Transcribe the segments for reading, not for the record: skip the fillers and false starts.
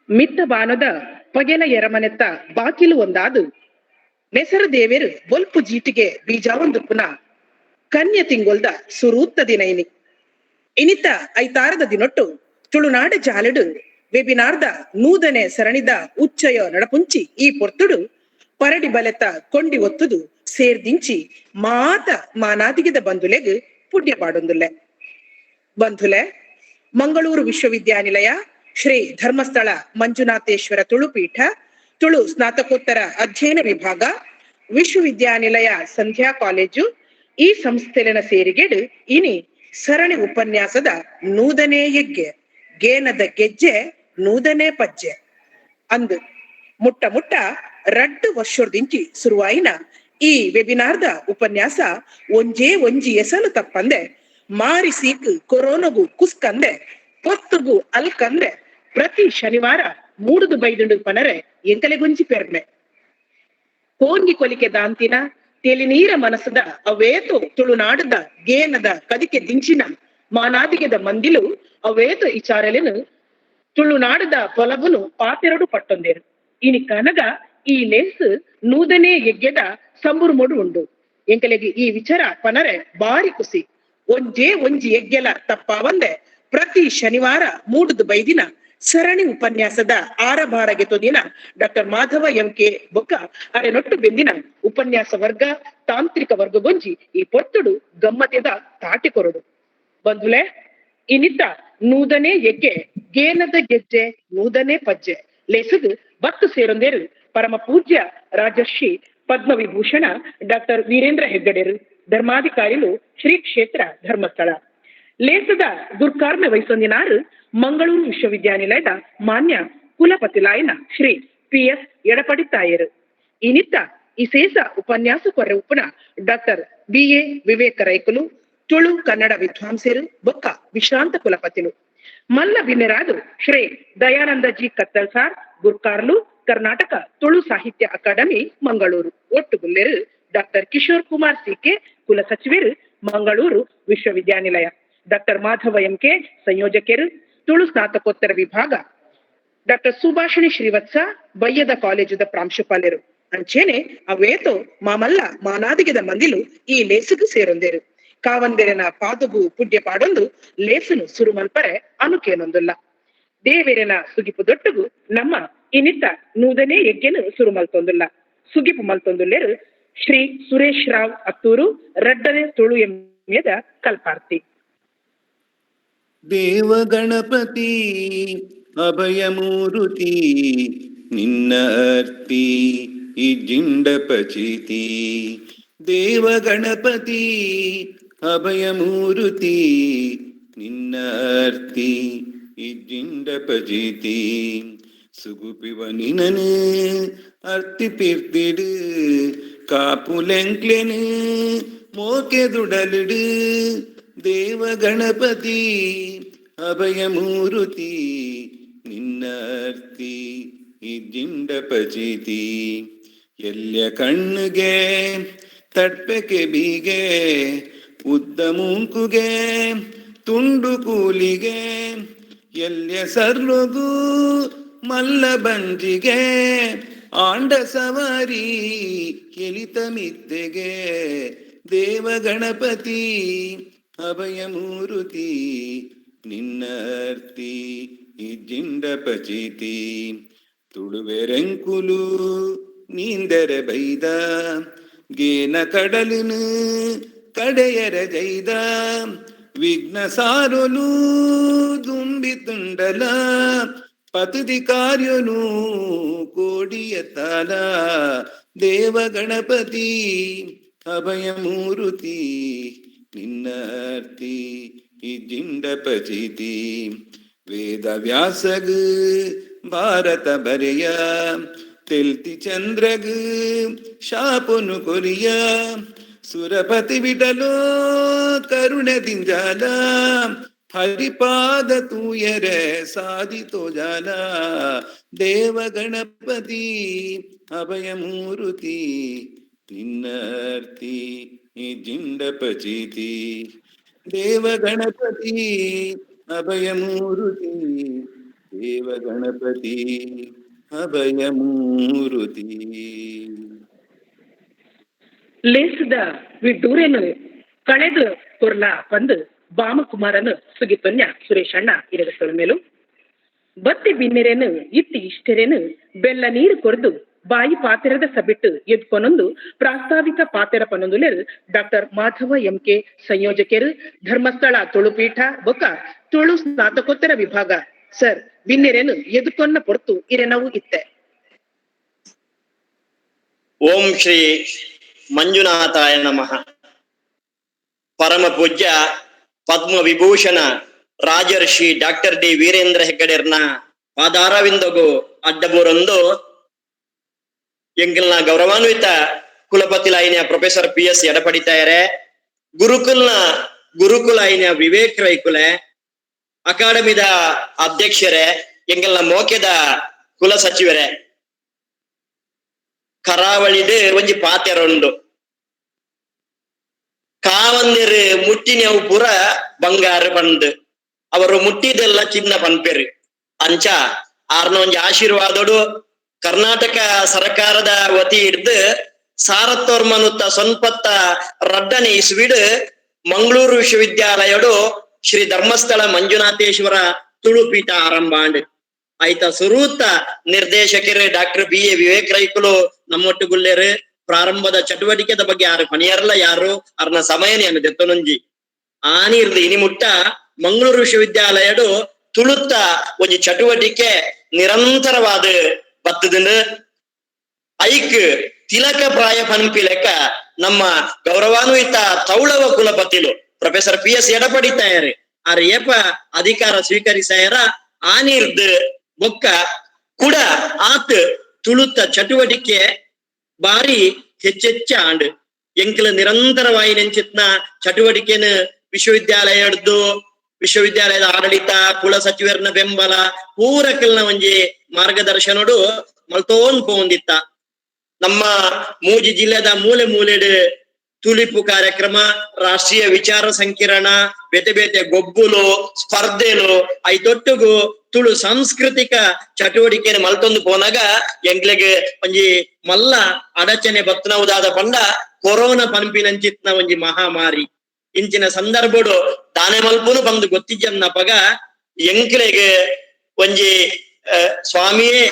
ಮಿತ್ತ ಬಾನದ ಪಗೆಲ ಎರಮನೆತ್ತ ಬಾಕಿಲು ಒಂದಾದ್ ನೆಸರು ದೇವೆರ್ ಬೊಲ್ಪು ಜೀಟಿಗೆ ಬೀಜಾವೊಂದುಪ್ಪುನ ಕನ್ಯ ತಿಂಗೊಲ್ದ ಸುರೂತ್ತ ದಿನ ಇನಿ. ಇನಿತ ಐತಾರದ ದಿನೊಟ್ಟು ತುಳುನಾಡ ಜಾಲೆಡ್ ವೆಬಿನಾರ್ದ ನೂದನೆ ಸರಣಿದ ಉಚ್ಚಯ ನಡಪುಂಚಿ ಈ ಪೊರ್ತುಡು ಪರಡಿ ಬಲೆತ ಕೊಂಡಿ ಒತ್ತುದು ಸೇರ್ದಿಂಚಿ ಮಾತ ಮಾನಾದಿಗೆದ ಬಂಧುಲೆಗ್ ಪುಣ್ಯ ಪಾಡೊಂದುಲ್ಲೆ. ಬಂಧುಲೆ, ಮಂಗಳೂರು ವಿಶ್ವವಿದ್ಯಾನಿಲಯ ಶ್ರೀ ಧರ್ಮಸ್ಥಳ ಮಂಜುನಾಥೇಶ್ವರ ತುಳುಪೀಠ ತುಳು ಸ್ನಾತಕೋತ್ತರ ಅಧ್ಯಯನ ವಿಭಾಗ ವಿಶ್ವವಿದ್ಯಾನಿಲಯ ಸಂಧ್ಯಾ ಕಾಲೇಜು ಈ ಸಂಸ್ಥೆಲೆನ ಸೇರಿಗೆಡು ಇನಿ ಸರಣಿ ಉಪನ್ಯಾಸದ ನೂದನೇ ಯಜ್ಞೆ ಗೇನದ ಗೆಜ್ಜೆ ನೂದನೇ ಪಜ್ಜೆ ಅಂದು ಮುಟ್ಟ ಮುಟ್ಟ ರಡ್ಡು ವರ್ಷದಿಂಚಿ ಶುರುವಾಯಿನ ಈ ವೆಬಿನಾರ್ದ ಉಪನ್ಯಾಸ ಒಂಜೇ ಒಂಜಿ ಎಸಲು ತಪ್ಪಂದೆ ಮಾರಿ ಸೀಕ್ ಕೊರೋನಗು ಕುಸ್ಕಂದೆ ಪೊತ್ತುಗು ಅಲ್ಕಂದೆ ಪ್ರತಿ ಶನಿವಾರ ಮೂಡುದು ಬೈದುಂಡು ಪನರೆ ಎಂಕಲೆಗೊಂಜಿ ಪೆರ್ಮೆ. ಕೋಂಗಿ ಕೊಲಿಕೆ ದಾಂತಿನ ತೆಲಿನೀರ ಮನಸ್ಸದ ಅವೇತು ತುಳುನಾಡದ ಗೇನದ ಕದಿಕೆ ದಿಂಚಿನ ಮಾನಾದಿಗೆದ ಮಂದಿಲು ಅವೇತು ಇಚಾರಲೆನು ತುಳುನಾಡದ ಪೊಲಬುನು ಪಾತೆರಡು ಪಟ್ಟೊಂದೇರು. ಇನಿ ಕನಗ ಈ ಲೇಸ್ ನೂದನೇ ಯಜ್ಞದ ಸಂಬುರುಮೊಡು ಉಂಡು. ಎಂಕಲೆಗೆ ಈ ವಿಚಾರ ಪನರೆ ಬಾರಿ ಖುಷಿ. ಒಂಜೇ ಒಂಜಿ ಯಜ್ಞಲ ತಪ್ಪಾವಂದೆ ಪ್ರತಿ ಶನಿವಾರ ಮೂಡುದು ಬೈದಿನ ಸರಣಿ ಉಪನ್ಯಾಸದ ಆರಭಾರಗೆ ತೊದಿನ ಡಾಕ್ಟರ್ ಮಾಧವ ಎಂ ಕೆ ಬೊಕ್ಕ ಅರೆನೊಟ್ಟು ಬೆಂದಿನ ಉಪನ್ಯಾಸ ವರ್ಗ ತಾಂತ್ರಿಕ ವರ್ಗಗೊಂಜಿ ಈ ಪೊರ್ತುಡು ಗಮ್ಮತೆದ ತಾಟಿ ಕೊರಡು. ಬಂಧುಲೆ, ಇನಿತ ನೂದನೇ ಯಜ್ಞೆ ಗೇನದ ಗೆಜ್ಜೆ ನೂದನೇ ಪಜ್ಜೆ ಲೇಸುದು ಬತ್ತು ಸೇರೊಂದೇರು ಪರಮ ಪೂಜ್ಯ ರಾಜರ್ಷಿ ಪದ್ಮವಿಭೂಷಣ ಡಾಕ್ಟರ್ ವೀರೇಂದ್ರ ಹೆಗ್ಗಡೆರು, ಧರ್ಮಾಧಿಕಾರಿಲು ಶ್ರೀ ಕ್ಷೇತ್ರ ಧರ್ಮಸ್ಥಳ. ಲೇಸದ ದುರ್ಕಾರ್ಮೆ ವಹಿಸೊಂದಿನಾರು ಮಂಗಳೂರು ವಿಶ್ವವಿದ್ಯಾನಿಲಯದ ಮಾನ್ಯ ಕುಲಪತಿಲಾಯನ ಶ್ರೀ ಪಿ ಎಸ್ ಎಡಪಡಿತ್ತಾಯರು. ಇನಿತ್ತ ಇಸೇಸ ಉಪನ್ಯಾಸ ಕೊರ್ರೆ ಉಪ್ಪುನ ಡಾಕ್ಟರ್ ಬಿ ಎ ವಿವೇಕ ರೈಕುಲು, ತುಳು ಕನ್ನಡ ವಿದ್ವಾಂಸರು ಬೊಕ್ಕ ವಿಶ್ರಾಂತ ಕುಲಪತಿಲು. ಮಲ್ಲ ಬಿನ್ನೆರಾದು ಶ್ರೀ ದಯಾನಂದ ಜಿ ಕತ್ತಲ್ ಸಾರ್, ಗುರ್ಕಾರ್ಲು, ಕರ್ನಾಟಕ ತುಳು ಸಾಹಿತ್ಯ ಅಕಾಡೆಮಿ ಮಂಗಳೂರು. ಒಟ್ಟುಗುಲ್ಲೆರು ಡಾಕ್ಟರ್ ಕಿಶೋರ್ ಕುಮಾರ್ ಸಿಕೆ, ಕುಲ ಸಚಿವರು, ಮಂಗಳೂರು ವಿಶ್ವವಿದ್ಯಾನಿಲಯ. ಡಾಕ್ಟರ್ ಮಾಧವ ಎಂ ಕೆ, ಸಂಯೋಜಕರು, ತುಳು ಸ್ನಾತಕೋತ್ತರ ವಿಭಾಗ. ಡಾಕ್ಟರ್ ಸುಭಾಷಿಣಿ ಶ್ರೀವತ್ಸ, ಬಯ್ಯದ ಕಾಲೇಜುದ ಪ್ರಾಂಶುಪಾಲರು. ಅಂಚೇನೆ ಅವೇತೋ ಮಾಮಲ್ಲ ಮಾನಾದಿಗೆದ ಮಂದಿಲು ಈ ಲೇಸುಗು ಸೇರೊಂದೇರು. ಕಾವಂದೆರೆನ ಪಾದಗು ಪುಡ್ಯ ಪಾಡೊಂದು ಲೇಸುನು ಸುರುಮಲ್ಪರೆ ಅನುಕೇನೊಂದುಲ್ಲ. ದೇವೆರೆನ ಸುಗಿಪು ದೊಟ್ಟುಗು ನಮ್ಮ ಇನಿತ ನೂದನೇ ಯಜ್ಞನು ಸುರು ಮಲ್ತೊಂದುಲ್ಲ. ಸುಗಿಪು ಮಲ್ತೊಂದುಲ್ಲೆರು ಶ್ರೀ ಸುರೇಶ್ ರಾವ್ ಅತ್ತೂರು, ರಡ್ಡನೆ ತುಳು ಎಂಯದ ಕಲ್ಪಾರ್ತಿ. ದೇವಗಣಪತಿ ಅಭಯಮೂರುತಿ ನಿನ್ನ ಅರ್ತಿ ಇಜ್ಜಿಂಡ ಪಚಿತಿ. ದೇವಗಣಪತಿ ಅಭಯಮೂರುತಿ ನಿನ್ನ ಅರ್ತಿ ಇಜ್ಜಿಂಡ ಪಚಿತಿ. ಸುಗುಪಿವ ನಿನನು ಅರ್ತಿ ಪಿರ್ತಿಡು ಕಾಪುಲೆಂಕ್ಲೆನು ಮೋಕೆದುಡಲಿಡು. ದೇವಗಣಪತಿ ಅಭಯಮೂರುತಿ ನಿನ್ನ ಅರ್ತಿ ಇಜ್ಜಿಂಡ ಪಚಿತಿ. ಎಲ್ಯ ಕಣ್ಣಿಗೆ ತಡ್ಪೆಕೆ ಬೀಗೆ ಉದ್ದ ಮೂಂಕುಗೆ ತುಂಡು ಕೂಲಿಗೆ ಎಲ್ಯ ಸರ್ಲುಗು ಮಲ್ಲ ಬಂಜಿಗೆ ಆಂಡ ಸವಾರಿ ಕೆಲಿತ ಮಿತ್ತೆಗೆ. ದೇವಗಣಪತಿ ಅಭಯಮೂರುತಿ ನಿನ್ನ ಅರ್ತಿ ಇಜ್ಜಿಂಡ ಪಚಿತಿ. ತುಳುವೆರೆಂಕುಲು ನೀಂದೆರೆ ಬೈದ ಗೇನ ಕಡಲಿನು ಕಡೆಯರ ಜೈದ ವಿಘ್ನ ಸಾರುಲು ದುಂಬಿ ತುಂಡಲ ಪತುದಿ ಕಾರ್ಯನು ಕೋಡಿಯ ತಾಲ. ದೇವಗಣಪತಿ ಅಭಯಮೂರುತಿ ನಿನ್ನ ಅರ್ತಿ ಇಜ್ಜಿಂಡ ಪಚಿತಿ. ವೇದ ವ್ಯಾಸಗ ಭಾರತ ಬರೆಯ ತೆಲ್ತಿ ಚಂದ್ರಗ ಶಾಪನು ಕೊರಿಯ ಸುರಪತಿ ಬಿಡಲೋ ಕರುಣೆ ದಿಂಜಾಲ ಹರಿಪಾದ ತೂಯರೆ ಸಾಧಿತೋ ಜಾಲ. ದೇವಗಣಪತಿ ಅಭಯಮೂರುತಿ ನಿನ್ನ ಅರ್ತಿ ಇಜ್ಜಿಂಡ ಪಚಿತಿ. ದೇವಗಣಪತಿ ಅಭಯಮೂರುತಿ, ದೇವಗಣಪತಿ ಅಭಯಮೂರುತಿ. ಲೇಸದ ವಿಡ್ಡೂರೇನು ಕಳೆದು ಕೊರ್ಲ ಬಂದು ಬಾಮಕುಮಾರನು ಸುಗಿತೊನ್ಯ ಸುರೇಶಣ್ಣ ಇರಗ ಮೇಲು ಬತ್ತಿ ಬಿನ್ನೆರೇನು ಇತ್ತಿ ಇಷ್ಟರೇನು ಬೆಲ್ಲ ನೀರು ಕೊರ್ದು ಬಾಯಿ ಪಾತೆರದ ಸಬಿಟ್ಟು ಎದ್ಕೊನೊಂದು ಪ್ರಾಸ್ತಾವಿಕ ಪಾತೆರ ಪನೊಂದುಲೆರ್ doctor Madhava M K ಸಂಯೋಜಕರು Dharmasthala ತುಳುಪೀಠ ಬೊಕ ತುಳು ಸ್ನಾತಕೋತ್ತರ ವಿಭಾಗ ಸರ್ ಬಿನ್ನೆರೇನು ಎದುಕೊನ್ನ ಪೊರ್ತು ಇರೆನವು ಇತ್ತೆ. ಓಂ ಶ್ರೀ ಮಂಜುನಾಥಾಯ ನಮಃ. ಪರಮ ಪೂಜ್ಯ ಪದ್ಮ ವಿಭೂಷಣ ರಾಜರ್ಷಿ ಡಾಕ್ಟರ್ ಡಿ ವೀರೇಂದ್ರ ಹೆಗ್ಗಡೆರ್ನ ಪಾದಾರವಿಂದಗು ಅಡ್ಡಬೂರೊಂದು ಎಂಕಲ್ನ ಗೌರವಾನ್ವಿತ ಕುಲಪತಿ ಲಾಯಿನ professor P S ಎಡಪಡಿತಾರೆ, ಗುರುಕುಲ್ನ ಗುರುಕುಲ ಐನ ವಿವೇಕ್ ರೈಕುಲೆ, ಅಕಾಡೆಮಿದ ಅಧ್ಯಕ್ಷರೇ, ಎಂಕಲ್ನ ಮೋಕೆದ ಕುಲ ಸಚಿವರೇ, ಕರಾವಳಿದು ಒಂಜಿ ಪಾತೆರೊಂಡು ಕಾವಂದಿರು ಮುಟ್ಟಿನವು ಪೂರ ಬಂಗಾರ ಬಂದು ಅವರು ಮುಟ್ಟಿದೆಲ್ಲ ಚಿನ್ನ ಪನ್ಪೆರು. ಅಂಚ ಆರ್ನ ಒಂಜಿ ಆಶೀರ್ವಾದೋಡು ಕರ್ನಾಟಕ ಸರ್ಕಾರದ ವತಿ ಹಿಡ್ದು ಸಾರತ್ತೋರ್ಮನುತ್ತ ಸೊನ್ಪತ್ತ ರಡ್ಡನೆ ಇಸ್ವಿಡು ಮಂಗಳೂರು ವಿಶ್ವವಿದ್ಯಾಲಯಡು ಶ್ರೀ ಧರ್ಮಸ್ಥಳ ಮಂಜುನಾಥೇಶ್ವರ ತುಳುಪೀಠ ಆರಂಭ ಆಂಡ್. ಆಯ್ತ ಸುರೂತ ನಿರ್ದೇಶಕರು doctor B A Vivek ರೈಕುಲು ನಮ್ಮೊಟ್ಟುಗುಲ್ಲೇರು. ಪ್ರಾರಂಭದ ಚಟುವಟಿಕೆದ ಬಗ್ಗೆ ಯಾರು ಪಣಿಯರ್ಲ ಯಾರು ಅರ್ನ ಸಮಯನೇನು ದೆತ್ತೊನೊಂಜಿ ಆನಿರ್ದು ಇನಿ ಮುಟ್ಟ ಮಂಗಳೂರು ವಿಶ್ವವಿದ್ಯಾಲಯಡು ತುಳುತ್ತ ಒಂಜಿ ಚಟುವಟಿಕೆ ನಿರಂತರವಾದ ಬತ್ತದಿಂದ ಐಕ್ ತಿಲಕ ಪ್ರಾಯ ಪನ್ಪಿ ಲೆಕ್ಕ ನಮ್ಮ ಗೌರವಾನ್ವಿತ Taulava ಕುಲಪತಿಲು professor P S ಎಡಪಡಿತಾಯರು R ಏಪ ಅಧಿಕಾರ ಸ್ವೀಕರಿಸಾಯರ ಆನಿರ್ದು ಬೊಕ್ಕ ಕೂಡ ಆತ್ ತುಳುತ್ತ ಚಟುವಟಿಕೆ ಬಾರಿ ಹೆಚ್ಚೆಚ್ಚ ಆಂಡ್. ಎಂಕಲ ನಿರಂತರವಾಗಿ ನೆಂಚಿತ್ನ ಚಟುವಟಿಕೆನ ವಿಶ್ವವಿದ್ಯಾಲಯದ್ದು ವಿಶ್ವವಿದ್ಯಾಲಯದ ಆಡಳಿತ ಕುಲ ಸಚಿವರನ ಬೆಂಬಲ ಪೂರಕಲ್ನ ಒಂಜಿ ಮಾರ್ಗದರ್ಶನಡು ಮಲ್ತೋನ್ ಪೋಂದಿತ್ತ. ನಮ್ಮ ಮೂಜಿ ಜಿಲ್ಲೆದ ಮೂಲೆ ಮೂಲೆಡು ತುಲಿಪು ಕಾರ್ಯಕ್ರಮ, ರಾಷ್ಟ್ರೀಯ ವಿಚಾರ ಸಂಕಿರಣ, ಬೇತೆ ಬೇತೆ ಗೊಬ್ಬುಲು ಸ್ಪರ್ಧೆಲು ಐತೊಟ್ಟುಗು ತುಳು ಸಾಂಸ್ಕೃತಿಕ ಚಟುವಟಿಕೆಯನ್ನು ಮಲ್ತೊಂದು ಪೋನಾಗ ಎಂಕ್ಲೆಗ್ ಒಂಜಿ ಮಲ್ಲ ಅಡಚಣೆ ಬತ್ತನವುದಾದ ಪಂಡ ಕೊರೋನಾ ಪನ್ಪಿನಂಚಿತ್ನ ಒಂಜಿ ಮಹಾಮಾರಿ. ಇಂಚಿನ ಸಂದರ್ಭಡು ದಾನೆ ಮಲ್ಪುನು ಬಂದು ಗೊತ್ತಿಜ್ಜನ್ನಪಗ ಎಂಕ್ಲೆಗ್ ಒಂಜಿ ಸ್ವಾಮಿಯೇ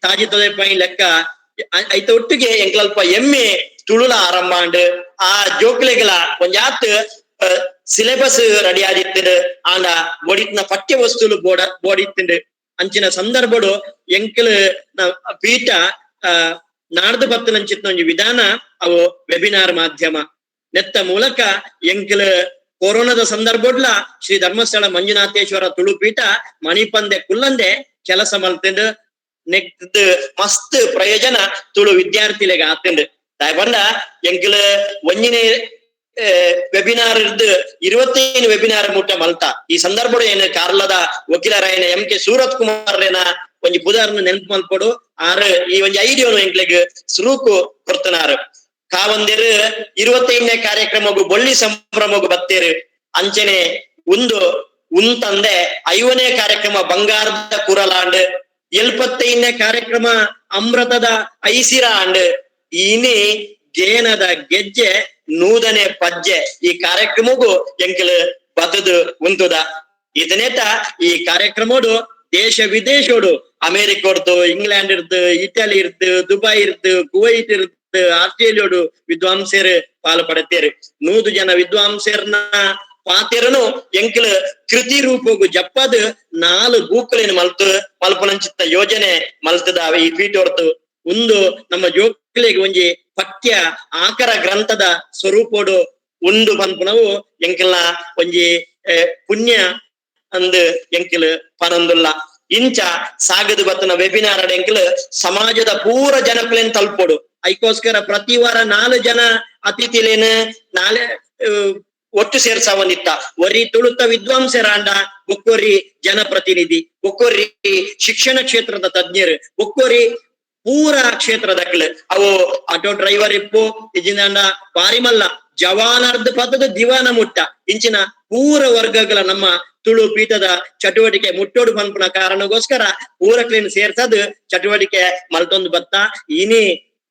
ತಾಜಿ ತೊದೆಪೈ ಲೆಕ್ಕ ಐತ ಒಟ್ಟಿಗೆ ಎಂಕ್ಲಲ್ಪ ಎಮ್ಮೆ ತುಳುಲ ಆರಂಭ ಆಂಡ್. ಆ ಜೋಕ್ಲೆಗಳ ಒಂಜಾತ್ ಸಿಲೆಬಸ್ ರೆಡಿ ಆದಿತ್ತುಂಡು, ಆಂಡ ಬೋಡಿತ್ನ ಪಠ್ಯ ವಸ್ತುಲು ಬೋಡಿತ್ತುಂಡು. ಅಂಚಿನ ಸಂದರ್ಭಡು ಎಂಕಲ್ ಪೀಠ ನಾಡ್ದು ಪತ್ತನಂಚಿತ್ನ ಒಂಜಿ ವಿಧಾನ ಅವು ವೆಬಿನಾರ್ ಮಾಧ್ಯಮ ನೆತ್ತ ಮೂಲಕ ಎಂಕಲ್ ಕೊರೋನಾದ ಸಂದರ್ಭಡ್ಲ ಶ್ರೀ ಧರ್ಮಸ್ಥಳ ಮಂಜುನಾಥೇಶ್ವರ ತುಳುಪೀಠ ಮಣಿಪಂದೆ ಕುಲ್ಲಂದೆ ಕೆಲಸ ಮಲ್ತಿಂಡು ನೆಕ್ದ್ ಮಸ್ತ್ ಪ್ರಯೋಜನ ತುಳು ವಿದ್ಯಾರ್ಥಿಲೆಗ್ ಆತಿಂಡು. ದಾಯ್ ಎಂಕಲ್ ಒಂಜಿನೇ ವೆಬಿನಾರ್ ಇರ್ದು 25 ವೆಬಿನಾರ್ ಮುಟ್ಟ ಮಲ್ತ. ಈ ಸಂದರ್ಭಡು ಏನು ಕಾರ್ಲದ ವಕೀಲರಾಯನ ಎಂ ಕೆ ಸೂರತ್ ಕುಮಾರ್ ರೇನ ಒಂಜಿ ಬುಧಾರ್ನ ನೆನಪು ಮಲ್ಪೊಡು. ಆರು ಈ ಒಂಜಿ ಐಡಿಯೋನು ಎಂಕ್ಲೆಗ್ ಸುರೂಕು ಕೊರ್ತನಾರು. ಕಾವಂದಿರು 25ನೇ ಕಾರ್ಯಕ್ರಮಗು ಬೊಳ್ಳಿ ಸಂಭ್ರಮಗು ಬತ್ತೇರು. ಅಂಚನೆ ಒಂದು ಉಂತಂದೆ 50ನೇ ಕಾರ್ಯಕ್ರಮ ಬಂಗಾರದ ಕುರಲಾಂಡ್, 75ನೇ ಕಾರ್ಯಕ್ರಮ ಅಮೃತದ ಐಸಿರ ಆಂಡ್, ಇನಿ ಗೇನದ ಗೆಜ್ಜೆ ನೂದನೆ ಪಜ್ಜೆ ಈ ಕಾರ್ಯಕ್ರಮಗೂ ಎಂಕಲ್ ಬತದು ಉಂತುದ. ಇದನೇತ ಈ ಕಾರ್ಯಕ್ರಮಡು ದೇಶ ವಿದೇಶೋಡು ಅಮೆರಿಕೋಡ್ದು, ಇಂಗ್ಲೆಂಡ್ ಇರ್ದು, ಇಟಲಿ ಇರ್ದು, ದುಬೈ ಇರ್ದು, ಕುವೈಟ್ ಇರ್ದು, ಆಸ್ಟ್ರೇಲಿಯೋಡು ವಿದ್ವಾಂಸರು ಪಾಲು ಪಡೆತೇರು. 100 ಜನ ವಿದ್ವಾಂಸರ್ನ ಪಾತೆರನು ಎಂಕಲ್ ಕೃತಿ ರೂಪಗು ಜಪ್ಪದು 4 ಬೂಕುಲೇನು ಮಲ್ತು ಮಲ್ಪನಂಚಿತ್ತ ಯೋಜನೆ ಮಲ್ತದ ಈ ಪೀಠೋರ್ತು. ಒಂದು ನಮ್ಮ ಜೋಕ್ಲೆಗ್ ಒಂಜಿ ಪಠ್ಯ ಆಕರ ಗ್ರಂಥದ ಸ್ವರೂಪೋಡು ಉಂಡು ಪನ್ಪುನವು ಎಂಕಲ್ನ ಒಂಜಿ ಪುಣ್ಯ ಅಂದ್ ಎಂಕಲ್ ಪನೊಂದುಲ್ಲ. ಇಂಚ ಸಾಗದು ಬತ್ತನ ವೆಬಿನಾರ್ ಎಂಕಲ್ ಸಮಾಜದ ಪೂರ ಜನಕ್ಲೇನ್ ತಲುಪೋಡು. ಐಕೋಸ್ಕರ ಪ್ರತಿ ವಾರ 4 ಜನ ಅತಿಥಿಲೇನು ನಾಳೆ ಒಟ್ಟು ಸೇರ್ಸಾವನಿತ್ತ. ಒರಿ ತುಳುತ ವಿದ್ವಾಂಸರಾಂಡ, ಬೊಕ್ಕೊರಿ ಜನಪ್ರತಿನಿಧಿ, ಬೊಕ್ಕೊರಿ ಶಿಕ್ಷಣ ಕ್ಷೇತ್ರದ ತಜ್ಞರು, ಬೊಕ್ಕೊರಿ ಪೂರ ಕ್ಷೇತ್ರದಕ್ಲು ಅವು ಆಟೋ ಡ್ರೈವರ್ ಇಪ್ಪು ಇಜಿಂದ ಬಾರಿಮಲ್ಲ ಜವಾನರ್ಧ ಪದದ ದಿವಾನ ಮುಟ್ಟ ಇಂಚಿನ ಪೂರ ವರ್ಗಗಳ ನಮ್ಮ ತುಳು ಪೀಠದ ಚಟುವಟಿಕೆ ಮುಟ್ಟೋಡು ಪನ್ಪುನ ಕಾರಣಗೋಸ್ಕರ ಪೂರ ಕ್ಲೀನ್ ಸೇರ್ಸದು ಚಟುವಟಿಕೆ ಮಲ್ತೊಂದು ಬತ್ತ. ಇನಿ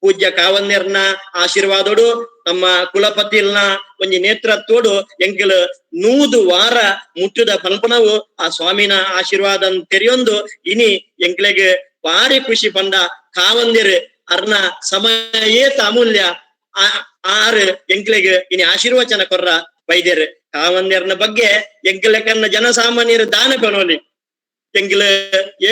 ಪೂಜ್ಯ ಕಾವಂದೇರ್ನ ಆಶೀರ್ವಾದೋಡು ನಮ್ಮ ಕುಲಪತಿಲ್ನ ಒಂಜಿ ನೇತೃತ್ವೋಡು ಎಂಕಲ್ 100 ವಾರ ಮುಟ್ಟುದ ಪನ್ಪುನವು ಆ ಸ್ವಾಮಿನ ಆಶೀರ್ವಾದ ತೆರೆಯೊಂದು ಇನಿ ಎಂಕ್ಲೆಗ್ ಭಾರಿ ಖುಷಿ ಪಂಡ ಕಾವಂದಿರ್ ಅರ್ನ ಸಮಯ ಏತ ಅಮೂಲ್ಯ ಆರು ಎಂಕ್ಲೆಗ್ ಇನಿ ಆಶೀರ್ವಚನ ಕೊರ್ರ ಬೈದೇರ್. ಕಾವಂದೇರ್ನ ಬಗ್ಗೆ ಎಂಕ್ಲೆಕನ್ನ ಜನಸಾಮಾನ್ಯರು ದಾನ ಪನೋಲಿ ಎಂಕ್ಲ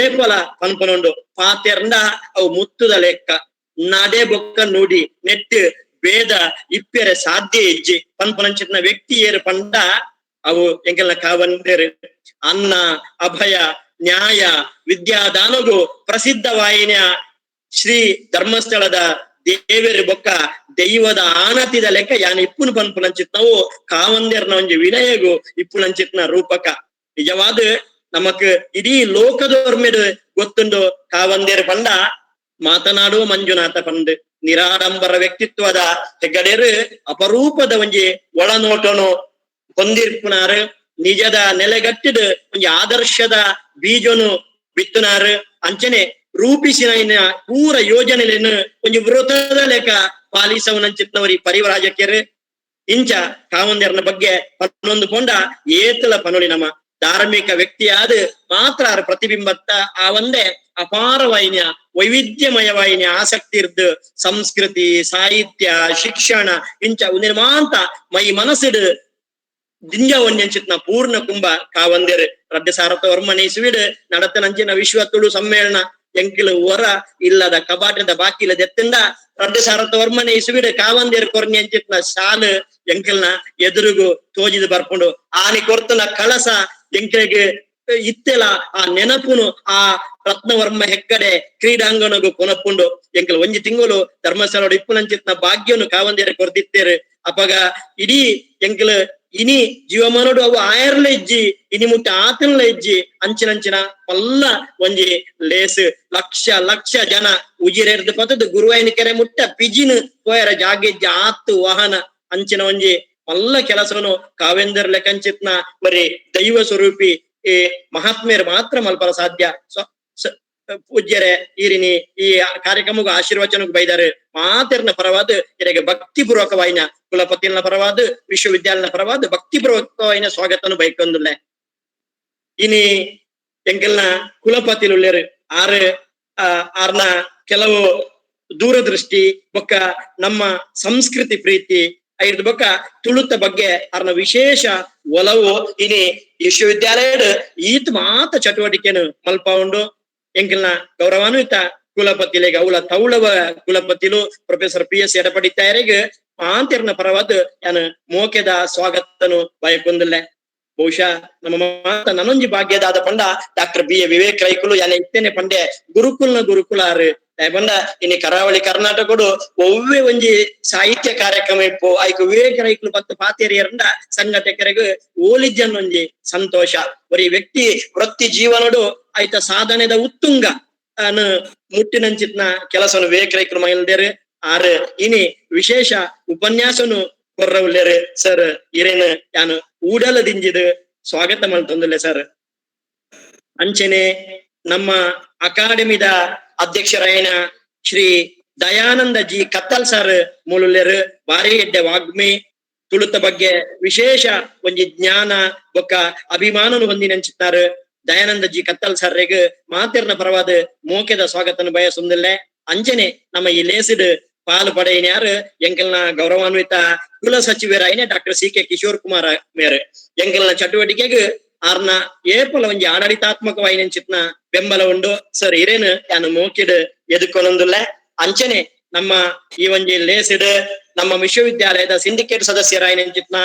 ಏಪಲ ಪನ್ಪನೊಂಡು ಪಾತೆರ್ಂಡ ಅವು ಮುತ್ತುದ ಲೆಕ್ಕ ನಡೆ ಬೊಕ್ಕ ನುಡಿ ನೆಟ್ ಭೇದ ಇಪ್ಪೆರೆ ಸಾಧ್ಯ ಇಜ್ಜಿ ಪನ್ಪನಂಚಿನ ವ್ಯಕ್ತಿ ಏರು ಪಂಡ ಅವು ಎಂಕೆಲ್ಲ ಕಾವಂದೇರು. ಅನ್ನ ಅಭಯ ನ್ಯಾಯ ವಿದ್ಯಾದಾನಗು ಪ್ರಸಿದ್ಧವಾಯಿನ ಶ್ರೀ ಧರ್ಮಸ್ಥಳದ ದೇವೇರು ಬೊಕ್ಕ ದೈವದ ಆನತಿದ ಲೆಕ್ಕ ಯಾನ್ ಇಪ್ಪುನು ಪನ್ಪುನಂಚಿತ್ನವು ಕಾವಂದೇರ್ನ ಒಂಜಿ ವಿನಯಗು ಇಪ್ಪುನಂಚಿತ್ನ ರೂಪಕ. ನಿಜವಾದ ನಮಕ್ ಇಡೀ ಲೋಕದೋರ್ಮೆಡು ಗೊತ್ತುಂಡು ಕಾವಂದೇರು ಪಂಡ ಮಾತನಾಡುವ ಮಂಜುನಾಥ ಪಂಡ್ ನಿರಾಡಂಬರ ವ್ಯಕ್ತಿತ್ವದ ಹೆಗ್ಗಡೇರು ಅಪರೂಪದ ಒಂಜಿ ಒಳನೋಟನು ಹೊಂದಿರ್ಪುನಾರು, ನಿಜದ ನೆಲೆಗಟ್ಟಿಡು ಒಂಜಿ ಆದರ್ಶದ ಬೀಜನು ಬಿತ್ತುನಾರು, ಅಂಚನೆ ರೂಪಿಸಿನ ಪೂರ ಯೋಜನೆಯನ್ನು ಒಂಜಿ ವೃತದ ಲೆಕ್ಕ ಪಾಲಿಸವನಂಚಿತ್ನವರಿ ಪರಿವರಾಜಕರು. ಇಂಚ ಕಾವಂದೇರ್ನ ಬಗ್ಗೆ ಪನ್ನೊಂದು ಪೊಂಡ ಏತಲ ಪನೊಳಿ ನಮ್ಮ ಧಾರ್ಮಿಕ ವ್ಯಕ್ತಿಯಾದ ಮಾತ್ರ ಪ್ರತಿಬಿಂಬತ್ತ ಆ ಒಂದೇ ಅಪಾರವಾಯಿನ ವೈವಿಧ್ಯಮಯವಾಯಿನ ಆಸಕ್ತಿ ಇರ್ದು ಸಂಸ್ಕೃತಿ ಸಾಹಿತ್ಯ ಶಿಕ್ಷಣ ಇಂಚ ನಿರ್ಮಾಂತ ಮೈ ಮನಸ್ಸಿಡು ದಿಂಜ ಒಂಜಂಚಿತ್ನ ಪೂರ್ಣ ಕುಂಭ ಕಾವಂದೇರು. ರಡ್ಡೆ ಸಾರತ ವರ್ಮನೆ ಇಸುವಿಡು ನಡತನಂಚಿನ ವಿಶ್ವ ತುಳು ಸಮ್ಮೇಳನ ಎಂಕಿಲು ಹೊರ ಇಲ್ಲದ ಕಬಾಟದ ಬಾಕಿಲ ದೆತ್ತಿಂದ ರಡ್ಡೆ ಸಾರತ ವರ್ಮನೆ ಇಸುವಿಡು ಕಾವಂದೇರು ಕೊರ್ನಿ ಅಂಚಿತ್ನ ಶಾಲು ಎಂಕಿಲ್ನ ಎದುರುಗು ತೋಜಿದು ಬರ್ಕೊಂಡು ಆನಿ ಕೊರ್ತನ ಕಳಸ ಎಂಕಿಗೆ ಇತ್ತೆಲ ಆ ನೆನಪುನು ಆ ರತ್ನವರ್ಮ ಹೆಕ್ಕಡೆ ಕ್ರೀಡಾಂಗಣಗು ಕೊನಪುಂಡು ಎಂಕಲ್ ಒಂಜಿ ತಿಂಗಳು ಧರ್ಮಸ್ಥಳ ಇಪ್ಪುನಂಚಿತ್ನ ಭಾಗ್ಯನು ಕಾವಂದೇರು ಕೊರ್ದಿತ್ತೇರು. ಅಪಗ ಇಡೀ ಎಂಕಲ್ ಇನಿ ಜೀವಮಾನೋಡು ಅವು ಆಯರ್ಲ ಇಜ್ಜಿ ಇನಿ ಮುಟ್ಟ ಆತನ್ಲ ಇಜ್ಜಿ ಅಂಚಿನಂಚಿನ ಪಲ್ಲ ಒಂಜಿ ಲೇಸ್ ಲಕ್ಷ ಲಕ್ಷ ಜನ ಉಜಿರೆರ್ದು ಪತದ ಗುರುವಾಯಿನ ಕೆರೆ ಮುಟ್ಟ ಪಿಜಿನ ಪೋಯರ ಜಾಗೆ ಆತು ವಾಹನ ಅಂಚಿನ ಒಂಜಿ ಮಲ್ಲ ಕೆಲಸನು ಕಾವೇಂದರ್ ಲೆಕ್ಕಂಚಿತ್ನ ಬರೀ ದೈವ ಸ್ವರೂಪಿ ಈ ಮಹಾತ್ಮೆಯರು ಮಾತ್ರ ಮಲ್ಪರ ಸಾಧ್ಯ. ಪೂಜ್ಯರೇ ಈರಿನಿ ಈ ಕಾರ್ಯಕ್ರಮಕ್ಕೂ ಆಶೀರ್ವಚನಕ್ಕೆ ಬೈದಾರೆ ಮಾತೆರ್ನ ಪರವಾದ ಇರಗೆ ಭಕ್ತಿ ಪೂರ್ವಕವಾಯಿನ ಕುಲಪತಿನ ಪರವಾದ ವಿಶ್ವವಿದ್ಯಾಲಯನ ಪರವಾದ ಭಕ್ತಿ ಪೂರ್ವಕವಾಯಿನ ಸ್ವಾಗತನು ಬೈಕೊಂದುಲ್ಲೆ. ಇನಿ ಎಂಕೆಲ್ನ ಕುಲಪತಿಲುಳ್ಳೇರು ಆರು ಆರ್ನ ಕೆಲವು ದೂರದೃಷ್ಟಿ ಬೊಕ್ಕ ನಮ್ಮ ಸಂಸ್ಕೃತಿ ಪ್ರೀತಿ ಐದು ಬೊಕ್ಕ ತುಳುತ ಬಗ್ಗೆ ಆರ್ನ ವಿಶೇಷ ಒಲವು ಇನಿ ವಿಶ್ವವಿದ್ಯಾಲಯದ ಈತ್ ಮಾತ ಚಟುವಟಿಕೆನು ಮಲ್ಪ ಉಂಡು. ಎಂಕಿಲ್ನ ಗೌರವಾನ್ವಿತ ಕುಲಪತಿಲಿಗೆ ಅವಳ ತೌಳವ ಕುಲಪತಿಲು ಪ್ರೊಫೆಸರ್ PS ಎಡಪಡಿತಾಯರಿಗೆ ಮಾಂತಿರ್ನ ಪರವಾದ ಯಾನು ಮೋಕೆದ ಸ್ವಾಗತನು ಬಯಕೊಂದಿಲ್ಲ. ಬಹುಶಃ ನಮ್ಮ ಮಾತ ನನೊಂಜಿ ಭಾಗ್ಯದಾದ ಪಂಡ ಡಾಕ್ಟರ್ BA Vivek ರೈಕುಲು ಯಾನೆ ಇತ್ತೇನೆ ಪಂಡೆ ಗುರುಕುಲ್ನ ಗುರುಕುಲಾರು ಬಂಡ ಇನಿ ಕರಾವಳಿ ಕರ್ನಾಟಕಡು ಒವ್ವೆ ಒಂಜಿ ಸಾಹಿತ್ಯ ಕಾರ್ಯಕ್ರಮ ಇಪ್ಪು ಐಕು ವಿವೇಕ ರೈಕುಲು ಪತ್ತು ಪಾತೇರಿಯರಂಡ ಸಂಘಟಕರಿಗೆ ಓಲಿಜ್ಜನ್ ಒಂಜಿ ಸಂತೋಷ. ಒರಿ ವ್ಯಕ್ತಿ ವೃತ್ತಿ ಜೀವನಡು ಆಯ್ತ ಸಾಧನೆದ ಉತ್ತುಂಗ ಅನು ಮುಟ್ಟಿನಂಚಿತ್ನ ಕೆಲಸನು ವಿವೇಕ ರೈಕುಲು ಮೈಲ್ದೇರು. ಆರು ಇನಿ ವಿಶೇಷ ಉಪನ್ಯಾಸನು ಕೊರ್ರವುಲ್ಲೇರು ಸರ್ ಇರೇನು ಯಾನು ಊಡಲ ದಿಂಜಿದು ಸ್ವಾಗತ ಮಲ್ತೊಂದುಲ್ಲೆ ಸರ್. ಅಂಚನೆ ನಮ್ಮ ಅಕಾಡೆಮಿದ ಅಧ್ಯಕ್ಷರಾಯನ ಶ್ರೀ ದಯಾನಂದ ಜಿ ಕತ್ತಲ್ ಸರ್ ಮೂಲುಲ್ಲೇರು ಬಾರಿ ಎಡ್ಡೆ ವಾಗ್ಮಿ ತುಳುತ ಬಗ್ಗೆ ವಿಶೇಷ ಒಂಜಿ ಜ್ಞಾನ ಬೊಕ್ಕ ಅಭಿಮಾನನು ಹೊಂದಿನಂಚಿತ್ತಾರೆ ದಯಾನಂದ ಜಿ ಕತ್ತಲ್ ಸರ್ರೆಗ್ ಮಾತೆರ್ನ ಪರವಾದ ಮೋಕೆದ ಸ್ವಾಗತನು ಬಯಸುಂದಿಲ್ಲೆ. ಅಂಚನೆ ನಮ್ಮ ಈ ಲೇಸಿಡ್ ಪಾಲು ಪಡೆಯಿನ್ಯಾರು ಎಂಕಲ್ನ ಗೌರವಾನ್ವಿತ ಕುಲ ಸಚಿವರಾಯಿನ ಡಾಕ್ಟರ್ CK Kishore Kumar ಮೇರ್ ಎಂಕಲ್ನ ಚಟುವಟಿಕೆಗೆ ಆರ್ನ ಏಪಲ ಒಂಜಿ ಆಡಳಿತಾತ್ಮಕವಾಯಿನಂಚಿತ್ನ ಬೆಂಬಲ ಉಂಡು ಸರ್ ಇರೇನು ಯಾನು ಮೋಕಿಡ್ ಎದುಕೊನೊಂದುಲ್ಲೆ. ಅಂಚನೆ ನಮ್ಮ ಈ ಒಂಜಿ ಲೇಸಿಡ್ ನಮ್ಮ ವಿಶ್ವವಿದ್ಯಾಲಯದ ಸಿಂಡಿಕೇಟ್ ಸದಸ್ಯರಾಯಿನಂಚಿತ್ನ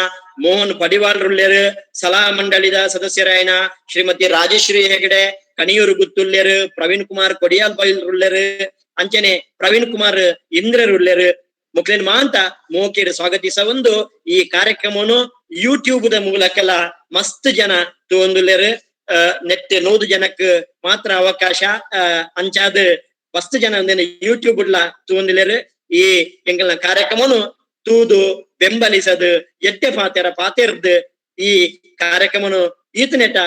ಮೋಹನ್ ಪಡಿವಾಳ್ರುಲ್ಲೇರು, ಸಲಹಾ ಮಂಡಳಿದ ಸದಸ್ಯರಾಯನ ಶ್ರೀಮತಿ ರಾಜೇಶ್ವರಿ ಹೆಗಡೆ ಕಣಿಯೂರು ಗುತ್ತುಲ್ಲೇರು, ಪ್ರವೀಣ್ ಕುಮಾರ್ ಕೊಡಿಯಾಲ್ ಬೈಲ್ರುಲ್ಲೇರು, ಅಂಚನೆ ಪ್ರವೀಣ್ ಕುಮಾರ್ ಇಂದ್ರರುಲ್ಲೇರು ಮುಕ್ಲೇನ್ ಮಾಂತ ಮೋಕಿಡ್ ಸ್ವಾಗತಿಸ ಒಂದು ಈ ಕಾರ್ಯಕ್ರಮವನ್ನು ಯೂಟ್ಯೂಬ್ the ಮೂಲಕ ಮಸ್ತ್ ಜನ ತೂವೊಂದುಲ್ಲೇರು. ನೆಟ್ 100 ಜನಕ್ ಮಾತ್ರ ಅವಕಾಶ. ಅಂಚಾದ ಮಸ್ತ್ ಜನ ಯೂಟ್ಯೂಬ್ ಡ್ಲ ತೂವೊಂದಿಲ್ಲೆರ್. ಈ ಎಂಕಲ್ನ ಕಾರ್ಯಕ್ರಮನು ತೂದು ಬೆಂಬಲಿಸದು ಎಡ್ಡೆ ಪಾತೆರ ಪಾತೆರ್ದ್ ಈ ಕಾರ್ಯಕ್ರಮನು ಈತನೆಟ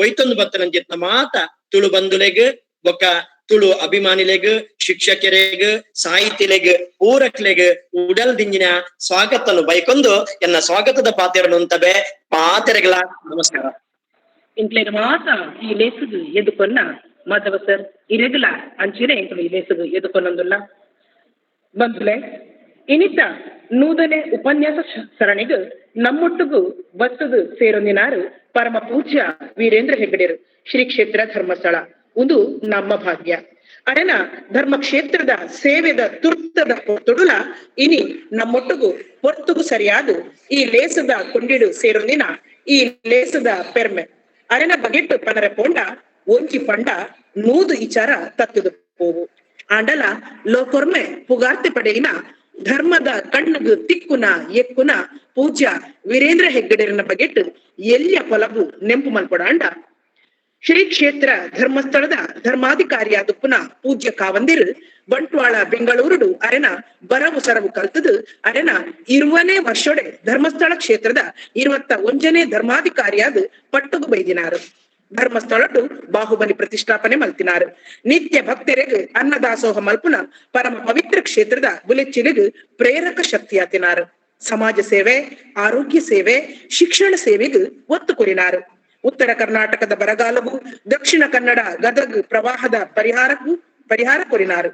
ಒಯ್ತೊಂದು ಬತ್ತನಂಚಿತ್ನ ಮಾತ ತುಳು ಬಂಧುಲೆಗ್ ಬೊಕ್ಕ ತುಳು ಅಭಿಮಾನಿಲೆಗ್, ಶಿಕ್ಷಕರೆಗ್, ಸಾಹಿತಿಲೆಗ್, ಪೂರಕ್ಲೆಗ್ ಉಡಲ್ ದಿಂಜಿನ ಸ್ವಾಗತನು ಬೈಕೊಂದು ಎನ್ನ ಸ್ವಾಗತದ ಪಾತೆರನು ಪಾತೆರೆಗಳ ನಮಸ್ಕಾರ. ಇಂಕ್ಲೇನ ಮಾತ ಈ ಲೇಸುಗು ಎದುಕೊನ್ನ ಮಾಧವ ಸರ್ ಇರೆಗುಲ ಅಂಚಿನ ಎಂಕುಲು ಈ ಲೇಸುಗು ಎದುಕೊನ್ನೊಂದುಲ್ಲ. ಬಂಧುಲೆ, ಇನಿತ ನೂದನೆ ಉಪನ್ಯಾಸ ಸರಣಿಗ್ ನಮ್ಮೊಟ್ಟುಗು ಬತ್ತದು ಸೇರೊಂದಿನಾರು ಪರಮ ಪೂಜ್ಯ ವೀರೇಂದ್ರ ಹೆಗ್ಗಡೆರು, ಶ್ರೀ ಕ್ಷೇತ್ರ ಧರ್ಮಸ್ಥಳ. ಉಂದು ನಮ್ಮ ಭಾಗ್ಯ. ಅರೆನ ಧರ್ಮ ಕ್ಷೇತ್ರದ ಸೇವೆದ ತುರ್ತದ ಪೊರ್ತುಡುಲ ಇನಿ ನಮ್ಮೊಟ್ಟುಗು ಪೊರ್ತುಗು ಸರಿಯಾದ ಈ ಲೇಸದ ಕೊಂಡಿಡು ಸೇರೊಂದಿನ ಈ ಲೇಸದ ಪೆರ್ಮೆ ಅರೆನ ಬಗೆಟ್ಟು ಪನರೆ ಪೋಂಡ ಒಂಜಿ ಪಂಡ ನೂದು ಇಚಾರ ತತ್ತುದು ಪೋವು. ಆಂಡಲ ಲೋಕೊರ್ಮೆ ಪುಗಾರ್ತೆ ಪಡೆಯಿನ ಧರ್ಮದ ಕಣ್ಣುಗು ತಿಕ್ಕುನ ಎಕ್ಕುನ ಪೂಜ್ಯ ವೀರೇಂದ್ರ ಹೆಗ್ಗಡೆರನ ಬಗೆಟ್ಟು ಎಲ್ಲಿಯ ಪೊಲಬು ನೆಂಪು ಮಲ್ಪೊಡಾಂಡ ಶ್ರೀ ಕ್ಷೇತ್ರ ಧರ್ಮಸ್ಥಳದ ಧರ್ಮಾಧಿಕಾರಿಯಾದ ಪುನಃ ಪೂಜ್ಯ ಕಾವಂದಿರು ಬಂಟ್ವಾಳ ಬೆಂಗಳೂರುಡು ಅರೆನ ಬರವು ಸರವು ಕಲ್ತದು ಅರೆನ 20ನೇ ವರ್ಷೊಡೆ ಧರ್ಮಸ್ಥಳ ಕ್ಷೇತ್ರದ 21ನೇ ಧರ್ಮಾಧಿಕಾರಿಯಾದ ಪಟ್ಟುಗು ಬೈದಿನಾರು. ಧರ್ಮಸ್ಥಳಟು ಬಾಹುಬಲಿ ಪ್ರತಿಷ್ಠಾಪನೆ ಮಲ್ತಿನಾರು. ನಿತ್ಯ ಭಕ್ತರೆಗ್ ಅನ್ನದಾಸೋಹ ಮಲ್ಪುನ ಪರಮ ಪವಿತ್ರ ಕ್ಷೇತ್ರದ ಬುಲೆಚ್ಚಿಲಿಗ್ ಪ್ರೇರಕ ಶಕ್ತಿಯಾತಿನಾರು. ಸಮಾಜ ಸೇವೆ, ಆರೋಗ್ಯ ಸೇವೆ, ಶಿಕ್ಷಣ ಸೇವೆಗ್ ಒತ್ತು ಕೊರಿನಾರು. ಉತ್ತರ ಕರ್ನಾಟಕದ ಬರಗಾಲವು, ದಕ್ಷಿಣ ಕನ್ನಡ ಗದಗ್ ಪ್ರವಾಹದ ಪರಿಹಾರ ಕೊರಿನಾರು.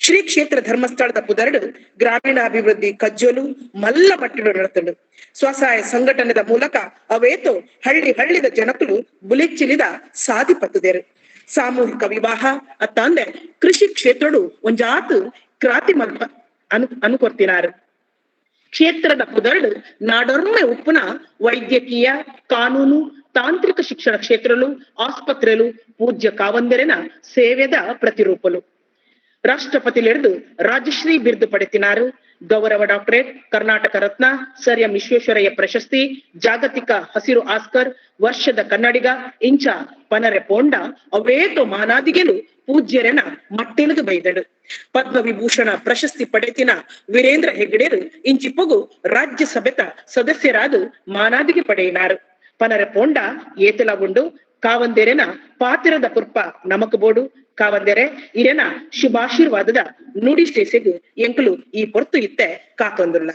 ಶ್ರೀ ಕ್ಷೇತ್ರ ಧರ್ಮಸ್ಥಳದ ಪುದರಡು ಗ್ರಾಮೀಣಾಭಿವೃದ್ಧಿ ಕಜ್ಜೋಲು ಮಲ್ಲ ಮಟ್ಟಿಲು ನಡತಂಡು. ಸ್ವಸಹಾಯ ಸಂಘಟನೆದ ಮೂಲಕ ಅವೇತೋ ಹಳ್ಳಿ ಹಳ್ಳಿದ ಜನಕುಲು ಬುಲೆಚ್ಚಿಲಿದ ಸಾದಿ ಪತ್ತುದೇರು. ಸಾಮೂಹಿಕ ವಿವಾಹ ಅತ್ತಂದೆ ಕೃಷಿ ಕ್ಷೇತ್ರಡು ಒಂಜಾತು ಕ್ರಾಂತಿ ಮಲ್ಪ ಅನುಕೊರ್ತಿನಾರು. ಕ್ಷೇತ್ರದ ಪುದರಡು ನಾಡೊರ್ಮೆ ಉಪ್ಪುನ ವೈದ್ಯಕೀಯ, ಕಾನೂನು, ತಾಂತ್ರಿಕ ಶಿಕ್ಷಣ ಕ್ಷೇತ್ರಲು, ಆಸ್ಪತ್ರೆಲು ಪೂಜ್ಯ ಕಾವಂದರೆನ ಸೇವೆದ ಪ್ರತಿರೂಪಲು. ರಾಷ್ಟ್ರಪತಿಲೆರ್ದು ರಾಜಶ್ರೀ ಬಿರುದು ಪಡೆತಿನಾರು. ಗೌರವ doctorate, Karnataka Ratna, sir M Visvesvaraya ಪ್ರಶಸ್ತಿ, ಜಾಗತಿಕ ಹಸಿರು ಆಸ್ಕರ್, ವರ್ಷದ ಕನ್ನಡಿಗ ಇಂಚ ಪನರೆ ಪೋಂಡ ಅವೇತೋ ಮಾನಾದಿಗೆಲು ಪೂಜ್ಯರೆನ ಮಟ್ಟೆಲುಗು ಬೈದಡು. ಪದ್ಮವಿಭೂಷಣ ಪ್ರಶಸ್ತಿ ಪಡೆತಿನ ವೀರೇಂದ್ರ ಹೆಗ್ಗಡೆರು ಇಂಚಿಪೊಗು ರಾಜ್ಯಸಭೆತ ಸದಸ್ಯರಾದ ಮಾನಾದಿಗೆ ಪಡೆಯಿನಾರು. ಪನರೆ ಪೋಂಡ ಏತಲಗುಂಡು ಕಾವಂದೆರೆನ ಪಾತಿರದ ಪುರ್ಪ ನಮಕ್ ಬೋಡು. ಕಾವಂದೆರೆ ಇರೆನ ಶುಭಾಶೀರ್ವಾದದ ನುಡಿ ಸೇಸೆಗು ಎಂಕುಲು ಈ ಪೊರ್ತು ಇತ್ತೆ ಕಾತೊಂದುಲ್ಲ.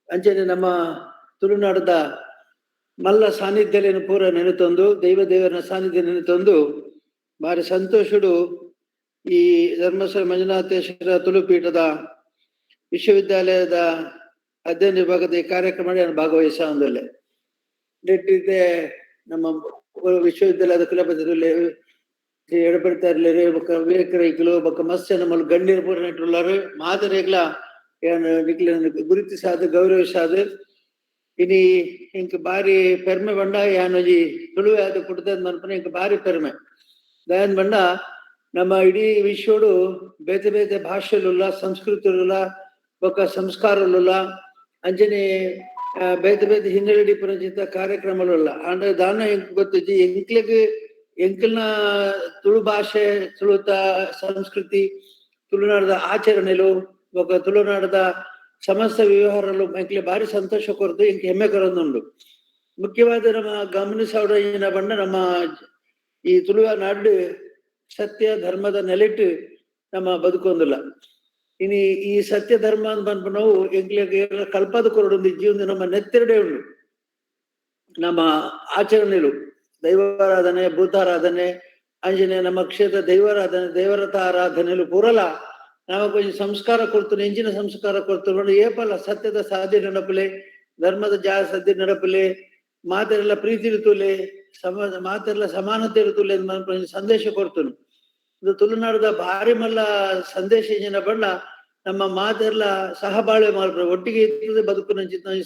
ಅಂಚನೆ ನಮ್ಮ ತುಳುನಾಡದ ಮಲ್ಲ ಸಾನ್ನಿಧ್ಯಲೇನು ಪೂರ ನೆನೆತೊಂದು, ದೈವ ದೇವರನ ಸಾನ್ನಿಧ್ಯ ನೆನೆತೊಂದು ಬಾರಿ ಸಂತೋಷಡು ಈ ಧರ್ಮಸ್ಥಳ ಮಂಜುನಾಥೇಶ್ವರ ತುಳುಪೀಠದ ವಿಶ್ವವಿದ್ಯಾಲಯದ ಅಧ್ಯಯನ ವಿಭಾಗದ ಈ ಕಾರ್ಯಕ್ರಮ ಭಾಗವಹಿಸ ಒಂದಲ್ಲೇ ನಮ್ಮ ವಿಶ್ವವಿದ್ಯಾಲಯದ ಕುಲಪತಿ ಎಡಪಡಿತಾರ್ಲೇರು ಬೊಕ್ಕ ವಿವೇಕ ರೈಕುಲು ಬೊಕ್ಕ ಮಸ್ತ್ ನಮ್ಮ ಗಣ್ಯರು ಪೂರ ನೆಟ್ಟುಳ್ಳಾರು ಮಾದರಿಗಳ ಗುರುತಿಸಾದ ಗೌರವಿಸಾದ ಇನಿ ಇಂಕ್ ಬಾರಿ ಪೆರ್ಮೆ ಬಂಡ ಯಾನೊಂಜಿ ತುಳುವೆ ಆದ್ ಪುಟ್ಟದ ಮನ್ಪುನ ಇಂಕ್ ಬಾರಿ ಪೆರ್ಮೆ ದಯನ್ ಬಂಡ. ನಮ್ಮ ಇಡೀ ವಿಶ್ವಡು ಬೇತೆ ಬೇತೆ ಭಾಷೆಲುಲ್ಲ, ಸಂಸ್ಕೃತಿಲುಲ್ಲ, ಬೊಕ್ಕ ಸಂಸ್ಕಾರಲುಲ್ಲ, ಅಂಚನೆ ಬೇತೆ ಬೇತೆ ಹಿನ್ನೆಲೆ ಪುನಚಿತ ಕಾರ್ಯಕ್ರಮಲುಲ್ಲ. ಆಂಡ ದಾನ ಎಂಕ್ ಗೊತ್ತಿಜ್ಜಿ ಎಂಕ್ಲೆಗ್ ಎಂಕಲ್ನ ತುಳು ಭಾಷೆ, ತುಳುತ ಸಂಸ್ಕೃತಿ, ತುಳುನಾಡದ ಆಚರಣೆಲು ಬೊಕ್ಕ ತುಳುನಾಡದ ಸಮಸ್ತ ವ್ಯವಹಾರಲು ಎಂಕ್ಲೆ ಬಾರಿ ಸಂತೋಷ ಕೊರದು ಎಂಕ್ ಹೆಮ್ಮೆ ಕೊರೊಂದುಂಡು. ಮುಖ್ಯವಾದ ನಮ್ಮ ಗಮನಿಸೋಡ ಏನ ಪಂಡ ನಮ್ಮ ಈ ತುಳುವ ನಾಡು ಸತ್ಯ ಧರ್ಮದ ನೆಲೆಟ್ಟು ನಮ್ಮ ಬದುಕೊಂದಿಲ್ಲ. ಇನಿ ಈ ಸತ್ಯ ಧರ್ಮ ಅಂತ ಪನ್ಪುನವು ಎಂಕ್ಲೆಗ್ ಕಲ್ಪದ ಕೊರಡೊಂದು ಜೀವನ ನಮ್ಮ ನೆತ್ತೆರಡೆ ಉಂಡು. ನಮ್ಮ ಆಚರಣೆಲು ದೈವಾರಾಧನೆ, ಭೂತಾರಾಧನೆ, ಅಂಜನೆ ನಮ್ಮ ಕ್ಷೇತ್ರ ದೈವಾರಾಧನೆ, ದೇವರಥ ಆರಾಧನೆಲು ಪೂರಲ ನಮಕ್ ಒಂಜಿ ಸಂಸ್ಕಾರ ಕೊಡ್ತು, ಎಂಚಿನ ಸಂಸ್ಕಾರ ಕೊಡ್ತು ಏಪಲ ಸತ್ಯದ ಸಾಧ್ಯ ನಡಪಲೆ, ಧರ್ಮದ ಜಾ ಸದ್ಯ ನಡಪಲೆ, ಮಾತೆರೆಲ್ಲ ಪ್ರೀತಿ ತೂಲೆ, ಸಮ ಮಾತೆರ್ಲ ಸಮಾನತೆ ತುಲೆ ಸಂದೇಶ ಕೊಡ್ತನು. ಇದು ತುಳುನಾಡದ ಭಾರಿ ಮಲ್ಲ ಸಂದೇಶ ಜನ ಬಣ್ಣ ನಮ್ಮ ಮಾತೆರ್ಲ ಸಹಬಾಳ್ವೆ ಮಾಲ್ಪುರ ಒಟ್ಟಿಗೆ ಇರ್ತದೆ ಬದುಕುನ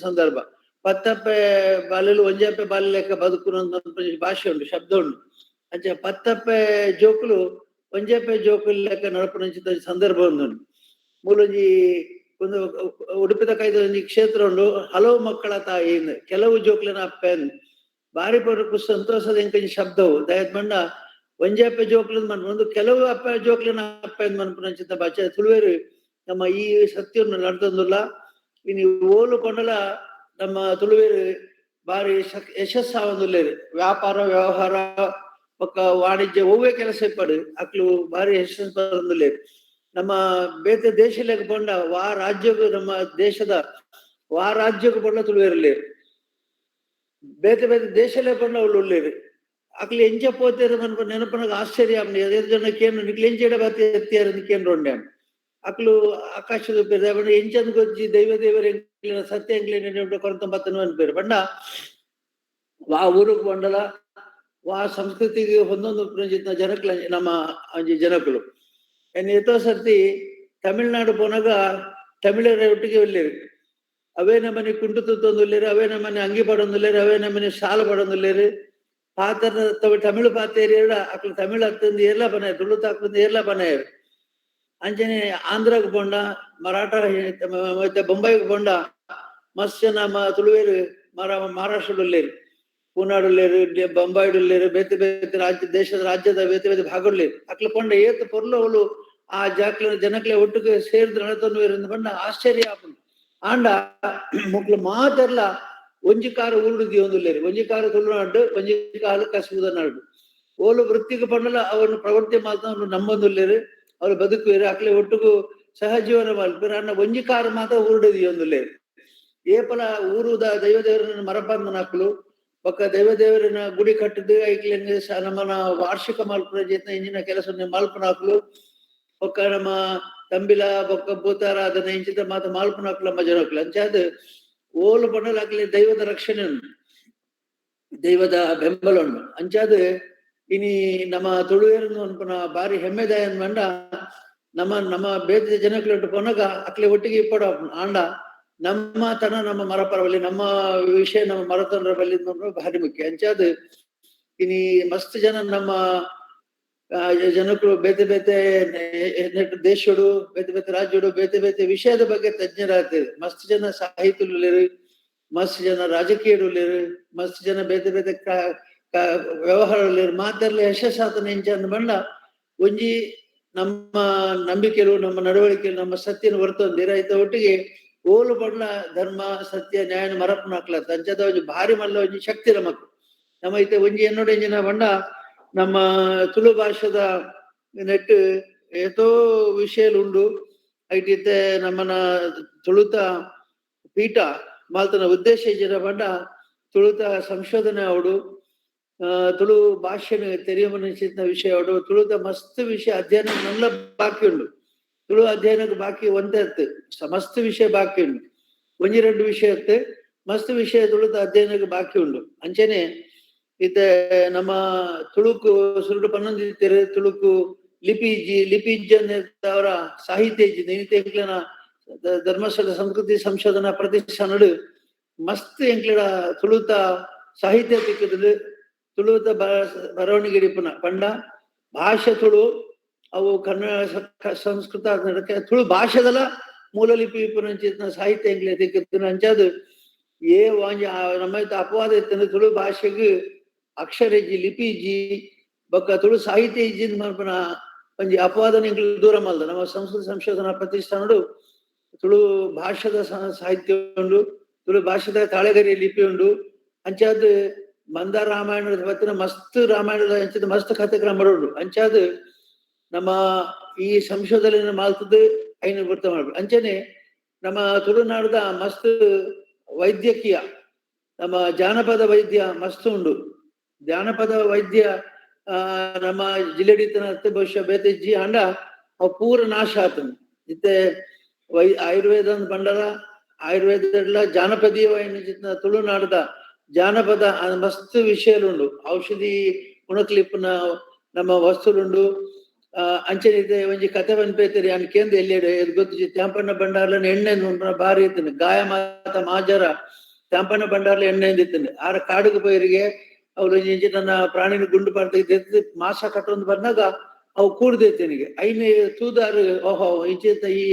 ಸಂದರ್ಭ. ಪತ್ತಪ್ಪೆ ಬಾಲೆಲು ಒಂಜಪ್ಪೆ ಬಾಲೆ ಲೆಕ್ಕ ಬದುಕುನ ಭಾಷೆ ಉಂಟು, ಶಬ್ದ ಉಂಟು. ಅಂಚ ಪತ್ತಪ್ಪೆ ಜೋಕುಲು ಒಂಜಪ್ಪೆ ಜೋಕುಲು ಲೆಕ್ಕ ನಡಪುನಂಚಿನ ಸಂದರ್ಭ ಉಂಡು. ಮೂಲೊಂಜಿ ಒಂದು ಉಡುಪಿದ ಕೈದ ಒಂಜಿ ಕ್ಷೇತ್ರ ಉಂಡು, ಹಲವು ಮಕ್ಕಳ ತಾಯಿ, ಕೆಲವು ಜೋಕ್ಲಿನ ಅಪ್ಪೆ ಬಾರಿ ಪೊರ್ಕು ಸಂತೋಷದ ಎಂಕಂಜಿ ಶಬ್ದವು. ದಯದ್ ಬಣ್ಣ ಒಂಜಪ್ಪೆ ಜೋಕ್ಲಿನ ಮನ್ಪು ಒಂದು ಕೆಲವು ಅಪ್ಪ ಜೋಕ್ಲಿನ ಅಪ್ಪೆ ಮನ್ಪುನಂಚಿನ ಭಾಷೆ ತುಳುವೇರು ನಮ್ಮ ಈ ಸತ್ಯವನ್ನು ನಡ್ತಂದುಲ್ಲ. ಇನ್ನು ಓಲು ಕೊಂಡಲ ನಮ್ಮ ತುಳುವೇರು ಬಾರಿ ಯಶಸ್ಸಾವಂದುಲ್ಲೇರು. ವ್ಯಾಪಾರ ವ್ಯವಹಾರ ಬೊಕ್ಕ ವಾಣಿಜ್ಯ ಒವ್ವೇ ಕೆಲಸ ಇಪ್ಪಡು ಅಕ್ಲು ಬಾರಿ ಯಶಸ್ಸು ಬರಂದುಲ್ಲೇರು. ನಮ್ಮ ಬೇತೆ ದೇಶಲೆಗ್ ಪಂಡ ವಾ ರಾಜ್ಯಕ್ಕೂ ನಮ್ಮ ದೇಶದ ವಾ ರಾಜ್ಯಕ್ಕೂ ಪಂಡ ತುಳುವೇರ್ಲೇರು, ಬೇತೆ ಬೇತೆ ದೇಶಲೇ ಪಂಡ ಅವಳು ಉಳ್ಳೇರು. ಅಕ್ಲು ಎಂಚ ಪೋತೇರು ಮನ್ಪ ನೆನಪನಾಗ ಆಶ್ಚರ್ಯ ಆಪ್ನಿ. ಅದೇ ಜನ ಕೇನು ನಿಕ್ಲು ಎಂಚೆಡ ಬಾತಿ ಎತ್ತಿಯಾರು ನಿಕ್ಕೇನು ರೊಂಡೆ ಅಕ್ಲು ಆಕಾಶದ ಪೇರು ಎಂಚಂದ್ ಗೊಜ್ಜಿ ದೈವ ದೇವರ ಎಂಕ್ಲಿನ ಸತ್ಯ ಎಂಕ್ಲಿನ ಕೊರಂತ ಬತ್ತನು ಅನ್ಪೇರು. ಬಣ್ಣ ವಾ ಊರಿಗೆ ಬಂಡಲ ವಾ ಸಂಸ್ಕೃತಿಗೆ ಒಂದೊಂದು ಜನಕ್ಲ ನಮ್ಮ ಅಂಜಿ ಜನಕುಲು. ಎತ್ತೋ ಸರ್ತಿ ತಮಿಳ್ನಾಡು ಪೋನಾಗ ತಮಿಳರ ಒಟ್ಟಿಗೆ ಉಳ್ಳೇರು. ಅವೇ ನಮ್ಮನೆ ಕುಂಟು ತುತ್ತೊಂದುಲ್ಲೇರು, ಅವೇ ನಮ್ಮನೆ ಅಂಗಿ ಪಡೊಂದುಲ್ಲೇರು, ಅವೇ ನಮ್ಮನೆ ಶಾಲು ಪಡೊಂದುಲ್ಲೇರು. ಪಾತ್ರ ತಮಿಳು ಪಾತೇರಿಯರ ಅಕ್ಲು ತಮಿಳು ಅತ್ತಂದು ಏರ್ಲ ಬನಾಯರು, ತುಳು ತಾಕ್ಲಂದು ಏರ್ಲ ಬನಾಯರು. ಅಂಚನೆ ಆಂಧ್ರಕ್ಕೆ ಪೋಂಡ, ಮರಾಠ ಮತ್ತೆ ಬೊಂಬೈಗೆ ಪೋಂಡ ಮಸ್ತ್ ಜನ ತುಳುವೇರು ಮಹಾರಾಷ್ಟ್ರಡುಲ್ಲೇರು, ಪೂನಾಡುಲ್ಲೇರು, ಬೊಂಬಾಯಿಡುಲ್ಲೇರು, ಬೇತೆ ಬೇತೆ ರಾಜ್ಯ ದೇಶದ ರಾಜ್ಯದ ಬೇತೆ ಬೇತೆ ಭಾಗಡುಲ್ಲೇರು. ಅಕ್ಲು ಪಂಡ ಏತ್ ಪೊರ್ಲು ಅವಳು ಆ ಜಾಕ್ಲ ಜನಕ್ಲೆ ಒಟ್ಟಿಗೆ ಸೇರ್ದು ನಡತೊಂದು ಪಂಡ ಆಶ್ಚರ್ಯ ಆಪುಂಡು. ಆಂಡ ಮೊಕ್ಲು ಮಾತೆರ್ಲ ಒಂಜಿ ಕಾರು ಊರುಡು ದಿಯೊಂದುಲ್ಲೇರು, ಒಂಜಿ ಕಾರು ತುಳುನಾಡು, ಒಂಜಿ ಕಾಲು ಕಸುಬುದ ನಾಡು. ಓಲು ವೃತ್ತಿಗೆ ಪಂಡಲ ಅವನು ಪ್ರವೃತ್ತಿ ಮಾತ್ರ ಅವನು ನಂಬೊಂದುಲ್ಲೇರು, ಅವ್ರು ಬದುಕುವೇರು, ಅಕ್ಲೆ ಒಟ್ಟುಗು ಸಹಜೀವನ ಮಲ್ಪೇರು. ಅಣ್ಣ ಒಂಜಿ ಕಾರು ಮಾತ್ರ ಊರುಡು ದಿಯೊಂದುಲ್ಲೇರು. ಏಪಲ ಊರುದ ದೈವ ದೇವರನ್ನ ಮರಪಂದನ ಹಾಕ್ಲು ಬೊಕ್ಕ ದೈವ ದೇವರನ್ನ ಗುಡಿ ಕಟ್ಟದು ಐಕ್ಲೆಂಗ್ ನಮ್ಮನ ವಾರ್ಷಿಕ ಮಲ್ಪುನ ಜೇತನ ಇಂಜಿನ ಕೆಲಸ ಮಲ್ಪುನ ಹಾಕ್ಲು ಬೊಕ್ಕ ನಮ್ಮ ತಂಬಿಲ ಬೊಕ್ಕ ಭೂತಾರಾಧನೆ ಇಂಚಿತ ಮಾತ ಮಲ್ಪುನ ಹಾಕ್ಲು ನಮ್ಮ ಜನಕ್ಲು. ಅಂಚಾದ್ ಓಲು ಪಂಡಲ ಅಕ್ಲೆ ದೈವದ ರಕ್ಷಣೆ ಉಂಡು, ದೈವದ ಬೆಂಬಲ ಉಂಡು. ಅಂಚಾದ್ ಇನಿ ನಮ್ಮ ತುಳುವೇರನ್ನು ಅನ್ಪುನ ಬಾರಿ ಹೆಮ್ಮೆದಾಯ ಬಂಡ ನಮ್ಮ ನಮ್ಮ ಬೇತೆ ಜನಕ್ಲು ಪೋನಾಗ ಅಕ್ಲೆ ಒಟ್ಟಿಗೆ ಇಪ್ಪಡ ಆಂಡ ನಮ್ಮ ತನ ನಮ್ಮ ಮರಪರವಲ್ಲಿ ನಮ್ಮ ವಿಷಯ ನಮ್ಮ ಮರತನರ ಬಲ್ಲಿ ಭಾರಿ ಮುಖ್ಯ. ಅಂಚಾದ್ ಇನಿ ಮಸ್ತ್ ಜನ ನಮ್ಮ ಜನಕ್ಕಳು ಬೇತೆ ಬೇತೆ ದೇಶಡು ಬೇತೆ ಬೇತೆ ರಾಜ್ಯಡು ಬೇತೆ ಬೇತೆ ವಿಷಯದ ಬಗ್ಗೆ ತಜ್ಞರಾಗ್ತದೆ. ಮಸ್ತ್ ಜನ ಸಾಹಿತ್ಯುಲೇರು, ಮಸ್ತ್ ಜನ ರಾಜಕೀಯರುಲೇರು, ಮಸ್ತ್ ಜನ ಬೇತೆ ಬೇತೆ ವ್ಯವಹಾರದಲ್ಲಿ ಮಾತೆರ್ಲ ಯಶಸ್ಸಾತನ ಇಂಚ ಅಂದ್ ಬಂಡ ಒಂಜಿ ನಮ್ಮ ನಂಬಿಕೆಲು ನಮ್ಮ ನಡವಳಿಕೆ ನಮ್ಮ ಸತ್ಯನ ಹೊರತೊಂದಿರ ಐತ ಒಟ್ಟಿಗೆ ಓಲು ಬಣ್ಣ ಧರ್ಮ ಸತ್ಯ ನ್ಯಾಯನ ಮರಪನ ಹಾಕ್ಲತ್ತ. ಅಂಚದ ಒಂಜಿ ಭಾರಿ ಮಲ್ಲ ಒಂಜಿ ಶಕ್ತಿ ನಮಕ್ ನಮ್ಮ ಐತೆ ಒಂಜಿ ಎನ್ನೋಡು ಎಂಜಿನ ಬಣ್ಣ ನಮ್ಮ ತುಳು ಭಾಷೆದ ನೆಟ್ ಏತೋ ವಿಷಯಲು ಉಂಡು. ಐಟಿತ್ತೆ ನಮ್ಮನ ತುಳುತ ಪೀಠ ಮಾಲ್ತನ ಉದ್ದೇಶ ಇಜ್ಜಿನ ಬಣ್ಣ ತುಳುತ ಸಂಶೋಧನೆ ಅವಡು, ತುಳು ಭಾಷೆನ ತೆರೆಯುವ ವಿಷಯ ಅವಡು, ತುಳುತ ಮಸ್ತ್ ವಿಷಯ ಅಧ್ಯಯನ ನಲ್ಲ ಬಾಕಿ ಉಂಡು. ತುಳು ಅಧ್ಯಯನಕ್ಕೆ ಬಾಕಿ ಒಂದೇ ಇತ್ತು, ಮಸ್ತ್ ವಿಷಯ ಬಾಕಿ ಉಂಡು, ಒಂಜಿ ಎರಡು ವಿಷಯ ಇತ್ತು, ಮಸ್ತ್ ವಿಷಯ ತುಳುತ ಅಧ್ಯಯನಕ್ಕೆ ಬಾಕಿ ಉಂಡು. ಅಂಚನೆ ಇತ್ತೆ ನಮ್ಮ ತುಳುಕು ಸುರುಡು ಪನ್ನೊಂದಿತ್ತೆರು ತುಳುಕು ಲಿಪಿ ಇಜ್ಜಿ, ಲಿಪಿ ಇಜ್ಜಿ ಅವರ ಸಾಹಿತ್ಯ ಇಜ್ಜಿ. ಎಂಕ್ಲೆನ ಧರ್ಮಸ್ಥಳ ಸಂಸ್ಕೃತಿ ಸಂಶೋಧನಾ ಪ್ರತಿಷ್ಠಾನಡು ಮಸ್ತ್ ಎಂಕ್ಲೆಡ ತುಳುತ ಸಾಹಿತ್ಯ ತಿಕ್ಕುದು, ತುಳುತ ಬರವಣಿಗೆ ಇಪ್ಪುನ ಪಂಡ ಭಾಷೆ ತುಳು ಅವು ಕನ್ನಡ ಸಂಸ್ಕೃತ ತುಳು ಭಾಷೆದಲ ಮೂಲ ಲಿಪಿ ಇಪ್ಪುನಂಚಿನ ಸಾಹಿತ್ಯ ಎಂಕ್ಲೆ ತಿಕ್ಕುದು. ಅಂಚಾದ್ ಏ ವಾಂಜಿ ನಮ್ಮ ಅಪವಾದ ಇತ್ತಂದ್ರೆ ತುಳು ಭಾಷೆಗೆ ಅಕ್ಷರ ಇಜ್ಜಿ, ಲಿಪಿ ಇಜ್ಜಿ, ಬೊಕ್ಕ ತುಳು ಸಾಹಿತ್ಯ ಇಜ್ಜಿ ಮನ್ಪುನ ಒಂಜಿ ಅಪವಾದನೆ ಎಂಕ್ಲು ದೂರ ಮಲ್ದ. ನಮ್ಮ ಸಂಸ್ಕೃತ ಸಂಶೋಧನಾ ಪ್ರತಿಷ್ಠಾನಡು ತುಳು ಭಾಷೆದ ಸಾಹಿತ್ಯ ಉಂಡು, ತುಳು ಭಾಷೆದ ತಾಳೆಗರಿ ಲಿಪಿ ಉಂಡು. ಅಂಚಾದ್ ಮಂದ ರಾಮಾಯಣದ ಬತ್ತಿನ ಮಸ್ತ್ ರಾಮಾಯಣದ ಅಂಚಿದ ಮಸ್ತ್ ಕಥೆಕ್ರಮ ಉಂಡು. ಅಂಚಾದ್ ನಮ್ಮ ಈ ಸಂಶೋಧನೆ ಮಾಲ್ತದ್ದು ಐನು ಗುರ್ತ ಮಾಡ್ಬೇಕು. ಅಂಚನೆ ನಮ್ಮ ತುಳುನಾಡದ ಮಸ್ತ್ ವೈದ್ಯಕೀಯ ನಮ್ಮ ಜಾನಪದ ವೈದ್ಯ ಮಸ್ತ್ ಉಂಡು. ಜಾನಪದ ವೈದ್ಯ ನಮ್ಮ ಜಿಲ್ಲೆಡಿತನ ಬಹುಶಃ ಬೇತೆಜ್ಜಿ ಅಂಡ ಅವು ಪೂರ ನಾಶ ಆತನ. ಇತ್ತೆ ಆಯುರ್ವೇದ ಬಂಡಲ ಆಯುರ್ವೇದ ಜಾನಪದೀಯ ತುಳುನಾಡದ ಜಾನಪದ ಮಸ್ತ್ ವಿಷಯಲುಂಡು ಔಷಧಿ ಗುಣಕ್ಲಿಪ್ಪುನ ನಮ್ಮ ವಸ್ತುಲುಂಡು. ಅಂಚನೆ ಒಂಜಿ ಕತೆ ಪನ್ಪೇತರಿ ಅನ್ ಕೇಂದ್ರ ಎಲ್ಲಿಯಡು ಗೊತ್ತು ತ್ಯಾಂಪಣ್ಣ ಭಂಡಾರ್ಲನ ಎಣ್ಣೆ ಬಾರಿ ಇತ್ತನು ಗಾಯ ಮಾತ ಮಾಜರ ತ್ಯಾಂಪಣ್ಣ ಭಂಡಾರ್ಲ ಎಣ್ಣೆ ಇತ್ತನು ಆರ ಕಾಡುಗು ಪೈರಿಗೆ ಅವ್ರು ಒಂಜಿ ತನ್ನ ಪ್ರಾಣಿನ ಗುಂಡು ಪಾಡ್ದ ಮಾಸ ಕಟ್ಟೊಂದು ಬಂದಾಗ ಅವು ಕೂಡ್ದೈತನಿಗೆ ಐನೆ ತೂದಾರು ಓಹೋ ಇಂಚಿತ ಈ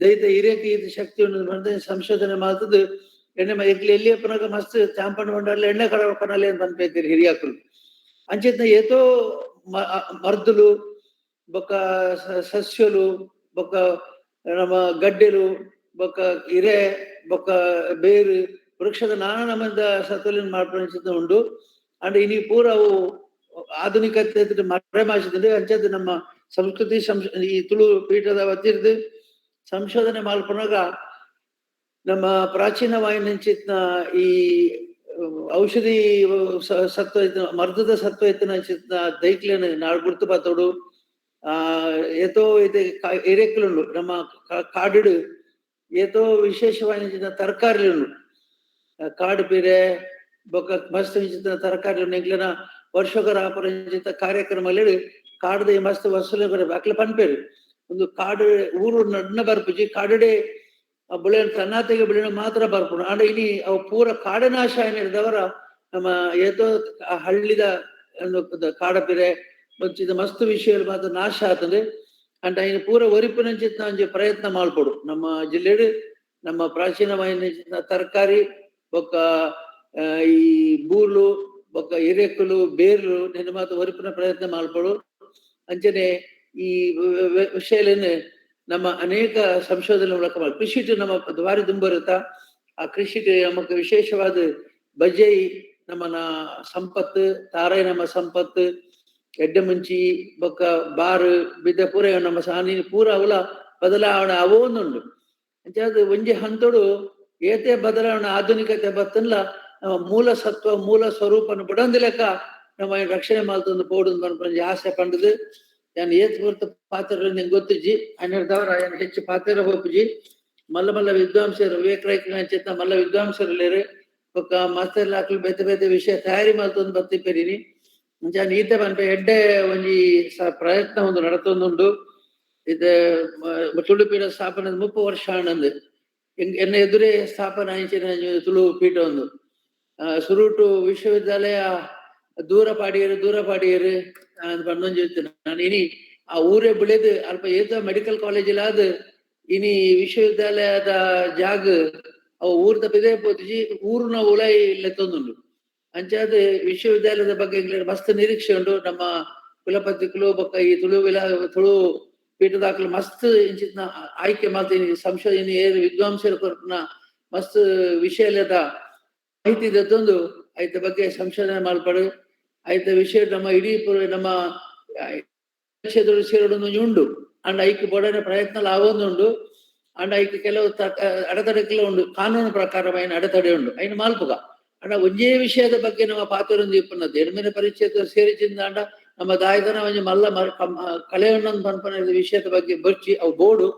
ದೈತ ಹಿರಿಯಕ್ಕೆ ಇದು ಶಕ್ತಿ ಉಂಡು ಬಂದ ಸಂಶೋಧನೆ ಮಾಡ್ತದ್ದು ಎಣ್ಣೆ ಎಲ್ಲಿ ಎಲ್ಲಿ ಪುನಗ ಮಸ್ತ್ ತ್ಯಾಂಪಣ್ಣ ಭಂಡಾರ್ಲ ಎಣ್ಣೆ ಕಡ ಕಣಲೆ ಅಂತ ಪನ್ಪೇತೀರಿ ಹಿರಿಯಾಕುಲು. ಅಂಚೆತ್ನ ಏತೋ ಮರ್ದುಲು ಬೊಕ್ಕ ಸಸ್ಯಲು ಬೊಕ್ಕ ನಮ್ಮ ಗಡ್ಡೆಲು ಬೊಕ್ಕ ಇರೆ ಬೊಕ್ಕ ಬೇರು ವೃಕ್ಷದ ನಾನಾ ನಮದ ಸತುಲಿನ ಮಾಡ್ಪಂಚಿತ ಉಂಡು. ಅಂಡ್ ಇನಿ ಪೂರ ಅವು ಆಧುನಿಕತೆ ಮರೆ ಮಾಸಿದ್ರೆ ಅಂಚದ ನಮ್ಮ ಸಂಸ್ಕೃತಿ ಈ ತುಳು ಪೀಠದ ವತಿರ್ದು ಸಂಶೋಧನೆ ಮಾಲ್ಪನಾಗ ನಮ್ಮ ಪ್ರಾಚೀನ ವಾಯಿನಂಚಿತ್ನ ಈ ಔಷಧಿ ಸತ್ವ ಮರ್ದದ ಸತ್ವ ಇತ್ತಿನ ದೈಕ್ಲೇನ ನಾಡು ಗುರ್ತು ಪಾತೋಡು. ಏತೋ ಇದು ಎರೆಕ್ಕಲುಂಡು ನಮ್ಮ ಕಾಡುಡು ಏತೋ ವಿಶೇಷವಾದ ತರಕಾರಿಲು ಕಾಡು ಪೀರೆ ಬೊಕ್ಕ ಮಸ್ತ್ ಇಂಚಿತ್ತಿನ ತರಕಾರಿ ಎಂಕ್ಲೆನ ವರ್ಷಕರ ಆಪರಂಚಿತ ಕಾರ್ಯಕ್ರಮ ಕಾಡ್ದ ಮಸ್ತ್ ವಸೂಲಿ ಅಕ್ಲೆ ಪನ್ಪೇರು ಒಂದು ಕಾಡು ಊರು ನಡ್ನ ಬರ್ಪುಜಿ ಕಾಡುಡೆ ಬುಳೆ ತನ್ನಾತೆಗೆ ಬೆಳೆ ಮಾತ್ರ ಬರ್ಪುಂಡು. ಆಂಡ ಇನಿ ಅವು ಪೂರ ಕಾಡನಾಶ ಏನಿರ್ದವರ ನಮ್ಮ ಏತೋ ಹಳ್ಳಿದ ಕಾಡಪಿರೆ ಇದು ಮಸ್ತ್ ವಿಷಯ ಮಾತ್ರ ನಾಶ ಆತಂದ್ರೆ ಅಂಡ್ ಐನ ಪೂರ ಒರಿಪಿನಂಚಿತ್ನ ಒಂಜಿ ಪ್ರಯತ್ನ ಮಾಲ್ಪೊಡು. ನಮ್ಮ ಜಿಲ್ಲೆಡ್ ನಮ್ಮ ಪ್ರಾಚೀನವಾಯಿನ ತರಕಾರಿ ಬೊಕ್ಕ ಈ ಬೂಲು ಬೊಕ್ಕ ಎರೆಕ್ಕುಲು ಬೇರ್ಲು ನಿನ್ನ ಮಾತ್ರ ಒರಿಪಿನ ಪ್ರಯತ್ನ ಮಾಲ್ಪೊಡು. ಅಂಚನೆ ಈ ವಿಷಯಲೇನು ನಮ್ಮ ಅನೇಕ ಸಂಶೋಧನೆ ಮೂಲಕ ಕೃಷಿ ನಮ್ಮ ದ್ವಾರಿ ದುಂಬರುತ್ತ ಆ ಕೃಷಿ ನಮಕ್ ವಿಶೇಷವಾದ ಬಜೈ ನಮ್ಮನ ಸಂಪತ್ತು ತಾರೈ ನಮ್ಮ ಸಂಪತ್ತು ಎಡ್ಡೆ ಮುಂಚಿ ಬೊಕ್ಕ ಬಾರು ಬಿದ್ದ ಪೂರ ನಮ್ಮ ಸಾನಿ ಪೂರ ಅವಲ ಬದಲಾವಣೆ ಅವೊಂದುಂಡು. ಅಂಚಾದ ಒಂಜಿ ಹಂತೋಡು ಏತೆ ಬದಲಾವಣೆ ಆಧುನಿಕತೆ ಬತ್ತನ್ಲ ನಮ್ಮ ಮೂಲ ಸತ್ವ ಮೂಲ ಸ್ವರೂಪನ ಬುಡಂದ ಲೆಕ್ಕ ನಮ್ಮ ರಕ್ಷಣೆ ಮಾಲ್ತೊಂದು ಪೋಡು ಪನ್ಪುನ ಆಸೆ ಪಂಡದು ಯಾನ್ ಏತ್ ಪೊರ್ತು ಪಾತ್ರ ನಿಂಗೆ ಗೊತ್ತಿಜ್ಜಿ ಅನ್ನಿರ್ದವರ ಯಾನ್ ಹೆಚ್ಚು ಪಾತ್ರ ಹೋಪುಜಿ. ಮಲ್ಲ ಮಲ್ಲ ವಿದ್ವಾಂಸರು ವಿವೇಕ ರೈಕ್ಲ ಮಲ್ಲ ವಿದ್ವಾಂಸರು ಲೇರು ಬೊಕ್ಕ ಮಾಸ್ತರ್ ಲಾಕ್ಲು ಬೇತೆ ಬೇತೆ ವಿಷಯ ತಯಾರಿ ಮಲ್ತೊಂದು ಬತ್ತಿಪ್ಪೆರಿನಿ. ಅಂಚ ಈತೆ ಪನ್ಪೆ ಎಡ್ಡೆ ಒಂಜಿ ಪ್ರಯತ್ನ ಒಂದು ನಡತೊಂದುಂಡು. ಇದು ತುಳು ಪೀಠ ಸ್ಥಾಪನೆ 30 ವರ್ಷ ಆನಂದ್ ಎನ್ನ ಎದುರೇ ಸ್ಥಾಪನೆ ಆಂಚಿನ ತುಳು ಪೀಠ ಒಂದು ಸುರುಟು ವಿಶ್ವವಿದ್ಯಾಲಯ ದೂರ ಪಾಡಿಯರು ದೂರ ಪಾಡಿಯರು ಪಂಡೊಂಜಿ ನಾನು ಇನಿ ಆ ಊರೇ ಬೆಳೆದು ಅಲ್ಪ ಏತ ಮೆಡಿಕಲ್ ಕಾಲೇಜ್ ಇಲ್ಲಾದ ಇನಿ ವಿಶ್ವವಿದ್ಯಾಲಯದ ಜಾಗ ಅವು ಊರ್ದ ಪಿದೇ ಪೋತಿಜಿ ಊರಿನ ಉಲೈ ಲೆತ್ತೊಂದುಂಡು. ಅಂಚಾದ ವಿಶ್ವವಿದ್ಯಾಲಯದ ಬಗ್ಗೆ ಮಸ್ತ್ ನಿರೀಕ್ಷೆ ಉಂಟು. ನಮ್ಮ ಕುಲಪತಿಗಳು ಬೊಕ್ಕ ಈ ತುಳು ತುಳು ಪೀಠದಾಖಲು ಮಸ್ತ್ ಇಂಚಿತ್ನ ಆಯ್ಕೆ ಮಾಡ್ತೀನಿ ಸಂಶೋಧನೆ ಏರು ವಿದ್ವಾಂಸರು ಕೊರ್ಪುನ ಮಸ್ತ್ ವಿಷಯದ ಮಾಹಿತಿ ದತ್ತೊಂದು ಐತ ಬಗ್ಗೆ ಸಂಶೋಧನೆ ಮಾಲ್ಪಡು. ಐತ ವಿಷಯ ನಮ್ಮ ಇಡೀ ನಮ್ಮ ಕ್ಷೇತ್ರ ಸೇರೋದು ಉಂಡು. ಅಂಡ್ ಐಕ್ ಬೋಡನೆ ಪ್ರಯತ್ನ ಆವೊಂದುಂಡು. ಅಂಡ್ ಐಕ್ ಕೆಲವು ಅಡೆತಡೆಗಳು ಉಂಡು ಕಾನೂನು ಪ್ರಕಾರమైన ಅಡೆತಡೆ ಉಂಡು ಐನ ಮಾಲ್ಪುಗ. ಅಂಡ ಒಂಜೇ ವಿಷಯದ ಬಗ್ಗೆ ನಮ್ಮ ಪಾತ್ರೊಂದು ಇಪ್ಪುನದ್ದು ಎಡ್ಮೆನೆ ಪರಿಚಯ ಸೇರಿಚಿಂದ ಅಂಡ ನಮ್ಮ ದಾಯತನ ಒಂಜಿ ಮಲ್ಲ ಕಲೆಯೊಂದು ಪನ್ಪನ ವಿಷಯದ ಬಗ್ಗೆ ಬರ್ಚಿ ಅವು ಬೋಡು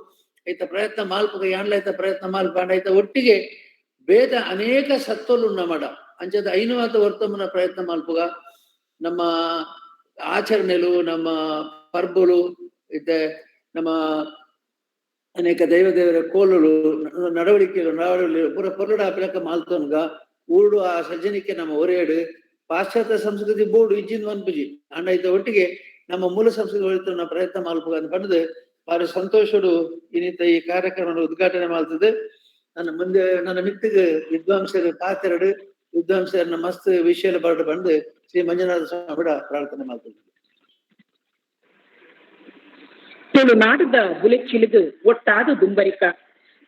ಐತ ಪ್ರಯತ್ನ ಮಾಲ್ಪುಗ ಯಾನ್ಲ ಐತ ಪ್ರಯತ್ನ ಮಾಲ್ಪ. ಅಂಡ ಐತ ಒಟ್ಟಿಗೆ ಬೇದ ಅನೇಕ ಸತ್ವಲು ನಮಡ ಅಂಚದ ಐನುವಾತ ವರ್ತಮನ ಪ್ರಯತ್ನ ಮಾಲ್ಪುಗ. ನಮ್ಮ ಆಚರಣೆಲು ನಮ್ಮ ಪರ್ಬಲು ಇತ್ತೆ ನಮ್ಮ ಅನೇಕ ದೈವ ದೇವರ ಕೋಲುಲು ನಡವಳಿಕೆಗಳು ನಡವಳಿಕೆ ಪೂರ ಪೊರ್ಲುಡ ಆಪಿಲಕ ಮಾಲ್ತೊನ್ಗ ಊರುಡು ಆ ಸಜ್ಜನಿಕೆ ನಮ್ಮ ಒರೇಡು ಪಾಶ್ಚಾತ್ಯ ಸಂಸ್ಕೃತಿ ಬೋರ್ಡು ಇಜ್ಜಿಂದ ಮನ್ಪುಜಿ. ಅಂಡ ಐತ ಒಟ್ಟಿಗೆ ನಮ್ಮ ಮೂಲ ಸಂಸ್ಕೃತಿ ಒಳಿತು ಪ್ರಯತ್ನ ಮಾಲ್ಪುಗ ಅಂತ ಪಂಡದು ಭಾರಿ ಸಂತೋಷಡು ಇನ್ನಿತ ಈ ಕಾರ್ಯಕ್ರಮ ಉದ್ಘಾಟನೆ ಮಾಡ್ತದೆ. ನನ್ನ ಮುಂದೆ ನನ್ನ ಮಿತ್ತಿಗೆ ವಿದ್ವಾಂಸರು ಪಾತೆರಡು ವಿದ್ವಾಂಸರನ್ನ ಮಸ್ತ್ ವಿಷಯ ಬರಡು ಬಂದು ಶ್ರೀ ಮಂಜುನಾಥ ಸ್ವಾಮಿ ಕೂಡ ಪ್ರಾರ್ಥನೆ ಮಾಡ್ತದೆ. ತುಳುನಾಡದ ಬುಲೆಚ್ಚಿಲಿದು ಒಟ್ಟಾದ ದುಂಬರಿಕ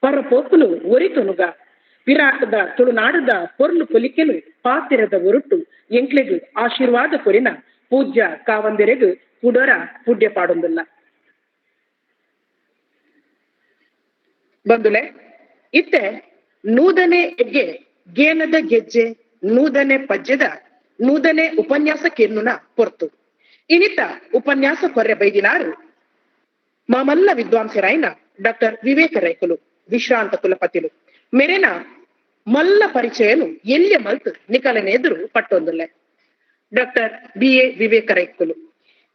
ಪರಪೋಕುಲು ಒರಿತೊನುಗ ವಿರಾಟದ ತುಳುನಾಡದ ಪೊರ್ಲು ಪೊಲಿಕೆಲು ಪಾತಿರದ ಒರುಟು ಎಂಕ್ಲೆಗು ಆಶೀರ್ವಾದ ಕೊರಿನ ಪೂಜ್ಯ ಕಾವಂದೆರೆಗು ಕುಡೊರ ಪುಡ್ಯ ಪಾಡೊಂದುಲ್ಲ. ಬಂದುಲೆ ಇತ್ತೆ ನೂದನೆ ಎಗ್ಗೆ ಗೇನದ ಗೆಜ್ಜೆ ನೂದನೆ ಪಜ್ಜೆದ ನೂದನೆ ಉಪನ್ಯಾಸ ಕಿರ್ನುನ ಪೊರ್ತು ಇನಿತ ಉಪನ್ಯಾಸ ಕೊರ್ರೆ ಬೈದಿನಾರು ಮಾಮಲ್ಲ ವಿದ್ವಾಂಸರಾಯನ ಡಾಕ್ಟರ್ ವಿವೇಕ ರೈಕುಲು ವಿಶ್ರಾಂತ ಕುಲಪತಿಲು ಮೆರೆನ ಮಲ್ಲ ಪರಿಚಯನು ಎಲ್ಯ ಮಲ್ತ್ ನಿಕಲನೆ ಎದುರು ಪಟ್ಟೊಂದುಲ್ಲೆ. Doctor BA. ವಿವೇಕ ರೈಕುಲು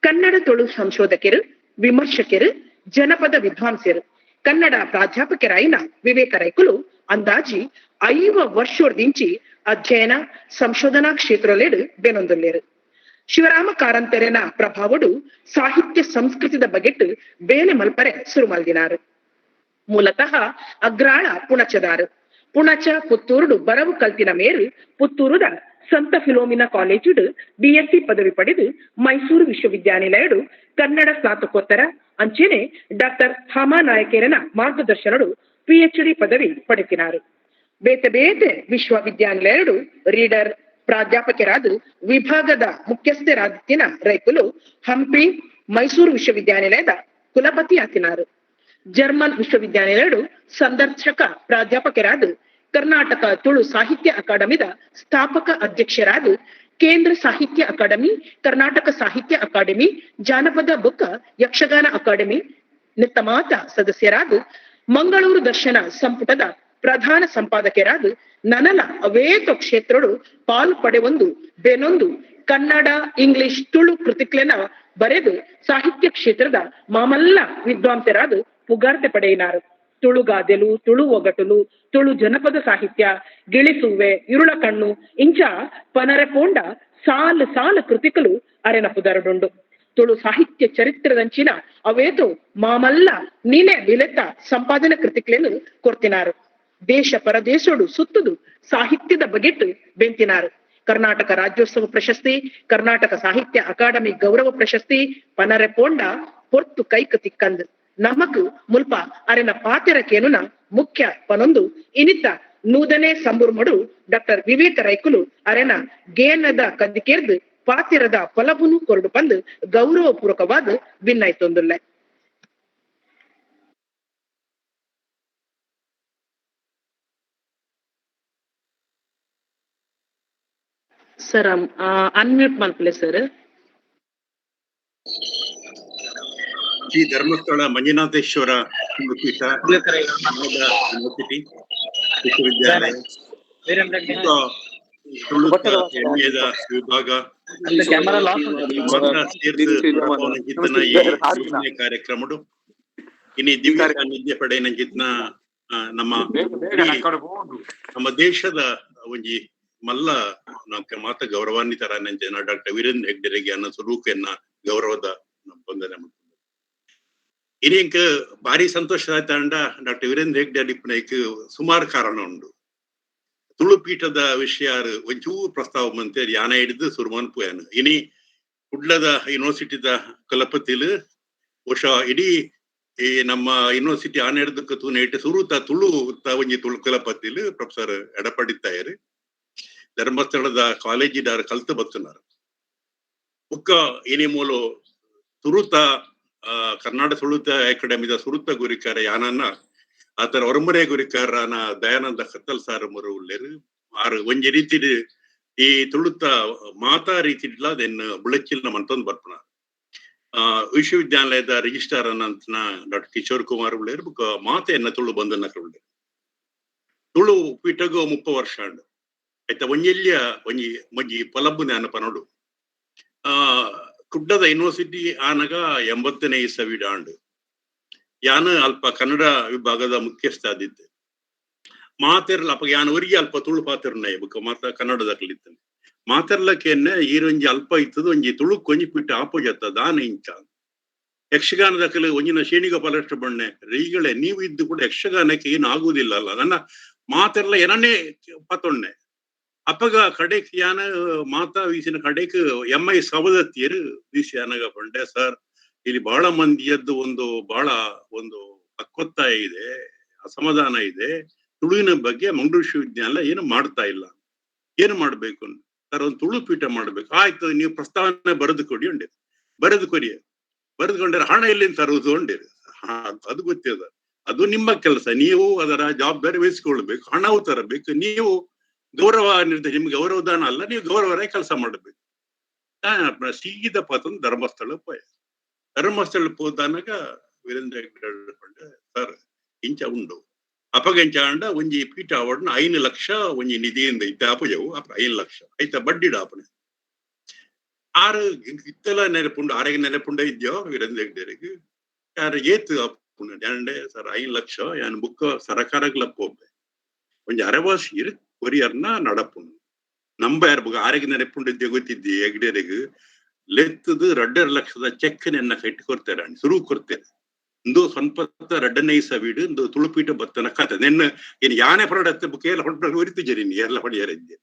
ಕನ್ನಡ ತುಳು ಸಂಶೋಧಕರು, ವಿಮರ್ಶಕರು, ಜನಪದ ವಿದ್ವಾಂಸರು, ಕನ್ನಡ ಪ್ರಾಧ್ಯಾಪಕರಾಯಿನ ವಿವೇಕ ರೈಕುಲು ಅಂದಾಜಿ 50 ವರ್ಷದಿಂಚಿ ಅಧ್ಯಯನ ಸಂಶೋಧನಾ ಕ್ಷೇತ್ರಲೇಡು ಬೆನೊಂದುಲ್ಲೇರು. ಶಿವರಾಮ ಕಾರಂತರೆನ ಪ್ರಭಾವಡು ಸಾಹಿತ್ಯ ಸಂಸ್ಕೃತಿದ ಬಗೆಟ್ ಬೇಲೆ ಮಲ್ಪರೆ ಸುರುಮಲ್ದಿನಾರು. ಮೂಲತಃ ಅಗ್ರಾಳ ಪುಣಚದಾರು. ಪುಣಚ ಪುತ್ತೂರುಡು ಬರವು ಕಲ್ತಿನ ಮೇರು ಪುತ್ತೂರುದ ಸಂತ ಫಿಲೋಮಿನಾ ಕಾಲೇಜುಡು ಬಿಎಸ್ಸಿ ಪದವಿ ಪಡೆದು ಮೈಸೂರು ವಿಶ್ವವಿದ್ಯಾನಿಲಯಡು ಕನ್ನಡ ಸ್ನಾತಕೋತ್ತರ ಅಂಚೆನೆ ಡಾಕ್ಟರ್ ಹಾಮಾನಾಯಕರನ ಮಾರ್ಗದರ್ಶನಡು ಪಿಎಚ್ಡಿ ಪದವಿ ಪಡೆತಿನಾರು. ಬೇತೆ ಬೇತೆ ವಿಶ್ವವಿದ್ಯಾನಿಲಯಡು ರೀಡರ್ ಪ್ರಾಧ್ಯಾಪಕರಾದ ವಿಭಾಗದ ಮುಖ್ಯಸ್ಥರಾದಿತ್ತಿನ ರೈಕುಲು ಹಂಪಿ ಮೈಸೂರು ವಿಶ್ವವಿದ್ಯಾನಿಲಯದ ಕುಲಪತಿ ಆತಿನಾರು. ಜರ್ಮನ್ ವಿಶ್ವವಿದ್ಯಾನಿಲಯಡು ಸಂದರ್ಶಕ ಪ್ರಾಧ್ಯಾಪಕರಾದ ಕರ್ನಾಟಕ ತುಳು ಸಾಹಿತ್ಯ ಅಕಾಡೆಮಿದ ಸ್ಥಾಪಕ ಅಧ್ಯಕ್ಷರಾದ ಕೇಂದ್ರ ಸಾಹಿತ್ಯ ಅಕಾಡೆಮಿ, ಕರ್ನಾಟಕ ಸಾಹಿತ್ಯ ಅಕಾಡೆಮಿ, ಜಾನಪದ ಬುಕ್ಕ ಯಕ್ಷಗಾನ ಅಕಾಡೆಮಿ ನಿತ್ತಮಾತ ಸದಸ್ಯರಾದ ಮಂಗಳೂರು ದರ್ಶನ ಸಂಪುಟದ ಪ್ರಧಾನ ಸಂಪಾದಕರಾದ ನನಲ ಅವೇತ ಕ್ಷೇತ್ರಡು ಪಾಲು ಪಡೆವೊಂದು ಬೇನೊಂದು ಕನ್ನಡ, ಇಂಗ್ಲಿಷ್, ತುಳು ಕೃತಿಕ್ಲೆನ ಬರೆದು ಸಾಹಿತ್ಯ ಕ್ಷೇತ್ರದ ಮಾಮಲ್ಲ ವಿದ್ವಾಂಸರಾದ ಪುಗಾರ್ತೆ ಪಡೆಯಿನಾರು. ತುಳುಗಾದೆಲು, ತುಳು ಒಗಟುಲು, ತುಳು ಜನಪದ ಸಾಹಿತ್ಯ, ಗಿಳಿಸುವೆ, ಇರುಳ ಕಣ್ಣು ಇಂಚ ಪನರೆ ಪೋಂಡ ಸಾಲು ಸಾಲು ಕೃತಿಕಲು ಅರೆನ ಪುದರುಡುಂಡು. ತುಳು ಸಾಹಿತ್ಯ ಚರಿತ್ರದಂಚಿನ ಅವೇತು ಮಾಮಲ್ಲ ನೀನೆ ಬಿಲೆತ ಸಂಪಾದನೆ ಕೃತಿಕ್ಲೇನು ಕೊರ್ತಿನಾರು. ದೇಶ ಪರದೇಶೋಡು ಸುತ್ತುದು ಸಾಹಿತ್ಯದ ಬಗೆಟ್ ಬೆಂತಿನಾರು. ಕರ್ನಾಟಕ ರಾಜ್ಯೋತ್ಸವ ಪ್ರಶಸ್ತಿ, ಕರ್ನಾಟಕ ಸಾಹಿತ್ಯ ಅಕಾಡೆಮಿ ಗೌರವ ಪ್ರಶಸ್ತಿ ಪನರೆ ಪೋಂಡ ಪೊರ್ತು ಕೈಕ್ ತಿಕ್ಕಂದ್ ನಮಕ್ ಮುಲ್ಪ ಅರೆನ ಪಾತೆರ ಕೇನುನ ಮುಖ್ಯ ಪನೊಂದು ಇನಿತ ನೂದನೆ ಸಂಬುರ್ಮಡು ಡಾಕ್ಟರ್ ವಿವೇಕ ರೈಕುಲು ಅರೆನ ಗೇನದ ಕದಿಕೇರ್ದು ಪಾತಿರದ ಫಲಬುನು ಕೊರಡು ಪಂದು ಗೌರವ ಪೂರ್ವಕವಾದ ಬಿನ್ನಾಯ್ತೊಂದುಲ್ಲೆ. ಸರ್ ಅನ್ಮ್ಯೂಟ್ ಮಲ್ಪಲೆ ಸರ್. ಶ್ರೀ ಧರ್ಮಸ್ಥಳ ಮಂಜುನಾಥೇಶ್ವರ ಪೀಠ ಯೂನಿವರ್ಸಿಟಿ ವಿಶ್ವವಿದ್ಯಾಲಯ ಹೆಮ್ಮೆಯ ವಿಭಾಗ ಕಾರ್ಯಕ್ರಮ ಇನಿ ದಿವ್ಯ ಸಾನ್ನಿಧ್ಯ ಪಡೆಯನಂಚಿತ್ನ ನಮ್ಮ ನಮ್ಮ ದೇಶದ ಒಂಜಿ ಮಲ್ಲ ನಮ್ಗೆ ಮಾತ ಗೌರವಾನ್ವಿತರಾನಂಚಿನ ಡಾಕ್ಟರ್ ವೀರೇಂದ್ರ ಹೆಗ್ಡೆರಿಗೆ ಅನ್ನೋ ಸ್ವರೂಪನ್ನ ಗೌರವದ ವಂದನೆ. ಇನಿಂಕ್ ಭಾರಿ ಸಂತೋಷ ಆಯ್ತಾಂಡ ಡಾಕ್ಟರ್ ವೀರೇಂದ್ರ ಹೆಗ್ಡೆ ಅಡಿಪುನೈಕ್ ಸುಮಾರು ಕಾರಣ ಉಂಡು. ತುಳು ಪೀಠದ ವಿಷಯ ಒಂಚೂರು ಪ್ರಸ್ತಾವ ಮಂತೆ ಯಾನ ಹಿಡಿದು ಸುರುಮನ್ಪುಯಾನು. ಇನಿ ಕುಡ್ಲದ ಯೂನಿವರ್ಸಿಟಿದ ಕುಲಪತಿಲು ಬಹುಶಃ ಇಡೀ ಈ ನಮ್ಮ ಯೂನಿವರ್ಸಿಟಿ ಆನೆ ಹಿಡಿದಕ್ಕೆ ತೂನೇಟ್ ಸುರುತ ತುಳು ಒಂಜಿ ತುಳು ಕುಲಪತಿಲು ಪ್ರೊಫೆಸರ್ ಎಡಪಡಿತ್ತಾಯರು ಧರ್ಮಸ್ಥಳದ ಕಾಲೇಜಿದಾರ ಕಲ್ತು ಬತ್ತುನಾರು. ಬುಕ್ಕ ಇನಿ ಮೂಲು ಸುರುತ ಕರ್ನಾಟಕ ಸುಳುತ ಅಕಾಡೆಮಿದ ಸುರುತ ಗುರಿಕಾರ ಯಾನನ್ನ ಆತರ ಒರಮುರೆ ಗುರಿಕಾರನ ದಯಾನಂದ ಕತ್ತಲ್ ಸಾರ್ ಮುರು ಉಲ್ಲೇರು. ಆರು ಒಂಜಿ ರೀತಿ ಈ ತುಳುತ ಮಾತಾ ರೀತಿ ಅದನ್ನ ಬುಳಚಿಲ್ನ ಮಂತೊಂದು ಬರ್ಪಣ. ವಿಶ್ವವಿದ್ಯಾಲಯದ ರಿಜಿಸ್ಟ್ರಾರ್ ಅನ್ನಂತನ ಡಾಕ್ಟರ್ ಕಿಶೋರ್ ಕುಮಾರ್ ಉಳ್ಳೇರು ಬುಕ್ಕ ಮಾತೆಯನ್ನ ತುಳು ಬಂಧನ ಉಳ್ಳೇರು. ತುಳು ಪೀಠಗು 30 ವರ್ಷ ಅಂಡು ಆಯ್ತಾ ಒಂಜೆಲ್ಯ ಒಂಜಿ ಒಂಜಿ ಪಲಬು ಜ್ಞಾನ ಪನೋಡು. ಕುಡ್ಡದ ಯೂನಿವರ್ಸಿಟಿ ಆನಗ 80ನೇ ಇಸವಿಡ್ ಆಂಡು. ಯಾನ ಅಲ್ಪ ಕನ್ನಡ ವಿಭಾಗದ ಮುಖ್ಯಸ್ಥ ಆದಿದ್ದೆ. ಮಾತೆರ್ಲ ಅಪ್ಪ ಯಾನ ಒರಿಗೆ ಅಲ್ಪ ತುಳು ಪಾತೆರ್ನಾಯ ಬುಕ್ಕ ಮಾತ ಕನ್ನಡದ ಕಲಿತಾನೆ ಮಾತೆರ್ಲಕ್ಕೆನ್ನೆ ಈರೊಂಜಿ ಅಲ್ಪ ಇತ್ತದ ಒಂಜಿ ತುಳುಕ್ ಒಂಜಿ ಪಿಟ್ಟ ಆಪೋಜತ್ತ ದಾನ ಇಂಚ ಯಕ್ಷಗಾನದ ಕಲೆ ಒಂಜಿನ ಶೇಣಿಗೋಪಾಲಕೃಷ್ಣ ಬಣ್ಣೆ ರೀಗಳೇ ನೀವು ಇದ್ದು ಕೂಡ ಯಕ್ಷಗಾನಕ್ಕೆ ಏನು ಆಗುವುದಿಲ್ಲ ಅಲ್ಲ ನನ್ನ ಮಾತೆರ್ಲ ಏನನ್ನೇ ಪತೊಣ್ಣೆ ಅಪ್ಪಗ ಕಡೆಕ್ ಯಾನ ಮಾತಾ ವೀಸಿನ ಕಡೆಕ್ ಎಂ I ಸವದತ್ತಿಯರು ವೀಸಿ ಅನಗ ಪಂಡೆ ಸರ್ ಇಲ್ಲಿ ಬಹಳ ಮಂದಿಯದ್ದು ಒಂದು ಬಹಳ ಒಂದು ಹಕ್ಕೊತ್ತಾಯ ಇದೆ, ಅಸಮಾಧಾನ ಇದೆ, ತುಳುವಿನ ಬಗ್ಗೆ ಮಂಗಳೂರು ವಿಶ್ವವಿದ್ಯಾಲಯ ಏನು ಮಾಡ್ತಾ ಇಲ್ಲ, ಏನು ಮಾಡ್ಬೇಕು ಸರ್, ಒಂದು ತುಳು ಪೀಠ ಮಾಡ್ಬೇಕು. ಆಯ್ತು ನೀವು ಪ್ರಸ್ತಾವನೆ ಬರೆದು ಕೊಡಿ ಉಂಡೆ, ಬರೆದು ಕೊಡಿ, ಬರೆದುಕೊಂಡ್ರೆ ಹಣ ಎಲ್ಲಿಂದ ತರುವುದು ಉಂಡಿರಿ, ಅದು ಗೊತ್ತಿದೆ, ಅದು ನಿಮ್ಮ ಕೆಲಸ, ನೀವು ಅದರ ಜವಾಬ್ದಾರಿ ವಹಿಸಿಕೊಳ್ಬೇಕು, ಹಣವು ತರಬೇಕು, ನೀವು ಗೌರವ ನಿರ್ದೇಶ, ನಿಮ್ಗೆ ಗೌರವದಾನ ಅಲ್ಲ, ನೀವು ಗೌರವರೇ ಕೆಲಸ ಮಾಡಬೇಕು. ಸೀದಾ ಪಾತಂದು ಧರ್ಮಸ್ಥಳ ಪೋಯ, ಧರ್ಮಸ್ಥಳ ಪೋದಾನಾಗ ವೀರೇಂದ್ರ ಹೆಗ್ಗಡೆ ಸರ್ ಇಂಚ ಉಂಡು, ಅಪಗೆಂಚಾಂಡ ಒಂಜಿ ಪೀಠ ಅವಡ್ನ 5 ಲಕ್ಷ ಒಂಜಿ ನಿಧಿಯಿಂದ ಇತ್ತ ಅಪಜವು ಅಪ 5 ಲಕ್ಷ ಐತ ಬಡ್ಡಿಡ ಆಪನೆ. ಆರು ಇತ್ತೆಲ್ಲ ನೆನಪುಂಡು, ಆರೆಗೆ ನೆನಪುಂಡ ಇದ್ಯೋ ವೀರೇಂದ್ರ ಹೆಗ್ಡೆರಿಗೆ. ಯಾರು ಏತ್ ಅಪ್ಪುಂಡು ಡ್ಯಾಂಡೆ ಸರ್, 5 ಲಕ್ಷ ಯಾನ್ ಬುಕ್ಕ ಸರಕಾರಗ್ಲ ಪೋಪೆ, ಒಂಜಿ ಅರೆವಾಸ್ ಇರು ಕೊರಿಯರ್ನ ನಡಪುಂಡು ನಂಬ ಯಾರ್ ಬುಕ್ಕ ಆರೆಗೆ ನೆನಪುಂಡು ಇದ್ದೆ ಗೊತ್ತಿದ್ದಿ. ಹೆಗ್ಡೆರಿಗೆ ಲೆತ್ತದು 2.5 ಲಕ್ಷದ ಚೆಕ್ ನೆನ್ನ ಕೈಟ್ ಕೊಡ್ತಾರೆ, ಸುರು ಕೊಡ್ತೇನೆ. ಇಂದು ಸ್ವನ್ಪತ್ತ ರಡ್ಡನೇ ಇಸವಿಡು ಇಂದು ತುಳುಪೀಠ ಬತ್ತನ ಕತೆ ನಿನ್ನ ಇನ್ ಯಾನೆ ಪರಡತ್ತೆ ಬುಕ್ಕ ಎಲ್ಲ ಹೊಂಟ ಉರಿತಿಜರಿ ಎಲ್ಲ ಹೊಡಿಯರಿದ್ದೆ.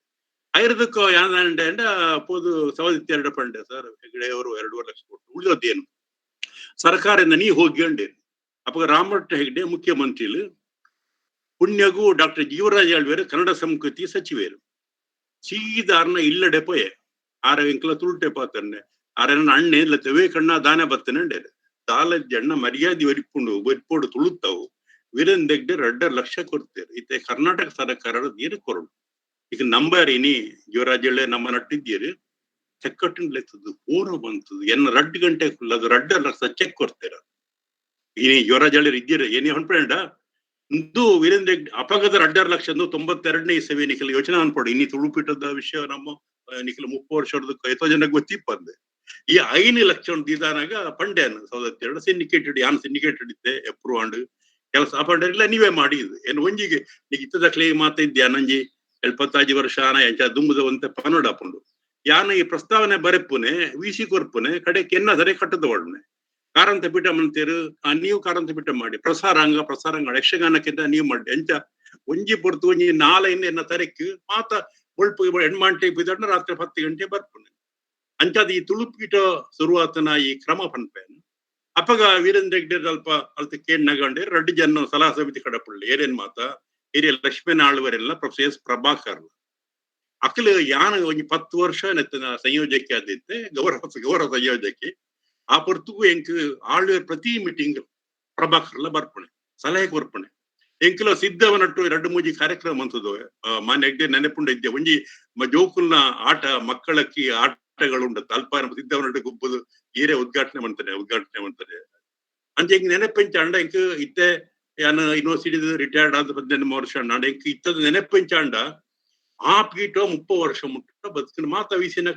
ಐರದಕ್ಕ ಯಾನಂಡೆ ಪೋದು ಸವದಿತ್ತೆರಡು ಪಂಡೆ, ಸರ್, ಹೆಗಡೆ ಅವರು 2.5 ಲಕ್ಷ ಕೊಟ್ಟು ಉಳಿದದ್ದೇನು ಸರ್ಕಾರದಿಂದ ನೀ ಹೋಗಿ ಅಂಡೆ. ಅಪ್ಪ ರಾಮಭಟ್ ಹೆಗ್ಡೆ ಮುಖ್ಯಮಂತ್ರಿಲು, ಪುಣ್ಯಗೂ ಡಾಕ್ಟರ್ ಜೀವರಾಜ್ ಆಳ್ವೇರು ಕನ್ನಡ ಸಂಸ್ಕೃತಿ ಸಚಿವರು. ಸೀದಾರ್ನ ಇಲ್ಲಡೆ ಪೋಯೆ. ಆರ ಎಂಕಲ ತುಳುಟೆ ಪಾತನ್ನೆ ಆರನ್ನ ಅಣ್ಣೆ ಇಲ್ಲ ತೆವೆ ಕಣ್ಣ ದಾನೆ ಬತ್ತನೆ ಅಂಡೇರು. ದಾಲಜ್ಜಣ್ಣ ಮರ್ಯಾದೆ ಒರಿಪುಂಡು ಒರಿಪೋಡು ತುಳುತ್ತವು. ವೀರೇಂದ್ರ ಹೆಗ್ಡೆ 2.5 ಲಕ್ಷ ಕೊಡ್ತೇವೆ, ಇತ್ತೆ ಕರ್ನಾಟಕ ಸರ್ಕಾರ ನೀರು ಕೊರಡು. ಈಗ ನಂಬರ್ ಇನಿ ಯುವರಾಜ್ ನಮ್ಮ ನಟ್ಟಿದ್ದೀರಿ. ಚೆಕ್ಕಟ್ಟಿನ ಲೆತ್ತದ್ದು ಫೋನ್ ಬಂತದ್ದು ಎನ್ನ 2 ಗಂಟೆ ಅದು 2.5 ಲಕ್ಷ ಚೆಕ್ ಕೊಡ್ತೀರ. ಇನಿ ಯುವರಾಜ್ ಇದ್ದೀರ ಏನೇ ಹೊನ್ಪಂಡ. ಇಂದು ವೀರೇಂದ್ರ ಹೆಗ್ಡೆ ಅಪಗದ 2.5 ಲಕ್ಷ 92ನೇ ಇಸವಿ. ನಿಖಲ್ ಯೋಚನೆ ಅನ್ಪಡು ಇನಿ ತುಳುಪೀಠದ ವಿಷಯ ನಮ್ಮ ನಿಖಲ್ 30 ವರ್ಷದ ಎತ್ತೋ ಜನ ಗೊತ್ತಿಪ್ಪಂದೆ. ಈ 5 ಲಕ್ಷ ದೀದಾನಾಗ ಪಂಡ್ಯಾನ ಸವದತ್ತೆರಡು ಸಿಂಡಿಕೇಟೆಡ್, ಯಾನ್ ಸಿಂಡಿಕೇಟೆಡ್ ಇದ್ದೆ, ಅಪ್ರೂವ್ ಆಂಡ್ ಕೆಲಸ ಪಂಡ ಇಲ್ಲ ನೀವೇ ಮಾಡಿ. ಇದು ಏನು ಒಂಜಿಗೆ ನೀ ಇತ್ತದಕ್ಲೆ ಮಾತ ಇದ್ದೆ ನಂಜಿ 75 ವರ್ಷ ಆನ ಎಂಚ ದುಂಬುದ ಒಂತೆ ಪನೋಡಾಪುಂಡು. ಯಾನ ಈ ಪ್ರಸ್ತಾವನೆ ಬರೆಪುನೆ, ವಿಸಿ ಕೊರ್ಪುನೆ, ಕಡೆ ಕೆನ್ನ ಸರಿ ಕಟ್ಟದ ಒಡನೆ ಕಾರಂತ ಪೀಠ ಮಂತೇರು ನೀವು ಕಾರಂತ ಪೀಠ ಮಾಡಿ, ಪ್ರಸಾರಾಂಗ ಪ್ರಸಾರಾಂಗ ಯಕ್ಷಗಾನಕ್ಕಿಂತ ನೀವು ಮಾಡಿ. ಎಂಚ ಒಂಜಿ ಪೊರ್ತು ಒಂಜಿ ನಾಲೆಯಿಂದ ಎನ್ನ ತರೆಕ್ ಮಾತ ಬೊಳ್ಪು ಎಣ್ಮಾಂಟೆ ಬಿದ್ದಣ್ಣ, ರಾತ್ರಿ 10 ಗಂಟೆ ಬರ್ಪುನೆ. ಅಂಚಾದ ಈ ತುಳುಪೀಠ ಶುರುವಾತನ ಈ ಕ್ರಮ ಪನ್ಪೇನು. ಅಪಗ ವೀರೇಂದ್ರ ಹೆಗ್ಡೆ ಅಲ್ಪ ಅಲ್ತ ಕೇಳ್ ನಗಂಡೆ ರಡ್ಡು ಜನ ಸಲಹಾ ಸಮಿತಿ ಕಡಪುಳ್ಳಿ ಏನೇನ್ ಮಾತ ಹಿರಿಯ ಲಕ್ಷ್ಮೀ ಆಳ್ವರೆಲ್ಲ, ಪ್ರೊಫೆಸರ್ ಎಸ್ ಪ್ರಭಾಕರ್ ಅಕಲ್. ಯಾನ ಒಂಜಿ 10 ವರ್ಷ ನೆತ್ತನ ಸಂಯೋಜಕಿ ಆದಿತ್ತೆ, ಗೌರವ ಗೌರವ ಸಂಯೋಜಕಿ. ಆ ಪೊರ್ತುಗು ಎಂಕ್ ಆಳ್ವೇರ್ ಪ್ರತಿ ಮೀಟಿಂಗ್ ಪ್ರಭಾಕರ್ಲ ಬರ್ಪಣೆ, ಸಲಹೆ ಕೊರ್ಪಣೆ. ಎಂಕುಲ ಸಿದ್ಧವನಟ್ಟು ಎರಡು ಮೂಜಿ ಕಾರ್ಯಕ್ರಮ ಅಂತದ್ದು ಮಾನ್ಯ ಹೆಗ್ಡೆ ನೆನಪುಂಡ ಇದ್ದೆ. ಒಂಜಿ ಜೋಕುಲ್ನ ಆಟ, ಮಕ್ಕಳಕ್ಕಿ ಆಟಗಳು ಉಂಟು ಅಲ್ಪ ಸಿದ್ಧವನಟ್ಟು ಗುಬ್ಬದು ಈರೇ ಉದ್ಘಾಟನೆ ಮಾಡ್ತಾರೆ ಉದ್ಘಾಟನೆ ಮಾಡ್ತಾರೆ. ಅಂಚೆ ಹಿಂಗ್ ನೆನಪೆಂಚ ಅಂಡ ಎಂಕ್ ಇತ್ತೆ ಯಾನ ಯೂನಿವರ್ಸಿಟಿ ರಿಟೈರ್ಡ್ ಆದ 18 ವರ್ಷ ಅಂಡ ಎಂಕ್ ಇತ್ತದ ನೆನಪೆಂಚ ಅಂಡ ಆ ಪೀಠ 30 ವರ್ಷ ಮುಟ್ಟ ಬದುಕಿನ ಮಾತ ವಿಸಿನ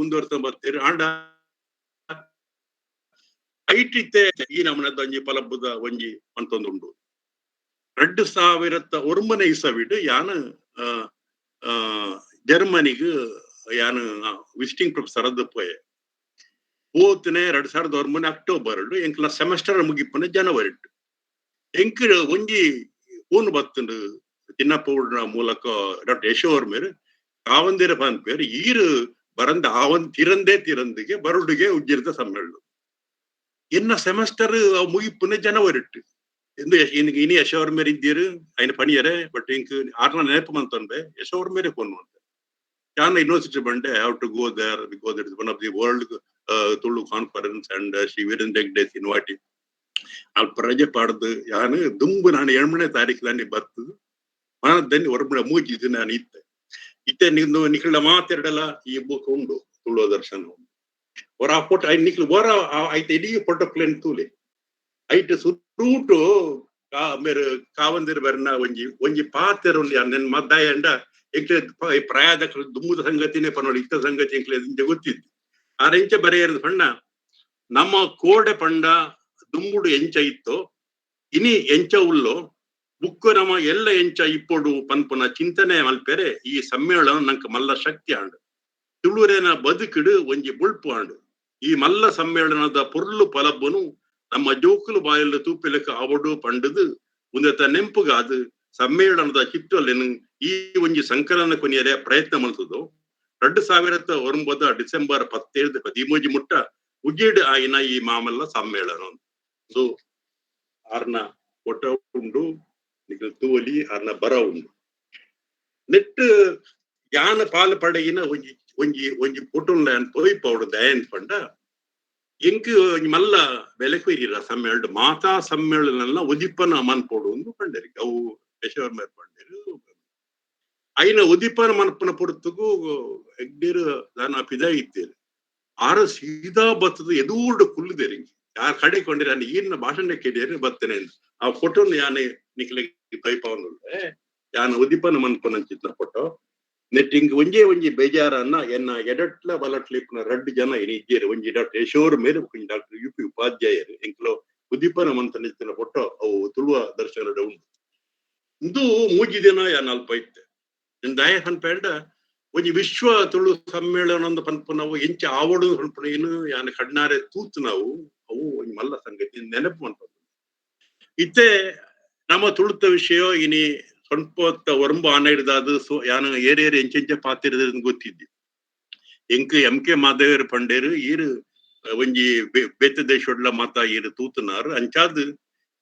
ಮುಂದುವರ್ತ ಬರ್ತೀರಿ. ಆಂಡ ಐಟ್ ಇತ್ತೆ ಈ ನಮನದ ಒಂಜಿ ಪಲಬ್ಬುದ ಒಂಜಿ ಅಂತೊಂದುಂಡು. 2009ನೇ ಇಸವಿಡ್ ಯಾನ ಜರ್ಮನಿಗ್ ಯಾನ ವಿಸಿಟಿಂಗ್ ಪ್ರೊಫೆಸರ್ ಅದ್ ಪೋಯೆ. ಪೋತನೆ 2009 ಅಕ್ಟೋಬರ್ ಎಂಕ್ಲ ಸೆಮೆಸ್ಟರ್ ಮುಗಿಪನೆ ಜನವರಿ. ಎಂಕ್ ಒಂಜಿ ಫೋನ್ ಬತ್ತುಂಡು ಚಿನ್ನಪ್ಪ ಮೂಲಕ, ಡಾಕ್ಟರ್ ಯಶೋವರ್ಮೇರು ಕಾವಂದಿರ ಪನ್ಪೇರು, ಈರು ಬರಂದ ಆವನ್ ತಿರಂದೇ ತಿರಂದಿಗೆ ಬರುಡುಗೆ ಉಜ್ಜಿರದ ಸಮ್ಮೇಳನ. ಎನ್ನ ಸೆಮೆಸ್ಟರ್ ಮುಗಿಪುನೆ ಜನವರಿ ಇಟ್ಟು ಎಂದು ಇನಿ ಯಶೋವರ್ಮೇರು ಇದ್ದೀರು ఆయన ಪಣಿಯರೆ. ಬಟ್ ಇಂಕ್ ಆರ್ನ ನೆನಪು ಮಂತೊಂಡೆ ಯಶೋವರ್ಮೇರೆ ಫೋನ್ ಮಾಡ್ತೆ. ಯಾನ ಯೂನಿವರ್ಸಿಟಿ ಬಂಡೆ, have to go there because it is one of the world Tulu conference and Shri Veerendra Hegde's inviting. ಅಲ್ಪ ರಜೆ ಪಾಡ್ದು ಯಾನು ದುಂಬು ನಾನು 7ನೇ ತಾರೀಕು దాన్ని ಬರ್ತದು ಮನದಲ್ಲಿ ಹೊರಬಡ ಮೂಜಿದ್ದು ನಾನು ಇತ್ತೆ ಇತ್ತೆ ನಿಂದು ನಿಖಿಲ ಮಾತೆರಡಲ ಈ ಬುಕ್ ಉಂಡು ತುಳು ದರ್ಶನ ಉಂಡು. ಹೊರ ಫೋಟೋ ನಿಖಿಲ್ ಹೊರ ಐತೆ ಇಡೀ ಫೋಟೋ ಪ್ಲೇನ್ ತೂಲೆ. ಐಟ್ ಸುರೂಟು ಮೇರು ಕಾವಂದಿರ ಬರ್ನ ಒಂಜಿ ಒಂಜಿ ಪಾತೆರ ಉಂಡು ನೆನ್ ಮದ್ದಾಯ ಅಂಡ ಎಂಕ್ಲೆ ಪ್ರಾಯದ ದುಮ್ಮುದ ಸಂಗತಿನೇ ಪನ್ನೋಡು ಇತ್ತ ಸಂಗತಿ ಎಂಕ್ಲೆ ಇಂಚ ಗೊತ್ತಿತ್ತು. ಆರ್ ಎಂಚ ಬರೆಯರ್ದು ಪಂಡ, ನಮ್ಮ ಕೋಡೆ ಪಂಡ ದುಂಬುಡು ಎಂಚ ಇತ್ತೋ ಇನಿ ಎಂಚ ಉಲ್ಲೋ ಬುಕ್ಕು ನಮ್ಮ ಎಲ್ಲ ಎಂಚ ಇಪ್ಪೊಡು ಪನ್ಪುನ ಚಿಂತನೆ ಮಲ್ಪೆರೆ ಈ ಸಮ್ಮೇಳನ ನಂಕ ಮಲ್ಲ ಶಕ್ತಿ ಆಂಡು. ತುಳುರೇನ ಬದುಕಿಡು ಒಂಜಿ ಬುಳ್ಪು ಆಂಡು. ಈ ಮಲ್ಲ ಸಮ್ಮೇಳನದ ಪೊರ್ಲು ಪಲಬ್ಬನು ನಮ್ಮ ಜೋಕುಲು ಬಾಯಲು ತೂಪಿಲಕ ಅವಡು ಪಂಡುದು ಉಂದೆತ ನೆಂಪುಗಾದು ಸಮ್ಮೇಳನದ ಚಿಟ್ಟೊಲೆನು ಈ ಒಂಜಿ ಸಂಕಲನ ಕೊನಿಯರೆ ಪ್ರಯತ್ನ ಮಲ್ತದು. 2009 ಡಿಸೆಂಬರ್ 17 13 ಮುಟ್ಟ ಉಜ್ಜೇಡು ಆಯಿನ ಈ ಮಾಮಲ್ಲ ಸಮ್ಮೇಳನ. ಸೊ ಆರ್ನ ಫೋಟೋ ಉಂಡು ನಿಖಲ್ ತೂವಲಿ, ಆರ್ನ ಬರ ಉಂಡು. ನೆಟ್ ಯಾನ ಪಾಲ್ ಪಡೆಯಿನ ಒಂಜಿ ಒಂಜಿ ಒಂಜಿ ಫೋಟೋ ತೋಯ್ ಪೌಡು ದಯನ್ ಪಂಡ ಎಂಕ್ ಒಂಜಿ ಮಲ್ಲ ಬೆಲೆ ಕೊಯ್ಯಿರ ಸಮ್ಮೇಳನ ಮಾತಾ ಸಮ್ಮೇಳನ ಉದಿಪನ ಮನ್ಪೋಡು ಒಂದು ಪಂಡೇರಿ. ಅವು ಯಶೋವರ್ಮ ಪಂಡೇರು. ಐನ ಉದಿಪನ ಮನ್ಪನ ಪೊರ್ತುಗು ಹೆಗ್ಡೇರು ದಾನ ಪಿದ ಇತ್ತೇರು. ಆರ ಸೀದಾ ಬತ್ತದ ಎದೂರ್ಡು ಕುಲ್ಲುದೇರಿ. ಯಾರ್ ಕಡೆ ಕೊಂಡಿರ ಈರ್ನ ಭಾಷಣ ಕೇಳಿಯರು ಬತ್ತೇನೆ. ಆ ಫೋಟೋನ ಯಾನೆ ನಿಖಲೆ ತೈಪವನ್ನುಲ್ಲೆ ಯಾನ್ ಉದಿಪನ ಮನ್ಪುನಂಚಿತ್ನ ಪೊಟ್ಟು ನೆಟ್ಟಿಂಗ್ ಒಂಜೇ ಒಂಜಿ ಬೇಜಾರನ್ನ ಎನ್ನ ಎಡಟ್ಲ ಬಲಟ್ಲ ಇಪ್ಪುನ ರಡ್ಡ್ ಜನ ಇನಿ ಇಜ್ಜೆರ್. ಒಂಜಿ ಡಾಕ್ಟರ್ ಯಶೋರ್ ಮೇರ್, ಒಂಜಿ ಡಾಕ್ಟರ್ ಯು ಪಿ ಉಪಾಧ್ಯಾಯರು. ಎಂಕ್ಲು ಉದಿಪನ ಮಂತನಿತ್ತಿನ ಪೊಟ್ಟು ಅವು ತುಳುವ ದರ್ಶನದ ಉಂಡು. ಇಂದು ಮೂಜಿ ದಿನ ಯಾನ್ ಅಲ್ಪ ಇತ್ತೆ. ದಾಯ ಪನ್ಪೇಂಡ ಒಂಜಿ ವಿಶ್ವ ತುಳು ಸಮ್ಮೇಳನ ಅಂದ್ ಪನ್ಪುನವು ಎಂಚ ಆವೊಡು ಪನ್ಪುನ ಏನು ಯಾನ್ ಕಣ್ಣಾರೆ ತೂತು ನಾವು ಅವು ಒಂಜಿ ಮಲ್ಲ ಸಂಗತಿ ನೆನಪು ಮನ್ಪುಂಡು. ಇತ್ತೆ ನಮ್ಮ ತುಳುತ ವಿಷಯ ಇನಿ ಸ್ವಲ್ಪ ಒರಂಬ ಆನ ಹಿಡ್ದಾದ್ ಸೊ ಯಾನ್ ಏರೇರು ಎಂಚೆಂಚ ಪಾತಿರದ ಗೊತ್ತಿದ್ದೆ. ಎಂಕ್ ಎಂ ಕೆ ಮಾಧವೇರ್ ಪಂಡೇರು ಈರ್ ಒಂಜಿ ಬೇತೆ ದೇಶೊಡ್ಲ ಮಾತ ಈರ್ ತೂತುನಾರ್ ಅಂಚಾದ್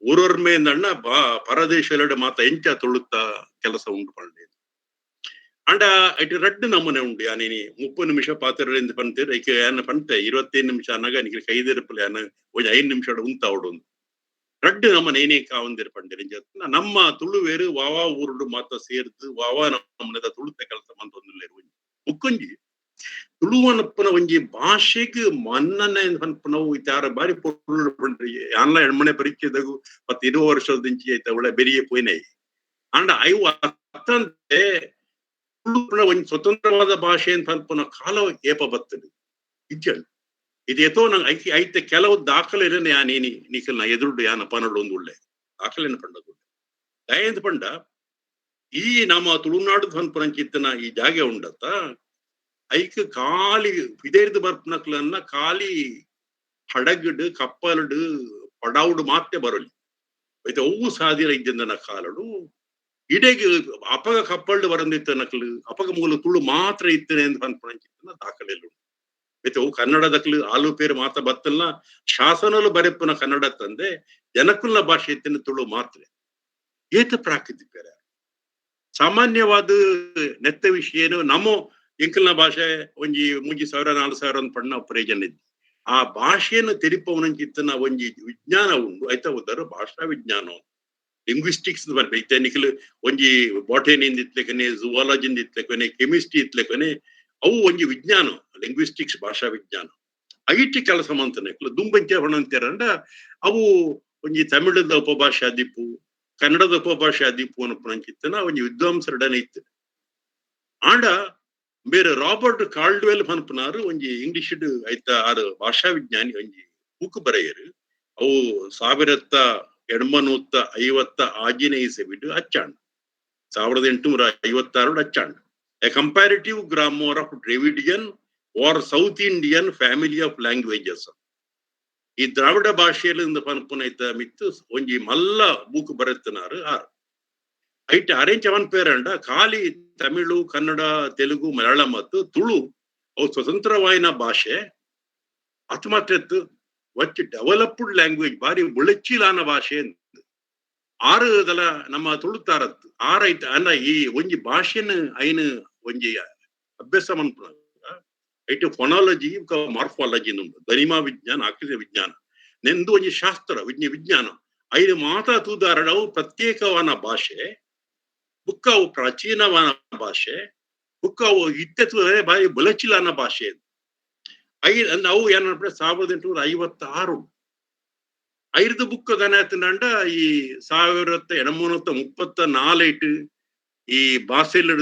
ಊರೊರ್ಮೆ ಅಂದಣ್ಣ ಬಾ ಪರದೇಶಲೆಡ್ ಮಾತ ಎಂಚ ತುಳುತ್ತ ಕೆಲಸ ಉಂಡು ಪಂಡೇರು. ಅಂಡ ಐಟ್ ರಡ್ಡ್ ನಮೂನೆ ಉಂಡು. ಯಾನ್ ಇನಿ 30 ನಿಮಿಷ ಪಾತೆರೊಲಿಂದ್ ಪಂತೇರ್, ಐಕ್ ಯಾನ್ ಪಂತೆ 25 ನಿಮಿಷ ಅನ್ನಾಗ ನಿಕ್ಲೆ ಕೈದಿರಪುಲೆ ಯಾನ್ ಒಂಜಿ 5 ನಿಮಿಷ ಉಂತಾವೊಡು. ರಡ್ಡ್ ನಮೂನೆ ಏನೇ ಕಾವಂದಿರ್ ಪಂಡೇರ್. ನಮ್ಮ ತುಳುವೇರು ವಾವಾ ಊರುಡು ಮಾತ ಸೇರ್ದು ವಾವಾ ನಮೂನೆದ ತುಳುತ ಕೆಲಸ ಮಂತೊಂದುಲ್ಲೆರ್. ಒಂಜಿ ಮುಕ್ಕೊಂಜಿ ತುಳುವನಪ್ಪನ ಒಂಜಿ ಭಾಷೆಗ್ ಮನ್ನಣೆ ಪನ್ಪುನವು ಇತ್ತಾರ ಬಾರಿ ಪೊರ್ಲು ಪಂಡ್ರಿ. ಯಾನ್ಲ ಎಣ್ಮನೆ ಪರೀಕ್ಷೆದಗು 10-20 ವರ್ಷದಿಂಚಿ ಐತ ಒಳ್ಳೆ ಬೆರಿಯೆ ಪೋಯಿನೈ. ಅಂಡ ಐವು ಅತ್ತಂತೆ ತುಳು ಒಂಜಿ ಸ್ವತಂತ್ರವಾದ ಭಾಷೆ ಅಂತ ಪನ್ಪುನ ಕಾಲ ಏಪ ಬರ್ತದೆ ಇಜ್ಜಲ್. ಇದು ಎತೋ ನಂಗೆ ಐತಿ ಐತೆ ಕೆಲವು ದಾಖಲೆ ಯಾನೇನಿ ನಿಖಲ್ನ ಎದುರುಡು ಯಾನ ಪನಡು ಒಂದು ಒಳ್ಳೆ ದಾಖಲೆನ ಪಂಡದು. ದಯಂತ ಪಂಡ ಈ ನಮ್ಮ ತುಳುನಾಡು ಪನ್ಪುನಂಚಿತ್ತನ ಈ ಜಾಗೆ ಉಂಡತ್ತ ಐಕ್ ಖಾಲಿ ವಿದೇರ್ದು ಬರ್ಪನಕ್ಲನ್ನ ಖಾಲಿ ಹಡಗಡು ಕಪ್ಪಲಡು ಪಡಾವುಡು ಮಾತೆ ಬರಲಿ ಐತೆ ಅವು ಸಾದಿರ ಇದ್ದಂದನ ಕಾಲಡು ಇಡೆಗ್ ಅಪಗ ಕಪ್ಪಲ್ಡು ಬರಂದಿತ್ತ ನಕ್ಲು ಅಪಗ ಮೂಲ ತುಳು ಮಾತ್ರ ಇತ್ತನೆ ಅಂತ ಪನ್ಪುನಂಚಿತ್ತನ ದಾಖಲೆಲು ಉಂಡು. ಐತೆ ಅವು ಕನ್ನಡದಕ್ಲು ಆಲು ಪೇರು ಮಾತ ಬತ್ತಲ್ಲ ಶಾಸನಲು ಬರೆಪುನ ಕನ್ನಡ ತಂದೆ ಜನಕುಲ್ನ ಭಾಷೆ ಇತ್ತಿನ ತುಳು ಮಾತ್ರ ಏತ ಪ್ರಾಕೃತಿ ಬೇರೆ. ಸಾಮಾನ್ಯವಾದ ನೆತ್ತ ವಿಷಯ ಏನು ನಮ್ಮ ಎಂಕಲ್ನ ಭಾಷೆ ಒಂಜಿ 3,000 4,000 ಅಂತ ಪಣ್ಣ ಪ್ರಯೋಜನ ಇದ್ದು ಆ ಭಾಷೆಯನ್ನು ತೆರಿಪವನಂಚಿತ್ತನ ಒಂಜಿ ವಿಜ್ಞಾನ ಉಂಡು. ಐತ ಉದ್ದಾರು ಭಾಷಾ ವಿಜ್ಞಾನ ಲಿಂಗ್ವಿಸ್ಟಿಕ್ಸ್ ಬರ್ಬೇಕು. ಇತ್ತೆ ನಿಖಲ್ ಒಂಜಿ ಬಾಟನಿಂದ ಇತ್ಲೆಕನೆ, ಝುವಾಲಜಿಂದ ಇತ್ಲೆಕನೆ, ಕೆಮಿಸ್ಟ್ರಿ ಇತ್ಲೆಕನೆ ಅವು ಒಂಜಿ ವಿಜ್ಞಾನ ಲಿಂಗ್ವಿಸ್ಟಿಕ್ಸ್ ಭಾಷಾ ವಿಜ್ಞಾನ. IT ಕೆಲಸ ಮಂತನೆ ದುಂಬಂಚ ಹೊಣಂತೀರಂಡ ಅವು ಒಂಜಿ ತಮಿಳದ ಉಪಭಾಷೆ ದಿಪ್ಪು ಕನ್ನಡದ ಉಪಭಾಷೆ ದಿಪ್ಪು ಅನ್ಪುನಂಚಿತ್ತನ ಒಂಜಿ ವಿದ್ವಾಂಸರಡನೆ ಇತ್ತು. ಆಂಡ ಬೇರೆ ರಾಬರ್ಟ್ ಕಾಲ್ಡ್ವೆಲ್ ಪನ್ಪುನಾರು ಒಂಜಿ ಇಂಗ್ಲಿಷ್ ಐತ ಆರು ಭಾಷಾ ವಿಜ್ಞಾನಿ ಒಂಜಿ ಬುಕ್ ಬರೆಯರು. ಅವು 1856ನೇ ಇಸವಿಡು ಅಚ್ಚಾಂಡ್ 1856 ಅಚ್ಚಾಂಡ್ a comparative grammar of Dravidian or South Indian family of languages. ಈ ದ್ರಾವಿಡ ಭಾಷೆಯಲ್ಲಿ ಪನ್ಪುನೈತ ಮಿತ್ತು ಒಂಜಿ ಮಲ್ಲ ಬುಕ್ ಬರೆತನಾರು ಆರ್ ಐಟ್ ಅರೇಂಜ್ ಅವನ್ ಪೇರಂಡ ಖಾಲಿ ತಮಿಳು ಕನ್ನಡ ತೆಲುಗು ಮಲಯಾಳಂ ಮತ್ತು ತುಳು ಅವು ಸ್ವತಂತ್ರವಾಯಿನ ಭಾಷೆ ಅದು ಮಾತ್ರ ವಚ್ ಡೆವಲಪ್ಡ್ ಲ್ಯಾಂಗ್ವೇಜ್ ಬಾರಿ ಬುಳಚಿಲಾನ ಭಾಷೆ ಆರು ದಲ ನಮ್ಮ ತುಳುತಾರತ್ತು ಆರೈತ ಅನ್ನ ಈ ಒಂಜಿ ಭಾಷೆನ ಐನು ಒಂಜಿ ಅಭ್ಯಾಸ ಮನ್ಪುನ ಐಟ್ ಫೊನಾಲಜಿ ಮಾರ್ಫಾಲಜಿ ಉಂಟು ಧನಿಮಾ ವಿಜ್ಞಾನ ಆಕೃತಿ ವಿಜ್ಞಾನ ನೆಂದು ಒಂಜಿ ಶಾಸ್ತ್ರ ವಿಜ್ಞಾನ ಐದು ಮಾತಾ ತೂದಾರಡವು ಪ್ರತ್ಯೇಕವಾನ ಭಾಷೆ ಬುಕ್ಕ ಅವು ಪ್ರಾಚೀನವಾನ ಭಾಷೆ ಬುಕ್ಕ ಅವು ಇತ್ತೆ ತೂದರೆ ಬಾರಿ ಬುಲಚಿಲಾನ ಭಾಷೆ ಅವು ಏನಂದ್ರೆ 1856 ಐದು ಬುಕ್ ದನಾತಂಡ ಈ 1834 ಈ ಬಾಸೆಲ್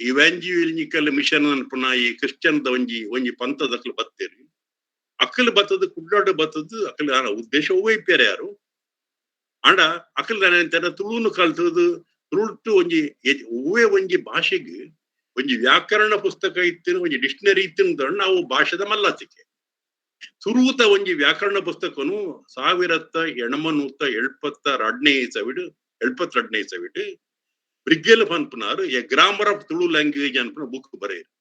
ಇವಾಂಜಿಲಿಕಲ್ ಮಿಷನ್ ಅನ್ಪುನ ಈ ಕ್ರಿಶ್ಚಿಯನ್ ಒಂಜಿ ಒಂಜಿ ಪಂಥದಕ್ಲು ಬತ್ತೇರಿ ಅಕ್ಕಲ್ ಬತ್ತದ ಕುಡ್ಲಾಡು ಬತ್ತದ ಅಕ್ಕಲ್ ಉದ್ದೇಶ ಇಪ್ಪಾರೆ ಯಾರು ಅಂಡ ಅಕ್ಕಲ್ ದನ ತುಳುನು ಕಲ್ತದು ತುಳುಟು ಒಂಜಿ ಹೂವೇ ಒಂಜಿ ಭಾಷೆಗೆ ಒಂಜಿ ವ್ಯಾಕರಣ ಪುಸ್ತಕ ಇತ್ತಿನ ಒಂಜಿ ಡಿಕ್ಷನರಿ ಇತ್ತಿನ ನಾವು ಭಾಷೆದ ಮಲ್ಲತಿಕೆ ಸುರೂತ ಒಂಜಿ ವ್ಯಾಕರಣ ಪುಸ್ತಕನು 1872ನೇ ಇಸವಿಡು 72ನೇ ಇಸವಿಡು ಬ್ರಿಗ್ಗೆಲ್ ಪನ್ಪುನಾರು a grammar of Tulu language ಅನ್ಪುನ book ಬರೆಯರು.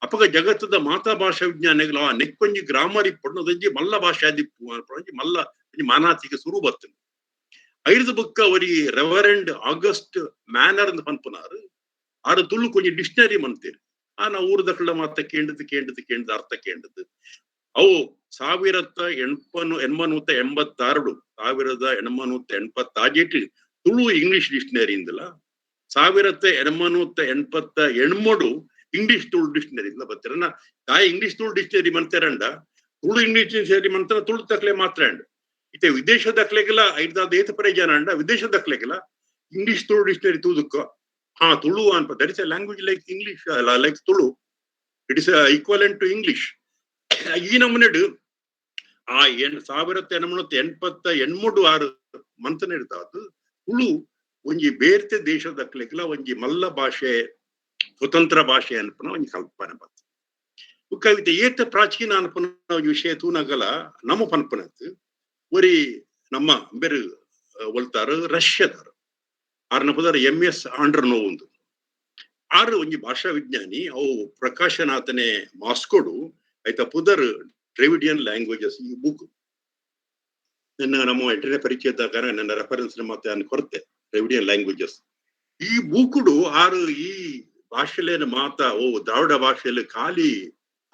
ಅಪಗ ಜಗತ್ತದ ಮಾತಾ ಭಾಷಾ ವಿಜ್ಞಾನಿಗಳು ಆ ನೆಕ್ಕೊಂಜಿ ಗ್ರಾಮರ್ ಇಪ್ಪಣ್ಣು ಅದೊಂಜಿ ಮಲ್ಲ ಭಾಷೆ ಆದಿಪ್ಪು ಅನ್ಪುನ ಮಲ್ಲ ಒಂಜಿ ಮಾನಾತಿಗೆ ಸುರು ಬರ್ತದೆ. ಐದು ಬುಕ್ ಅವರಿ ರೆವರೆಂಡ್ ಆಗಸ್ಟ್ ಮ್ಯಾನರ್ ಅಂತ ಪನ್ಪುನಾರು ಆರು ತುಳು ಕೊಂಚ ಡಿಕ್ಷನರಿ ಮಂತೀರಿ ಆ ನಾವು ಊರ್ದಕ್ಳ ಮಾತ ಕೇಂಡದು ಕೇಂಡದು ಕೇಂಡದು ಅರ್ಥ ಕೇಂಡದು ಅವು 1886 1886 ತುಳು ಇಂಗ್ಲಿಷ್ ಡಿಕ್ಷನರಿ ಇಂದಲ 1883 ಇಂಗ್ಲಿಷ್ ತುಳು ಡಿಕ್ಷನರಿ ಇಂದ ಬರ್ತೀರ. ತಾಯಿ ಇಂಗ್ಲಿಷ್ ತುಳು ಡಿಕ್ಷನರಿ ಮಂತಾರಂಡ ತುಳು ಇಂಗ್ಲಿಷ್ ಡಿಕ್ಷನರಿ ಮಂತ್ರ ತುಳು ತಕ್ಲೆ ಮಾತ್ರ ಅಂಡ ಇತ್ತೆ ವಿದೇಶದ ದಕ್ಲೆಗೆಲ್ಲ ಐದಾದ ಏತ ಪ್ರಯೋಜನ ಅಂಡ ವಿದೇಶದ ದಕ್ಲೆಗೆಲ್ಲ English Tulu dictionary ತೂದುಕ್ಕ ha Tulu ಅನ್ಪ that is a language like English, like Tulu, it is equivalent to English. ಈ ನಮೂನೆಡ್ ಆ 1883 ಆರು ಮಂತನ ಇರ್ತಾವ ತುಳು ಒಂಜಿ ಬೇರ್ತೆ ದೇಶದಕ್ಲೆಗ್ಲ ಒಂಜಿ ಮಲ್ಲ ಭಾಷೆ, ಸ್ವತಂತ್ರ ಭಾಷೆ ಅನ್ಪನ ಒಂಜಿ ಕಲ್ಪನೆ ಬತ್ತ. ಕವಿತೆ ಏತ ಪ್ರಾಚೀನ ಅನ್ಪನ ಒಂಜಿ ವಿಷಯ ತೂನಗಲ ನಮ್ಮ ಪನ್ಪನತ್ ಒರಿ ನಮ್ಮ ಬೇರು ಒಲ್ತಾರು ರಷ್ಯಾದಾರು ಆರ್ನ ಪುದರ್ ಎಂ ಎಸ್ ಆಂಡ್ರನೋ ಒಂದು ಆರು ಒಂಜಿ ಭಾಷಾ ವಿಜ್ಞಾನಿ. ಅವು ಪ್ರಕಾಶನಾಥನೆ ಮಾಸ್ಕೋಡು ಆಯ್ತ ಪುದರ್ ಡ್ರೇವಿಡಿಯನ್ ಲ್ಯಾಂಗ್ವೇಜಸ್. ಈ ಬುಕ್ ನನ್ನ ನಮ್ಮ ಎಂಟನೇ ಪರಿಚಯದ ಕಾರಣ ನನ್ನ ರೆಫರೆನ್ಸ್ ಮತ್ತೆ ನಾನು ಕೊರತೆ ಡ್ರೇವಿಡಿಯನ್ ಲ್ಯಾಂಗ್ವೇಜಸ್. ಈ ಬೂಕುಡು ಆರು ಈ ಭಾಷೆಲೇನ ಮಾತ ಓ ದ್ರಾವಿಡ ಭಾಷೆಯಲ್ಲಿ ಖಾಲಿ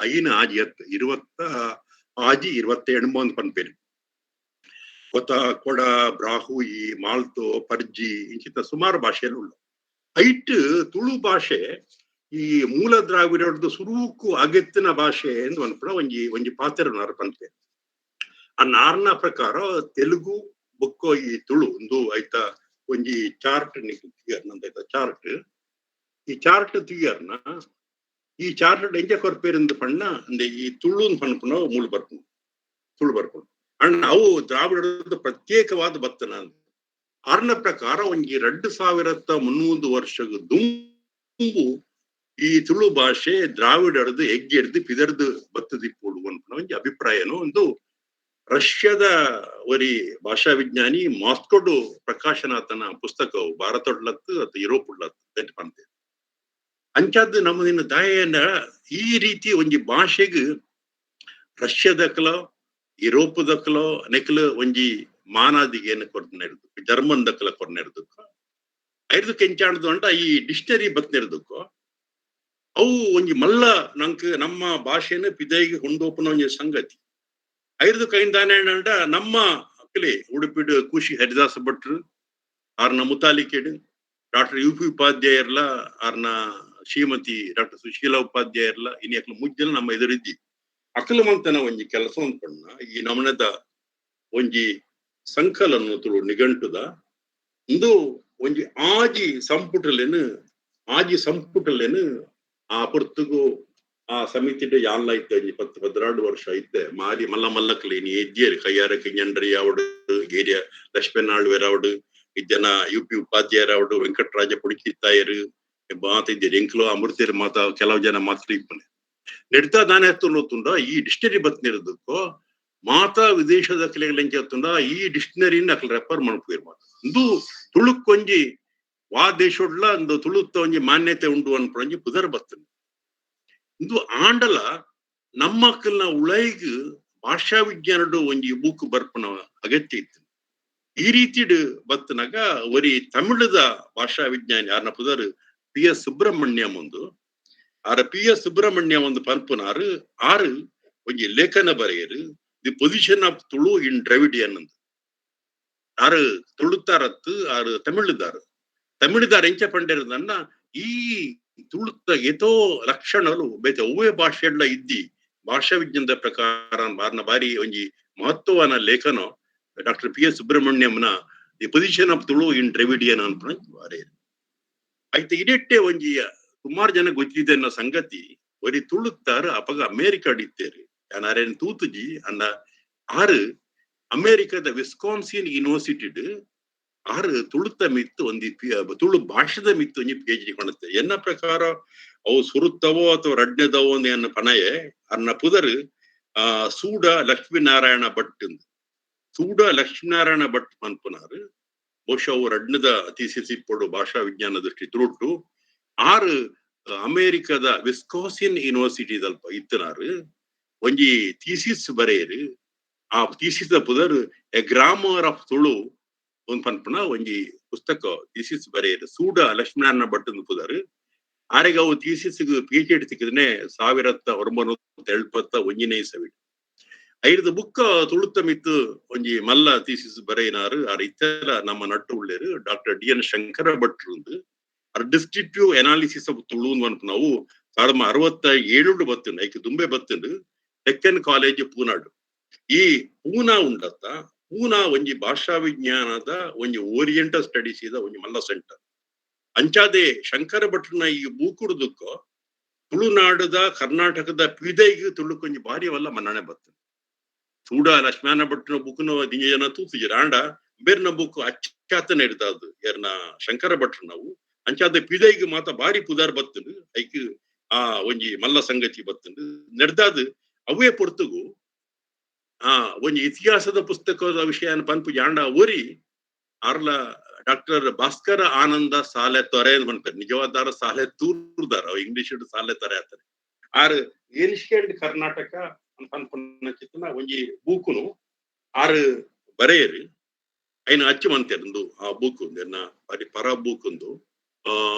ಐನ ಆಜಿ ಎತ್ ಇರುವತ್ತ ಆಜಿ ಇರುವತ್ತ ಎಣ್ಬೊಂದು ಪನ್ಪೇರು ಕೊತ ಕೊಡ ಬ್ರಾಹುಯಿ ಮಾಲ್ತೋ ಪರ್ಜಿ ಇಂಚಿತ ಸುಮಾರು ಭಾಷೆಯಲ್ಲಿ ಉಳ್ಳು. ಐಟ್ ತುಳು ಭಾಷೆ ಈ ಮೂಲ ದ್ರಾವಿಡದ್ದು ಸುರೂಕು ಅಗೆತ್ತಿನ ಭಾಷೆ ಎಂದು ಅನ್ಪಡ ಒಂಜಿ ಒಂಜಿ ಪಾತ್ರ ಪನ್ಪೆ. ಆ ನಾರ್ನ ಪ್ರಕಾರ ತೆಲುಗು ಬುಕ್ಕೋ ಈ ತುಳು ಒಂದು ಆಯ್ತಾ ಒಂಜಿ ಚಾರ್ಟ್ ನಂದಾಯ್ತಾ ಚಾರ್ಟ್. ಈ ಚಾರ್ಟ್ ತೀಯರ್ನ ಈ ಚಾರ್ಟ್ ಎಂಜ ಕೊರ್ಪೇರಿಂದ ಪಣ್ಣ ಅಂದೆ ಈ ತುಳು ಪನ್ಪುನ ಮೂಲ ಬರ್ಪುನು ತುಳು ಬರ್ಪುನು ಅಣ್ಣ ಅವು ದ್ರಾವಿಡದ ಪ್ರತ್ಯೇಕವಾದ ಬತ್ತನ. ಅರ್ನ ಪ್ರಕಾರ ಒಂಜಿ 2300 ವರ್ಷ ದುಂಬು ಈ ತುಳು ಭಾಷೆ ದ್ರಾವಿಡರ್ದು ಎಗ್ಗೆಡ್ದು ಪಿದರ್ದು ಬತ್ತದಿಪ್ಪೋಡು ಅನ್ಪುನ ಒಂಜಿ ಅಭಿಪ್ರಾಯನು ಒಂದು ರಷ್ಯಾದ ಒರಿ ಭಾಷಾ ವಿಜ್ಞಾನಿ ಮಾಸ್ಕೋಡು ಪ್ರಕಾಶನಾಥನ ಪುಸ್ತಕವು ಭಾರತೊಡ್ಲತ್ತು ಅಥವಾ ಯುರೋಪ್ ಉಡ್ಲತ್ತು ಪಂತೆ. ಅಂಚಾದ ನಮ್ಮದಿನ ದಾಯನ ಈ ರೀತಿ ಒಂಜಿ ಭಾಷೆಗ್ ರಷ್ಯಾದಕ್ಲ ಯುರೋಪದಕ್ಲ ನೆಕ್ಲ ಒಂಜಿ ಮಾನಾದಿಗೆಯನ್ನು ಕೊರ್ನೆರ್ದು ಜರ್ಮನ್ ದಕ್ಲ ಕೊರ್ನೆರ್ದಕ್ಕ ಐದು ಕೆಂಚಾಣದು ಅಂಟ ಈ ಡಿಕ್ಷನರಿ ಬತ್ನೆರ್ದಕ್ಕೋ ಅವು ಒಂಜಿ ಮಲ್ಲ ನಂಕ್ ನಮ್ಮ ಭಾಷೆನ ಪಿದೈಗೆ ಕೊಂಡೋಪನ ಒಂಜಿ ಸಂಗತಿ. ಐದು ಕೈಂದಾನೆ ಅಂಡ ನಮ್ಮ ಅಕ್ಕಲೆ ಉಡುಪಿಡು ಕೂಶಿ ಹರಿದಾಸ ಭಟ್ರು ಆರ್ನ ಮುತಾಲಿಕೆಡು ಡಾಕ್ಟರ್ ಯು ಪಿ ಉಪಾಧ್ಯಾಯರ್ಲ ಆರ್ನ ಶ್ರೀಮತಿ ಡಾಕ್ಟರ್ ಸುಶೀಲಾ ಉಪಾಧ್ಯಾಯರ್ಲ ಇನಿ ಅಕ್ಲ ಮುಜ್ಜಲ ನಮ್ಮ ಎದುರಿದ್ದಿ ಅಕಲ ಮಂತನ ಒಂಜಿ ಕೆಲಸ ಪಣ್ಣ ಈ ನಮನದ ಒಂಜಿ ಸಂಕಲನ ತುಳು ನಿಘಂಟುದ ಇಂದು ಒಂಜಿ ಆಜಿ ಸಂಪುಟಲೇನು ಆಜಿ ಸಂಪುಟಲೇನು ಆ ಪೊರ್ತುಗು ಆ ಸಮಿತಿಡ್ ಯಾನ್ಲ ಇತ್ತೆ ಒಂಜಿ 10 12 ವರ್ಷ ಇತ್ತೆ ಮಾರಿ ಮಲ್ಲ ಮಲ್ಲಕ್ಲೆ ಇನಿ ಎಜ್ಜೇರು ಕೈಯಾರ ಕಿಂಜಂಡ್ರಿ ಅವಡು ಗೇರಿಯ ಲಕ್ಷ್ಮೀನಾಳ್ವೇರ್ ಇಜ್ಜನ ಯು ಪಿ ಉಪಾಧ್ಯಾಯರವಡು ವೆಂಕಟರಾಜ ಪುಣಿಕಿತ್ತಾಯರು ಮಾತ ಇದ್ದೀರಿ ಎಂಕ್ಲೋ ಅಮೃತರು ಮಾತ ಕೆಲವು ಜನ ಮಾತ್ರ ಇಪ್ಪನೆ ನೆಡ್ತಾ ದಾನೆ ಎತ್ತುಂಡ ಈ ಡಿಕ್ಷನರಿ ಬತ್ನಿರೋದಕ್ಕೋ ಮಾತಾ ವಿದೇಶದ ಕೆಲೆಗಳು ಈ ಡಿಕ್ಷನರಿನ ಅಕ್ಲ ರೆಫರ್ ಮನ್ಪುವೆರ್ ಮಾತ ಇಂದು ತುಳುಕ್ಕೊಂಜಿ ವಾ ದೇಶೊಡ್ಲ ಒಂದು ತುಳುತ್ತ ಒಂಜಿ ಮಾನ್ಯತೆ ಉಂಡು ಅನ್ಪುನ ಒಂಜಿ ಪುದರ್ ಬತ್ತುಂಡು. ಇಂದು ಆಂಡಲ ನಮ್ಮಕ್ಕಲ್ನ ಉಳೈಗ್ ಭಾಷಾ ವಿಜ್ಞಾನಡು ಒಂಜಿ ಬೂಕು ಬರ್ಪುನ ಅಗತ್ಯ ಇತ್ತು. ಈ ರೀತಿಡ್ ಬತ್ತನಾಗ ಒರಿ ತಮಿಳದ ಭಾಷಾ ವಿಜ್ಞಾನಿ ಯಾರನ ಪುದರ್ ಪಿ ಎಸ್ ಸುಬ್ರಹ್ಮಣ್ಯಂ ಒಂದು ಆರ ಪಿ ಎಸ್ ಸುಬ್ರಹ್ಮಣ್ಯಂ ಒಂದು ಪನ್ಪುನಾರು ಆರು ಒಂಜಿ ಲೇಖನ ಬರೆಯರು the position of Tulu in Dravidian ಅಂತ. ಆರು ತುಳುತ್ತಾರತ್ತು ಆರು ತಮಿಳುದಾರು ತಮಿಳುದಾರ ಎಂಚ ಪಂಡಿರದನ್ನ ಈ ತುಳುತ್ತ ಏತೋ ಲಕ್ಷಣಲು ಬೇತೆ ಒವ್ವೇ ಭಾಷೆಡ್ಲ ಇದ್ದಿ ಭಾಷಾ ವಿಜ್ಞಾನದ ಪ್ರಕಾರ ಬಾರ್ನ ಬಾರಿ ಒಂಜಿ ಮಹತ್ವವಾನ ಲೇಖನ ಡಾಕ್ಟರ್ ಪಿ ಎಸ್ ಸುಬ್ರಹ್ಮಣ್ಯಂನ the position of Tulu in Dravidian ಅನ್ಪುನ ಬಾರಿ ಆಯ್ತು. ಇಡೆಟ್ಟೆ ಒಂಜಿ ಸುಮಾರು ಜನ ಗೊತ್ತಿದೆ ಅನ್ನೋ ಸಂಗತಿ ಒರಿ ತುಳುತ್ತಾರ ಅಪಗ ಅಮೇರಿಕ ಅಡಿತ್ತೇರು ಯಾನಾರೇನು ತೂತುಜಿ ಅನ್ನ ಆರು ಅಮೇರಿಕದ ವಿಸ್ಕಾನ್ಸಿನ್ ಯೂನಿವರ್ಸಿಟಿಡ್ ಆರು ತುಳುತ್ತ ಮಿತ್ತು ಒಂದಿ ತುಳು ಭಾಷೆದ ಮಿತ್ತು ಒಂಜಿ ಪಿ ಎಚ್ ಡಿ ಕೊಣತ್ತೆ. ಎನ್ನ ಪ್ರಕಾರ ಅವು ಸುರುತ್ತವೋ ಅಥವಾ ರಡ್ನೆದವೋ ಎನ್ನ ಪಣಯೆ ಅನ್ನ ಪುದರ್ ಆ ಸೂಡ ಲಕ್ಷ್ಮೀನಾರಾಯಣ ಭಟ್ ಸೂಡ ಲಕ್ಷ್ಮೀನಾರಾಯಣ ಭಟ್ ಪನ್ಪುನಾರು ಬಹುಶಃ ಅವು ರಡ್ನದ ಥೀಸಿಸ್ ಭಾಷಾ ವಿಜ್ಞಾನ ದೃಷ್ಟಿ ತುಳುಟು ಆರು ಅಮೇರಿಕದ ವಿಸ್ಕಾಸಿನ್ ಯೂನಿವರ್ಸಿಟಿ ದಲ್ಪ ಇತ್ತನಾರು ಒಂಜಿ ಥೀಸಿಸ್ ಬರೆಯರು. ಆ ಥೀಸಿಸ್ ಪುದರ್ ಎ ಗ್ರಾಮರ್ ಆಫ್ ತುಳು ಒಂದ್ ಪನ್ಪುನ ಒಂಜಿ ಪುಸ್ತಕ ಥೀಸಿಸ್ ಬರೆಯರು ಸೂಡ ಲಕ್ಷ್ಮೀನಾರಾಯಣ ಭಟ್ ಪುದರ್. ಆರೆಗ್ ಅವು ಥೀಸಿಸ್ ಪಿ ಎಚ್ ಡಿ ತಿಕ್ಕಿದ್ರೆ 1971 ಇಸವಿ ಐದು ಬುಕ್ಕ ತುಳುತ್ತ ಮಿತ್ತು ಒಂಜಿ ಮಲ್ಲ ಥೀಸಿಸ್ ಬರೆಯಿನಾರು ಆರ್ ಇತ್ತೆಲ ನಮ್ಮ ನಟ್ಟು ಉಳ್ಳೇರು ಡಾಕ್ಟರ್ ಡಿ ಎನ್ ಶಂಕರ ಭಟ್ರು ಒಂದು R descriptive analysis of Tulu ನಾವು 1967 ಬತ್ತುಂಡು ಐಕ್ ದುಂಬೆ ಬತ್ತುಂಡು ಡೆಕ್ಕನ್ ಕಾಲೇಜ್ ಪೂನಾಡು. ಈ ಪೂನಾ ಉಂಡತ್ತ ಪೂನಾ ಒಂಜಿ ಭಾಷಾ ವಿಜ್ಞಾನದ ಒಂಜಿ ಓರಿಯೆಂಟಲ್ ಸ್ಟಡೀಸ್ ಇದ ಒಂಜಿ ಮಲ್ಲ ಸೆಂಟರ್. ಅಂಚಾದೆ ಶಂಕರ ಭಟ್ರನ ಈ ಬೂಕುಡುದಕ್ಕೋ ತುಳುನಾಡದ ಕರ್ನಾಟಕದ ಪಿದೈಗ್ ತುಳುಕೊಂಜಿ ಬಾರಿ ವಲ್ಲ ಮನ್ನಣೆ ಬರ್ತದೆ. ತೂಡ ಲಕ್ಷ್ಮಣ ಭಟ್ರನ ಬುಕ್ನ ದಿಂಜ ಜನ ತೂತುಜೆರ್, ಆಂಡ ಬೇರ್ನ ಬುಕ್ ಅಚ್ಚಾತನ ಹಿಡ್ದಾದ್ ಏರ್ನ ಶಂಕರ ಭಟ್ರು ನಾವು. ಅಂಚಾದ ಪಿದೈಗ್ ಮಾತ ಬಾರಿ ಪುದಾರ್ ಬತ್ತುಂಡು, ಐಕ್ ಆ ಒಂಜಿ ಮಲ್ಲ ಸಂಗತಿ ಬತ್ತುಂಡು ನೆಡ್ದಾದ್. ಅವೇ ಪೊರ್ತುಗು ಆ ಒಂಜಿ ಇತಿಹಾಸದ ಪುಸ್ತಕದ ವಿಷಯ ಪನ್ಪು ಜಾಂಡ ಒರಿ ಆರ್ಲ ಡಾಕ್ಟರ್ ಭಾಸ್ಕರ ಆನಂದ ಸಾಲೆ ತೊರೆ ಅಂತ ಪನ್ಪೆರ್. ನಿಜವಾದಾರ ಸಾಲೆ ತೂರ್ದಾರ, ಇಂಗ್ಲಿಷ್ ಸಾಲೆ ತೊರೆ ಆತಾರೆ. ಆರ್ ಏನ್ಷಿಯಂಟ್ ಕರ್ನಾಟಕ ಪನ್ಪುನ ಚಿತ್ತನ ಒಂಜಿ ಬೂಕುನು ಆರ್ ಬರೆಯರು, ಐನ ಅಚ್ಚು ಮಂತೆರ್. ಉಂದು ಆ ಬೂಕು ಎನ್ನ ಬಾರಿ ಪರ ಬೂಕುಂದು.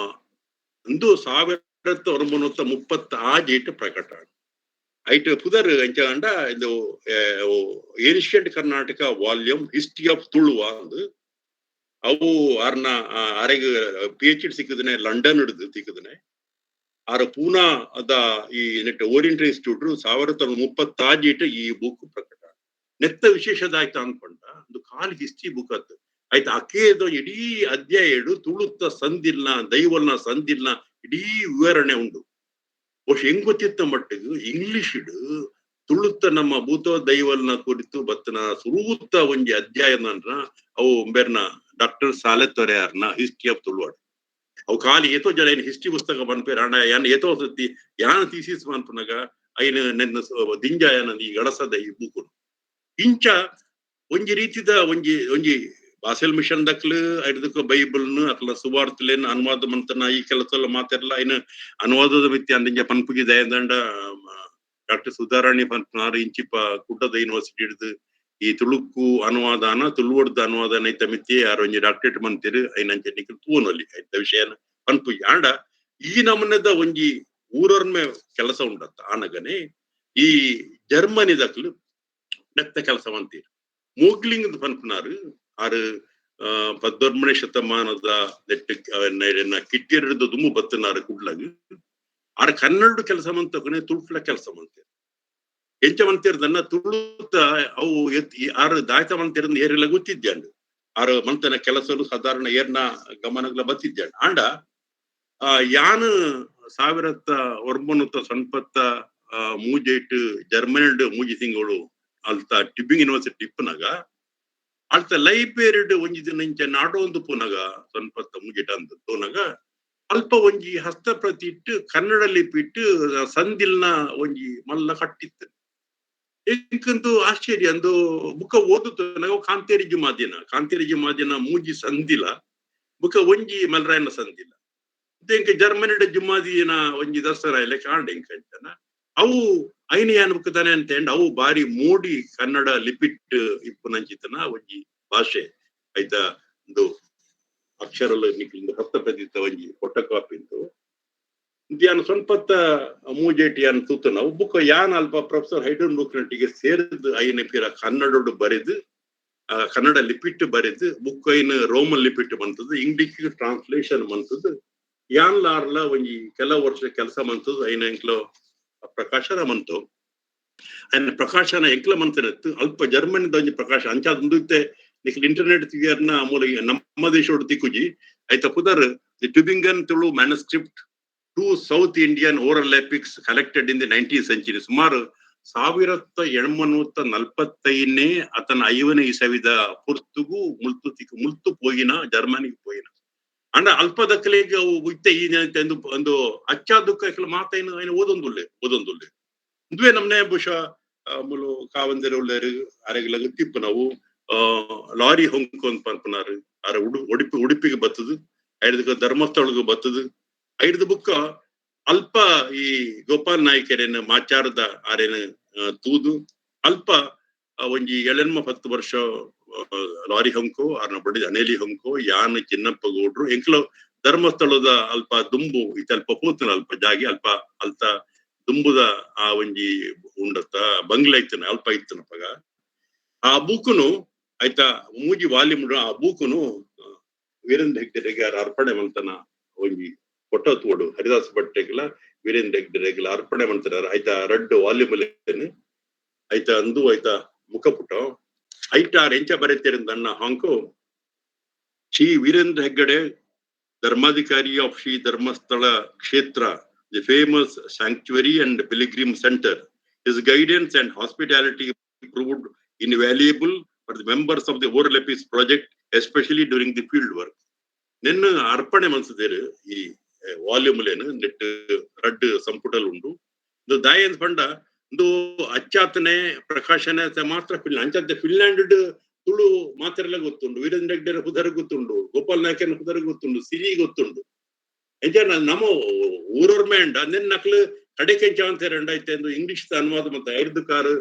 ಉಂದು 1936 ಪ್ರಕಟ. ಐಟ್ ಪುದರ್ ಎಂಚ ಅಂಡ ಇದು ancient Karnataka volume history of Tuluva ಅಂದು. ಅವು ಆರ್ನ ಆರೆಗ್ PhD ಸಿಕ್ಕದನೆ ಲಂಡನ್ ಹಿಡಿದು ಸಿಕ್ಕದನೆ. ಆರ ಪೂನಾ ಅದ ಈ ನೆಟ್ ಓರಿಯೆಂಟಲ್ ಇನ್ಸ್ಟಿಟ್ಯೂಟ್ 1936 ಈ ಬುಕ್ ಪ್ರಕಟ. ನೆತ್ತ ವಿಶೇಷದ ಆಯ್ತಾ ಅನ್ಕೊಂಡ ಒಂದು ಕಾಲ್ ಹಿಸ್ಟ್ರಿ ಬುಕ್ ಅತ್ತು ಆಯ್ತಾ. ಅಕೇದ ಇಡೀ ಅಧ್ಯಾಯ ತುಳುತ್ತ ಸಂದಿಲ್ನ ದೈವಲ್ನ ಸಂದಿಲ್ನ ಇಡೀ ವಿವರಣೆ ಉಂಡು. ಬಹುಶಃ ಹೆಂಗ್ ಗೊತ್ತಿತ್ತ ಮಟ್ಟಿಗೆ ಇಂಗ್ಲಿಷ್ ತುಳುತ್ತ ನಮ್ಮ ಭೂತ ದೈವಲ್ನ ಕುರಿತು ಬತ್ತನ ಸುರೂತ ಒಂಜಿ ಅಧ್ಯಾಯ ಅವು ಬೇರ್ನ ಡಾಕ್ಟರ್ ಸಾಲೆ ತೊರೆಯಾರ್ನ ಹಿಸ್ಟ್ರಿ ಆಫ್ ತುಳುವಾಡ್. ಅವು ಖಾಲಿ ಏತೋ ಜನ ಏನು ಹಿಸ್ಟ್ರಿ ಪುಸ್ತಕ ಪನ್ಪೇರ್, ಅಣ್ಣ ಯಾನ್ ಏತೋ ಸತಿ ಯಾನ್ ಥೀಸಿಸ್ ಪನ್ಪುನಗ ಐನ ನೆನ್ನ ದಿಂಜ ಯಾನ ಈ ಗಡಸದ ಈ ಬೂಕುನು. ಇಂಚ ಒಂಜಿ ರೀತಿದ ಒಂಜಿ ಒಂಜಿ ಬಾಸೆಲ್ ಮಿಷನ್ ದಕ್ಲು ಐದಕ್ಕ ಬೈಬಲ್ನು ಅಕ್ಲ ಸುವಾರ್ತಲೇನು ಅನುವಾದ ಮಂತನ ಈ ಕೆಲಸ ಎಲ್ಲ ಮಾತಾಡಲ್ಲ. ಐನ ಅನುವಾದದ ಮಿತಿ ಅಂದಿಂಜ ಪನ್ಪುಗಿ ದಯದಂಡ ಡಾಕ್ಟರ್ ಸುಧಾರಾಣಿ ಪನ್ಪುನಾರು ಇಂಚಿಪ ಕುಡ್ಡದ ಯೂನಿವರ್ಸಿಟಿ ಹಿಡಿದು ಈ ತುಳುಕು ಅನುವಾದಾನ ತುಳುವಡ್ದ ಅನುವಾದನ ಐತ ಮಿತಿ ಯಾರು ಒಂಜಿ ಡಾಕ್ಟರೇಟ್ ಮಂತಿರು ಐನಂಚೆ ನಿಕ್ಲು ತೂವನಲ್ಲಿ ಐತ ವಿಷಯನ ಪನ್ಪುಜಿ. ಆಂಡ ಈ ನಮೂನೆದ ಒಂಜಿ ಊರೊರ್ಮೆ ಕೆಲಸ ಉಂಡತ್ತ ಆನಗನೆ ಈ ಜರ್ಮನಿದಕ್ಲು ನೆತ್ತ ಕೆಲಸ ಮಂತೀರು. ಮೋಗ್ಲಿಂಗ್ ಪನ್ಪುನಾರು ಆರು 19ನೇ ಶತಮಾನದ ನೆಟ್ಟು ಕಿಟ್ಟಿಯರ್ದು ದುಮ್ಮು ಬತ್ತನಾರು ಕುಡ್ಲಗ್. ಆರ್ ಕನ್ನಡ ಕೆಲಸ ಮಂತಕನೆ ತುಳುಟ್ಲ ಕೆಲಸ ಮಂತೀರು. ಎಂಚ ಮಂತಿರ್ದನ್ನ ತುಳುತ ಅವು ಆರು ದಾಯ್ತ ಮಂತಿರ್ದ ಏರೆಲ್ಲ ಗೊತ್ತಿದ್ಯಾಂಡು. ಆರು ಮಂತನ ಕೆಲಸಲು ಸಾಧಾರಣ ಏರ್ನ ಗಮನಗಳ ಬತ್ತಿದ್ಯಾಂಡು. ಆಂಡ ಯಾನ್ 1993 ಜರ್ಮನಿಡ್ ಮೂಜಿ ತಿಂಗಳು ಅಲ್ತ ಟಿಬ್ಬಿಂಗ್ ಯೂನಿವರ್ಸಿಟಿ ಇಪ್ಪನಾಗ ಅಲ್ತ ಲೈಬ್ರರಿಡ್ ಒಂಜಿ ದಿನ ಇಂಚ ನಾಡೊಂದು ಪುನಗ ಸೊನ್ಪತ್ತ ಮುಗಿಟ ಅಂತ ತೋನಗ ಅಲ್ಪ ಒಂಜಿ ಹಸ್ತಪ್ರತಿ ಇಟ್ಟು ಕನ್ನಡ ಲಿಪಿ ಇಟ್ಟು ಸಂದಿಲ್ನ ಒಂಜಿ ಮಲ್ಲ ಕಟ್ಟಿತ್ತು. ಎಂಕಂತೂ ಆಶ್ಚರ್ಯ ಅಂದು ಬುಕ್ಕ ಓದುತ್ತ ಕಾಂತೇರಿ ಜುಮಾದಿನ, ಕಾಂತೇರಿ ಜುಮಾದಿನ ಮೂಜಿ ಸಂದಿಲ ಬುಕ್ಕ ಒಂಜಿ ಮಲ್ರಾಯನ ಸಂದಿಲ. ಇಂಕ ಜರ್ಮನಿಡ ಜುಮಾದಿನ ಒಂಜಿ ದಸರಾ ಇಲ್ಲ ಕಾಂಡ ಇಂಕಂಚನ ಅವು ಐನಿಯಾನ್ ಬುಕ್ಕದಾನೆ ಅಂತ ಅವು ಬಾರಿ ಮೋಡಿ ಕನ್ನಡ ಲಿಪಿಟ್ ಇಪ್ಪುನಂಚಿತನ ಒಂಜಿ ಭಾಷೆ ಆಯ್ತಾ. ಒಂದು ಅಕ್ಷರಲ್ಲ ನಿಕ್ಲಿಂದ ಹಸ್ತಪ್ರತಿತ್ತ ಒಂಜಿ ಫೋಟೋ ಕಾಪಿ ಇಂದು ಯಾನ್ ಸ್ವಲ್ಪತ್ತ ಮೂಜೇಟಿ ಯಾನ್ ತೂತ ನಾವು ಬುಕ್ಕ ಯಾನ್ ಅಲ್ಪ ಪ್ರೊಫೆಸರ್ ಹೈಡನ್ ಬುಕ್ನಟ್ಟಿಗೆ ಸೇರಿದ್ ಐನ ಪಿರ ಕನ್ನಡೋಡು ಬರೆದು ಕನ್ನಡ ಲಿಪಿಟ್ ಬರೆದು ಬುಕ್ ಐನ ರೋಮನ್ ಲಿಪಿಟ್ ಬಂತದ್ದು ಇಂಗ್ಲಿಷ್ ಟ್ರಾನ್ಸ್ಲೇಷನ್ ಬಂತದ್ದು ಯಾನ್ ಲಾರ್ಲ ಒಂಜಿ ಕೆಲವು ವರ್ಷ ಕೆಲಸ ಮಂತದ್ದು ಐನ ಎಂಕ್ಲೋ ಪ್ರಕಾಶನ ಮಂತು. ಐನ ಪ್ರಕಾಶನ ಎಂಕ್ಲ ಮಂತನತ್ತು ಅಲ್ಪ ಜರ್ಮನಿದ ಒಂಜಿ ಪ್ರಕಾಶ ಅಂಚಾದ ಇತ್ತೆ ನಿಕ್ಲ್ ಇಂಟರ್ನೆಟ್ ತಿಗರ್ನ ಮೂಲ ನಮ್ಮ ದೇಶೋಡು ತಿಕ್ಕುಜಿ ಐತ ಪುದರ್ the Tubingen Tulu manuscript two South Indian oral epics collected in the 19th century. ಸುಮಾರು 1845ನೇ ಆತನ 5ನೇ ಇಸವಿದ ಪೊರ್ತುಗು ಮುಲ್ತು ತಿಕ್ಕು ಮುಲ್ತು ಪೋಯಿನ ಜರ್ಮನಿಗೆ ಪೋಯಿನ. ಅಂಡ ಅಲ್ಪ ದಕ್ಕಲಿಗೆ ಅವು ಇತ್ತೆ ಈ ಒಂದು ಒಂದು ಅಚ್ಚ ದುಃಖ ಮಾತೈನು ಐನು ಓದೊಂದುಲ್ಲೆ ಓದೊಂದುಲ್ಲೆ ಇಂದುವೆ ನಮ್ನೆ ಬಹುಶಃ ಮುಲು ಕಾವಂದಿರ ಉಳ್ಳೇರು ಅರೆಗ್ಲಗ ತಿಪ್ಪು ನಾವು ಲಾರಿ ಹೊಂಕೊಂದ್ ಪನ್ಪುನಾರು ಅರೆ ಉಡುಪಿ ಉಡುಪಿಗೆ ಬತ್ತದು ಐದಕ್ಕೆ ಧರ್ಮಸ್ಥಳಕ್ಕೆ ಬತ್ತದು ಐದು ಬುಕ್ಕ ಅಲ್ಪ ಈ ಗೋಪಾಲ್ ನಾಯ್ಕರೇನು ಮಾಚಾರದ ಆರೇನು ತೂದು ಅಲ್ಪ ಒಂಜಿ ಏಳೆನ್ಮ 10 ವರ್ಷ ಲಾರಿ ಹೊಂಕೋ ಆರ್ನ ಬಡಿ ಅನೇಲಿ ಹೊಂಕೋ ಯಾನ್ ಚಿನ್ನಪ್ಪ ಗೌಡ್ರು ಎಂಕ್ಲೋ ಧರ್ಮಸ್ಥಳದ ಅಲ್ಪ ದುಂಬು ಇತಲ್ಪ ಪೂತನ ಅಲ್ಪ ಜಾಗಿ ಅಲ್ಪ ಅಲ್ತ ದುಂಬುದ ಆ ಒಂಜಿ ಉಂಡತ್ತ ಬಂಗ್ಲೆ ಇತ್ತನ ಅಲ್ಪ ಇತ್ತನಪ್ಪಗ ಆ ಬೂಕುನು ಆಯ್ತಾ ಮೂಜಿ ವಾಲ್ಯೂಮ್ ಆ ಬೂಕುನು ವೀರೇಂದ್ರ ಹೆಗ್ಡೆಗೆ ಅರ್ಪಣೆ ಮಂತನ ಒಂಜಿ ಫೋಟೋ ತೋಡು ಹರಿದಾಸ್ ಭಟ್ಟೆಗ್ಲ ವೀರೇಂದ್ರ ಹೆಗ್ಡೆಗೆಲ್ಲ ಅರ್ಪಣೆ ಮಾಡ್ತಾರೆ ಆಯ್ತಾ. ರಡ್ಡು ವಾಲ್ಯೂಮ್ ಆಯ್ತಾ ಅಂದು ಆಯ್ತಾ ಮುಖಪುಟ. ಐಟಾರ್ ಎಂಚ ಬರೆತಿರಂದನ್ನ ಹಾಂಕೋ Shri Veerendra Heggade Dharmadhikari of Shri Dharmasthala Kshetra, the famous sanctuary and pilgrim center. His guidance and hospitality proved invaluable for the members of the Oral Epics project, especially during the field work. ನಿನ್ನ ಅರ್ಪಣೆ ಮನ್ಸದೇರು ಈ volume lane ನೆಟ್ ರಡ್ಡು ಸಂಪುಟಲ್ ಉಂಡು. ಇದು ದಾಯನ್ ಪಂಡ ಇಂದು ಅಚ್ಚಾತನೆ ಪ್ರಕಾಶನ ಮಾತ್ರ Finland ಅಂಚಾತೆ Finland Tulu ಮಾತ್ರೆಲ್ಲ ಗೊತ್ತುಂಡು, Veerendra ಹೆಗ್ಡೆರ ಪುದರ್ ಗೊತ್ತುಂಡು, ಗೋಪಾಲ್ ನಾಯಕನ ಪುದರ್ ಗೊತ್ತುಂಡು, ಸಿರಿ ಗೊತ್ತುಂಡು. ಎಂಚ ನಮ್ಮ ಊರೊರ್ಮೆ ಅಂಡ ನಿನ್ನ ನಕ್ಲು ಕಡೆಕೆಂಚ ಅಂತ ರೆಂಡಾಯ್ತು ಎಂದು ಇಂಗ್ಲಿಷ್ ಅನುವಾದ ಮತ್ತೆ ಐದು ಕಾರು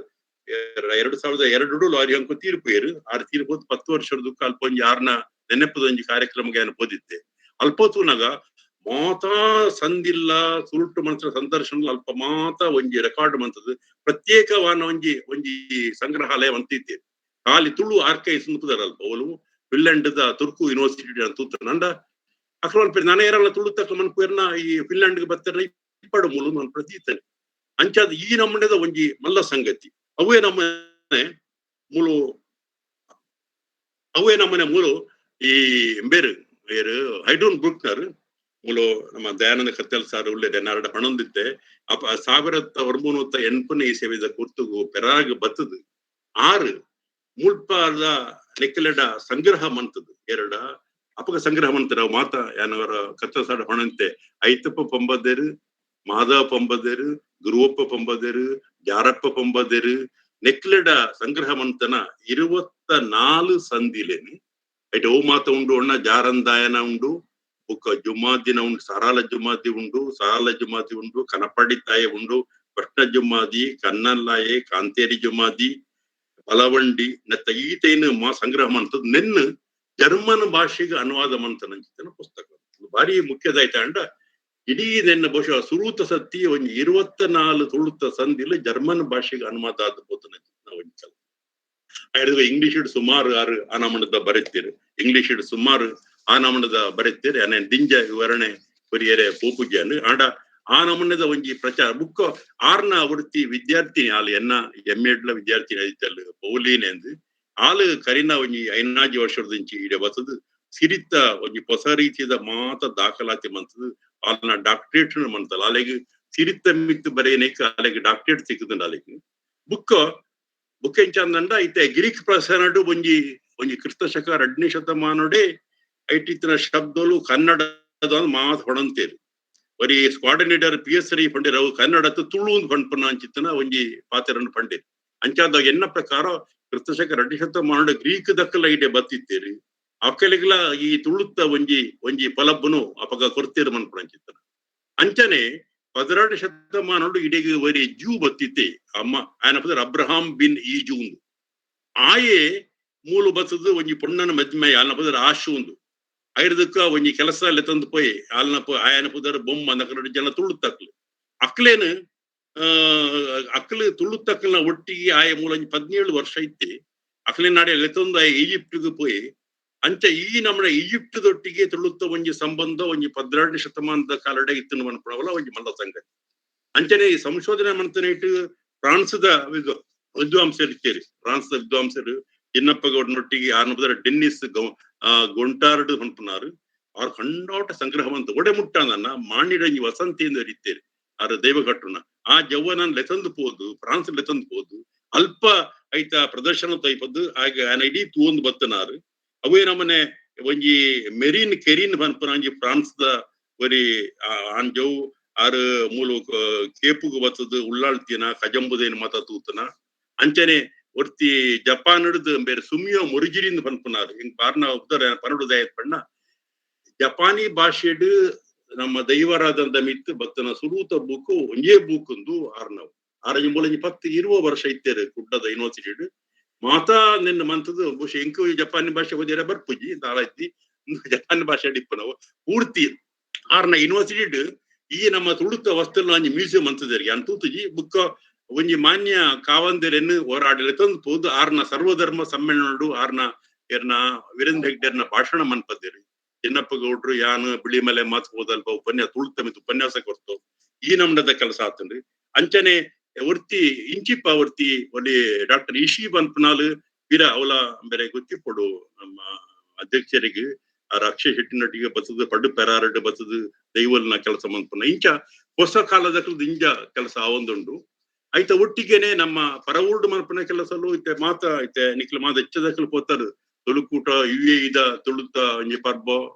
2002 ಲಾರಿ ಅಂಕು ತೀರ್ಪು ಆರು ತೀರ್ಪು 10 ವರ್ಷದ ಅಲ್ಪ ಒಂಜಿ ಆರ್ನ ನೆನಪದ ಒಂಜಿ ಕಾರ್ಯಕ್ರಮಕ್ಕೆ ಏನು ಪೋದಿತ್ತೆ. ಅಲ್ಪ ತೂನಗ ಮಾತಾ ಸಂದಿಲ್ಲ ಸುರುಟು ಮಂತ್ರ ಸಂದರ್ಶನ ಅಲ್ಪ ಮಾತಾ ಒಂಜಿ ರೆಕಾರ್ಡ್ ಮಂತದ್ದು ಪ್ರತ್ಯೇಕವಾನ ಒಂಜಿ ಒಂಜಿ ಸಂಗ್ರಹಾಲಯ ಅಂತಿತ್ತೆ. ಖಾಲಿ ತುಳು ಆರ್ಕೈವ್ಸ್ ಪುದರ್ ಅಲ್ಪ ಅವಳು ಫಿನ್ಲ್ಯಾಂಡ್ the ತುರ್ಕು ಯೂನಿವರ್ಸಿಟಿ ಅಂತ ನಂಡ ಅಕ್ರಮಲ್ ನಾನೇ ಏರಲ್ಲ ತುಳು ತಕ್ಕ ಮನ್ಪುರ್ನ ಈ ಫಿನ್ಲ್ಯಾಂಡ್ ಬತ್ತರ ಇಪ್ಪಡು ಮೂಲು ನಾನು ಪ್ರತೀತನೆ ಅಂಚಾದ ಈ ನಮ್ಮನೆದ ಒಂಜಿ ಮಲ್ಲ ಸಂಗತಿ. ಅವೇ ನಮ್ಮನೆ ಮೂಲು ಅವೇ ನಮ್ಮನೆ ಮೂಲು ಈ ಬೇರು ಬೇರು ಹೈಡೋನ್ ಬ್ರೂಕ್ನರ್ ಮೂಲು ನಮ್ಮ ದಯಾನಂದ ಕತ್ತಲ್ ಸಾರ್ ಉಳ್ಳೆ ನಾರಡ ಹಣೊಂದಿತ್ತೆ. ಅಪ 1980ನೇ ಇಸವಿದ ಕುರ್ತುಗು ಪೆರಾಗ್ ಬತ್ತದು ಆರು ಮುಳ್ಪಾದ ನೆಕ್ಕಲೆಡ ಸಂಗ್ರಹ ಮಂತದ್ದು ಎರಡ ಅಪಗ ಸಂಗ್ರಹ ಮಂತ ನಾವು ಮಾತಾ ಯಾನವರ ಕತ್ತಲ್ ಸಾರ ಹೊಣಂತೆ ಐತಪ್ಪ ಪಂಬದೇರು, ಮಾಧವ ಪಂಬದೇರು, ಗುರುವಪ್ಪ ಪಂಬದೇರು, ಜಾರಪ್ಪ ಪಂಬದೇರು ನೆಕ್ಲೆಡ ಸಂಗ್ರಹ ಮಂತನ 24 ಸಂಧಿಲೇನು ಐಟ್ ಓ ಮಾತ ಉಂಡು ಅಣ್ಣ ಜಾರಂದಾಯನ ಉಂಡು, ಬುಕ್ಕ ಜುಮಾದಿನ ಉಂಡು, ಸರಾಲ ಜುಮಾದಿ ಉಂಡು, ಸಾಲ ಜುಮಾದಿ ಉಂಡು, ಕನಪಡಿ ತಾಯ ಉಂಡು, ಕೃಷ್ಣ ಜುಮಾದಿ, ಕನ್ನಲ್ಲಾಯೆ, ಕಾಂತೇರಿ ಜುಮಾದಿ, ಬಲವಂಡಿ ನತ್ತ ಈತೇನು ಮಾ ಸಂಗ್ರಹ ಮಂತದ್ ನೆನ್ನು ಜರ್ಮನ್ ಭಾಷೆಗೆ ಅನುವಾದ ಮಂತನಂಚಿತನ ಪುಸ್ತಕ ಭಾರಿ ಮುಖ್ಯದಾಯ್ತ ಅಂಡ ಇಡೀ ನೆನ್ನ ಬಹುಶಃ ಸುರೂತ ಸತ್ತಿ ಒಂಜಿ 24 ತುಳುತ ಸಂಧಿಲ ಜರ್ಮನ್ ಭಾಷೆಗೆ ಅನುವಾದ ಆದ ಪೋತನಂಚಿತನ ಒಂಜಿ ಕಲ. ಇಂಗ್ಲಿಷ್ ಸುಮಾರು ಆರು ಆನಮಣದ ಬರೆತೀರು, ಇಂಗ್ಲಿಷ್ ಸುಮಾರು ಆನಮಣದ ಬರೆತೀರಿ ಅನೆ ದಿಂಜ ವಿವರಣೆ ಕೊರಿಯರೆ ಪೋಪುಜ್ಯಾನು ಆಂಡ ಆ ನಮೂನೆದ ಒಂಜಿ ಪ್ರಚಾರ ಬುಕ್ಕ ಆರ್ನ ವೃತ್ತಿ ವಿದ್ಯಾರ್ಥಿನಿ ಆಲು ಎನ್ನ ಎಂ ಎಡ್ಲ ವಿದ್ಯಾರ್ಥಿನಿ ಐತಲ್ ಪೌಲೀನ್ ಎಂದು ಆಲು ಕರಿನ ಒಂಜಿ ಐನಾಜಿ ವರ್ಷದಿಂಚಿ ಇಡೆ ಬತ್ತದು ಸಿರಿತ ಒಂಜಿ ಹೊಸ ರೀತಿಯ ಮಾತ ದಾಖಲಾತಿ ಮಂತದು ಆಲ್ನ ಡಾಕ್ಟರೇಟ್ ಮಂತಲ್ಲ ಆಲೆಗ್ ಸಿರಿತ ಮಿತ್ತು ಬರೆಯನೇಕ ಆಲೆಗ್ ಡಾಕ್ಟರೇಟ್ ಸಿಕ್ಕುದುಂಡು. ಆಲೆಗ್ ಬುಕ್ಕ ಬುಕ್ಕ ಎಂಚಂದಂಡ ಐತೆ ಗಿರಿಕ್ ಪ್ರಸನಡು ಒಂಜಿ ಒಂಜಿ ಕ್ರಿಸ್ತ ಶಕ 2ನೇ ಶತಮಾನಡೆ ಐಟಿತ್ತಿನ ಶಬ್ದಲು ಕನ್ನಡದ ಮಾತು ಹೊಡಂತೇರು. ಒರಿ squadron leader P S Rai ಪಂಡಿರ್ ಅವು ಕನ್ನಡದ ತುಳು ಪಂಡ್ಪುನ ಅಂಚಿತ್ತನ ಒಂಜಿ ಪಾತೆರನ್ನು ಪಂಡಿರ್. ಅಂಚಾದ ಎನ್ನ ಪ್ರಕಾರ ಕ್ರಿಸ್ತ ಶಕ 2ನೇ ಶತಮಾನಡ್ ಗ್ರೀಕ್ ದಕ್ಕಲ ಐಟೆ ಬತ್ತಿತ್ತೇರಿ ಅಕ್ಕಲಿಗ್ಲ ಈ ತುಳುತ್ತ ಒಂಜಿ ಒಂಜಿ ಪಲಬ್ಬನು ಅಪಗ ಕೊರ್ತೀರು ಮನ್ಪುನ ಅಂಚಿತ್ತನ. ಅಂಚನೆ 12 ಶತಮಾನಡು ಇಡೆಗೆ ಒರಿ ಜೂ ಬತ್ತಿತ್ತೆ ಅಮ್ಮ ಆಯನ ಪದರ್ ಅಬ್ರಹಾಂ ಬಿನ್ ಈಜೂಂದು ಆಯೆ ಮೂಲು ಬತ್ತದು ಒಂಜಿ ಪೊಣ್ಣನ ಮದ್ಮೆ ಆಲ್ನ ಪದರ್ ಆಶು ಉಂದು ಐರ್ದಕ್ಕ ಒಂಜಿ ಕೆಲಸ ಲೆತ್ತಂದು ಪೋಯಿ ಆಲ್ನ ಆಯನ ಪುದರ್ ಬೊಮ್ಮ ನಕಲಡು ಜನ ತುಳುತ್ತಕ್ಲು ಅಕ್ಲೇನು ಅಕ್ಲು ತುಳುತ್ತಕ್ಲನ ಒಟ್ಟಿಗೆ ಆಯ ಮೂಲ ಒಂಜಿ 17 ವರ್ಷ ಇತ್ತೆ ಅಕ್ಲೇನ ನಾಡೆ ಲೆತ್ತಂದು ಆಯ ಈಜಿಪ್ಟ್ಗೆ ಪೋಯಿ ಅಂಚ ಈ ನಮ್ಮ ಈಜಿಪ್ಟ್ ದೊಟ್ಟಿಗೆ ತುಳುತ್ತ ಒಂಜಿ ಸಂಬಂಧ ಒಂಜಿ 12ನೇ ಶತಮಾನದ ಕಾಲಡೆ ಇತ್ತು ಮನ್ಪುಣವಲ್ಲ ಒಂಜಿ ಮಲ್ಲ ಸಂಗತಿ. ಅಂಚನೆ ಈ ಸಂಶೋಧನೆ ಮಂತನೇಟ್ ಫ್ರಾನ್ಸ್ದ ವಿದ್ವಾಂಸರು ಇತ್ತೇರಿ. ಫ್ರಾನ್ಸ್ದ ವಿದ್ವಾಂಸರು ಚಿನ್ನಪ್ಪ ಗೌಡನೊಟ್ಟಿಗೆ ಆರ್ನಪದರ ಡೆನ್ನಿಸ್ ಗೊಂಟಾರ್ಡ್ ಪನ್ಪುನಾರು ಅವ್ರ ಕಂಡೋಟ ಸಂಗ್ರಹವಂತ ಒಡೆ ಮುಟ್ಟಾನನ್ನ ಮಾಣಿಡಂಜಿ ವಸಂತಿ ಎಂದು ಇತ್ತೇರಿ ಆರ ದೈವಘಟ್ಟುನ ಆ ಜವ್ವನ ಲೆತಂದು ಪೋದು ಫ್ರಾನ್ಸ್ ಲೆತಂದು ಪೋದು ಅಲ್ಪ ಐತ ಪ್ರದರ್ಶನ ತೈಪದ್ದು ಆಗ ಆನ ಇಡೀ ತೂವೊಂದು ಬತ್ತನಾರು. ಅವೇ ನಮ್ಮನೆ ಒಂಜಿ ಮೆರಿನ್ ಕೆರಿನ್ ಪನ್ಪುನ ಒಂಜಿ ಫ್ರಾನ್ಸ್ದ ಒರಿ ಆಂಜವ್ ಆರು ಮೂಲು ಕೇಪುಗು ಬತ್ತದು ಉಳ್ಳಾಳ್ತಿನ ಕಜಂಬುದೇನು ಮಾತ ತೂತನ. ಅಂಚನೆ ಒರ್ತಿ ಜಪಾನ್ ಹಿಡಿದು ಬೇರೆ ಸುಮಿಯೋ ಮುರುಜಿರಿಂದ ಪನ್ಪುನಾರು ಹಿಂಗ್ ಬಾರ್ನ ಉತ್ತರ ಪನ್ನಡುದಾಯ ಪಣ್ಣ ಜಪಾನಿ ಭಾಷೆಡ್ ನಮ್ಮ ದೈವರಾದಂತ ಮಿತ್ತು ಬತ್ತನ ಸುರೂತ ಬೂಕು ಒಂಜೇ ಬೂಕುಂದು ಆರ್ನವು ಆರಂಜಿ ಮೂಲಂಜಿ 10-20 ವರ್ಷ ಇತ್ತೇರು ಕುಡ್ಡದ ಯೂನಿವರ್ಸಿಟಿ ಮಾತಾ ನಿನ್ನ ಮಂತದ್ದು ಬಹುಶಃ ಇಂಕು ಜಪಾನಿ ಭಾಷೆ ಓದಿರ ಬರ್ಪುಜಿ ದಾಳೈತಿ ಜಪಾನಿ ಭಾಷೆ ಇಪ್ಪನವು ಪೂರ್ತಿ ಆರ್ನ ಯೂನಿವರ್ಸಿಟಿ ಈ ನಮ್ಮ ತುಳುತ ವಸ್ತುಲ ಒಂಜಿ ಮ್ಯೂಸಿಯಂ ಅಂತದೇರಿಗೆ ಅಂತ ತೂತುಜಿ ಬುಕ್ಕ ಒಂಜಿ ಮಾನ್ಯ ಕಾವಂದಿರೆನ್ನು ಹೋರಾಡಲೆ ತಂದು ಪೋದು ಆರ್ನ ಸರ್ವಧರ್ಮ ಸಮ್ಮೇಳನಡು ಆರ್ನ ಎರ್ನ ವೀರೇಂದ್ರ ಹೆಗ್ಡೆರ್ನ ಭಾಷಣ ಮನ್ಪದೇರಿ. ಚಿನ್ನಪ್ಪ ಗೌಡ್ರು ಯಾನು ಬಿಳಿಮಲೆ ಮಾತು ಹೋದಲ್ಪ ಉಪನ್ಯಾಸ ತುಳುತ ಮಿತ್ತು ಉಪನ್ಯಾಸ ಕೊಡ್ತು ಈ ನಮ್ನದ ಕೆಲಸ ಆತನ್ರಿ. ಅಂಚನೆ ಒರ್ತಿ ಇಂಚಿಪ್ಪ ಒರ್ತಿ ಒಲಿ ಡಾಕ್ಟರ್ ಇಶಿ ಬನ್ಪನಾಲ್ ಪಿರ ಅವಲ ಬೇರೆ ಗೊತ್ತಿಪ್ಪೊಡು ನಮ್ಮ ಅಧ್ಯಕ್ಷರಿಗೆ ಆ ಅಕ್ಷಯ್ ಶೆಟ್ಟಿನೊಟ್ಟಿಗೆ ಬತ್ತದ ಪಡ್ಡು ಪೆರಾರಡ್ ಬತ್ತದ ದೈವಲ್ನ ಕೆಲಸ ಮನ್ಪುನ ಇಂಚ ಹೊಸ ಕಾಲದ ಇಂಜ ಕೆಲಸ ಆವೊಂದುಂಡು. ಐತ ಒಟ್ಟಿಗೆನೆ ನಮ್ಮ ಪರವೂರ್ಡು ಮನ್ಪುನ ಕೆಲಸಲು ಇತ್ತೆ ಮಾತ ಇತ್ತೆ ನಿಕ್ಲ ಮಾತ ಹೆಚ್ಚದಕ್ಲು ಪೋತಾರು. ತುಳುಕೂಟ ಯು ಎ ಇದ ತುಳುತ ಒಂಜಿ ಪರ್ಬ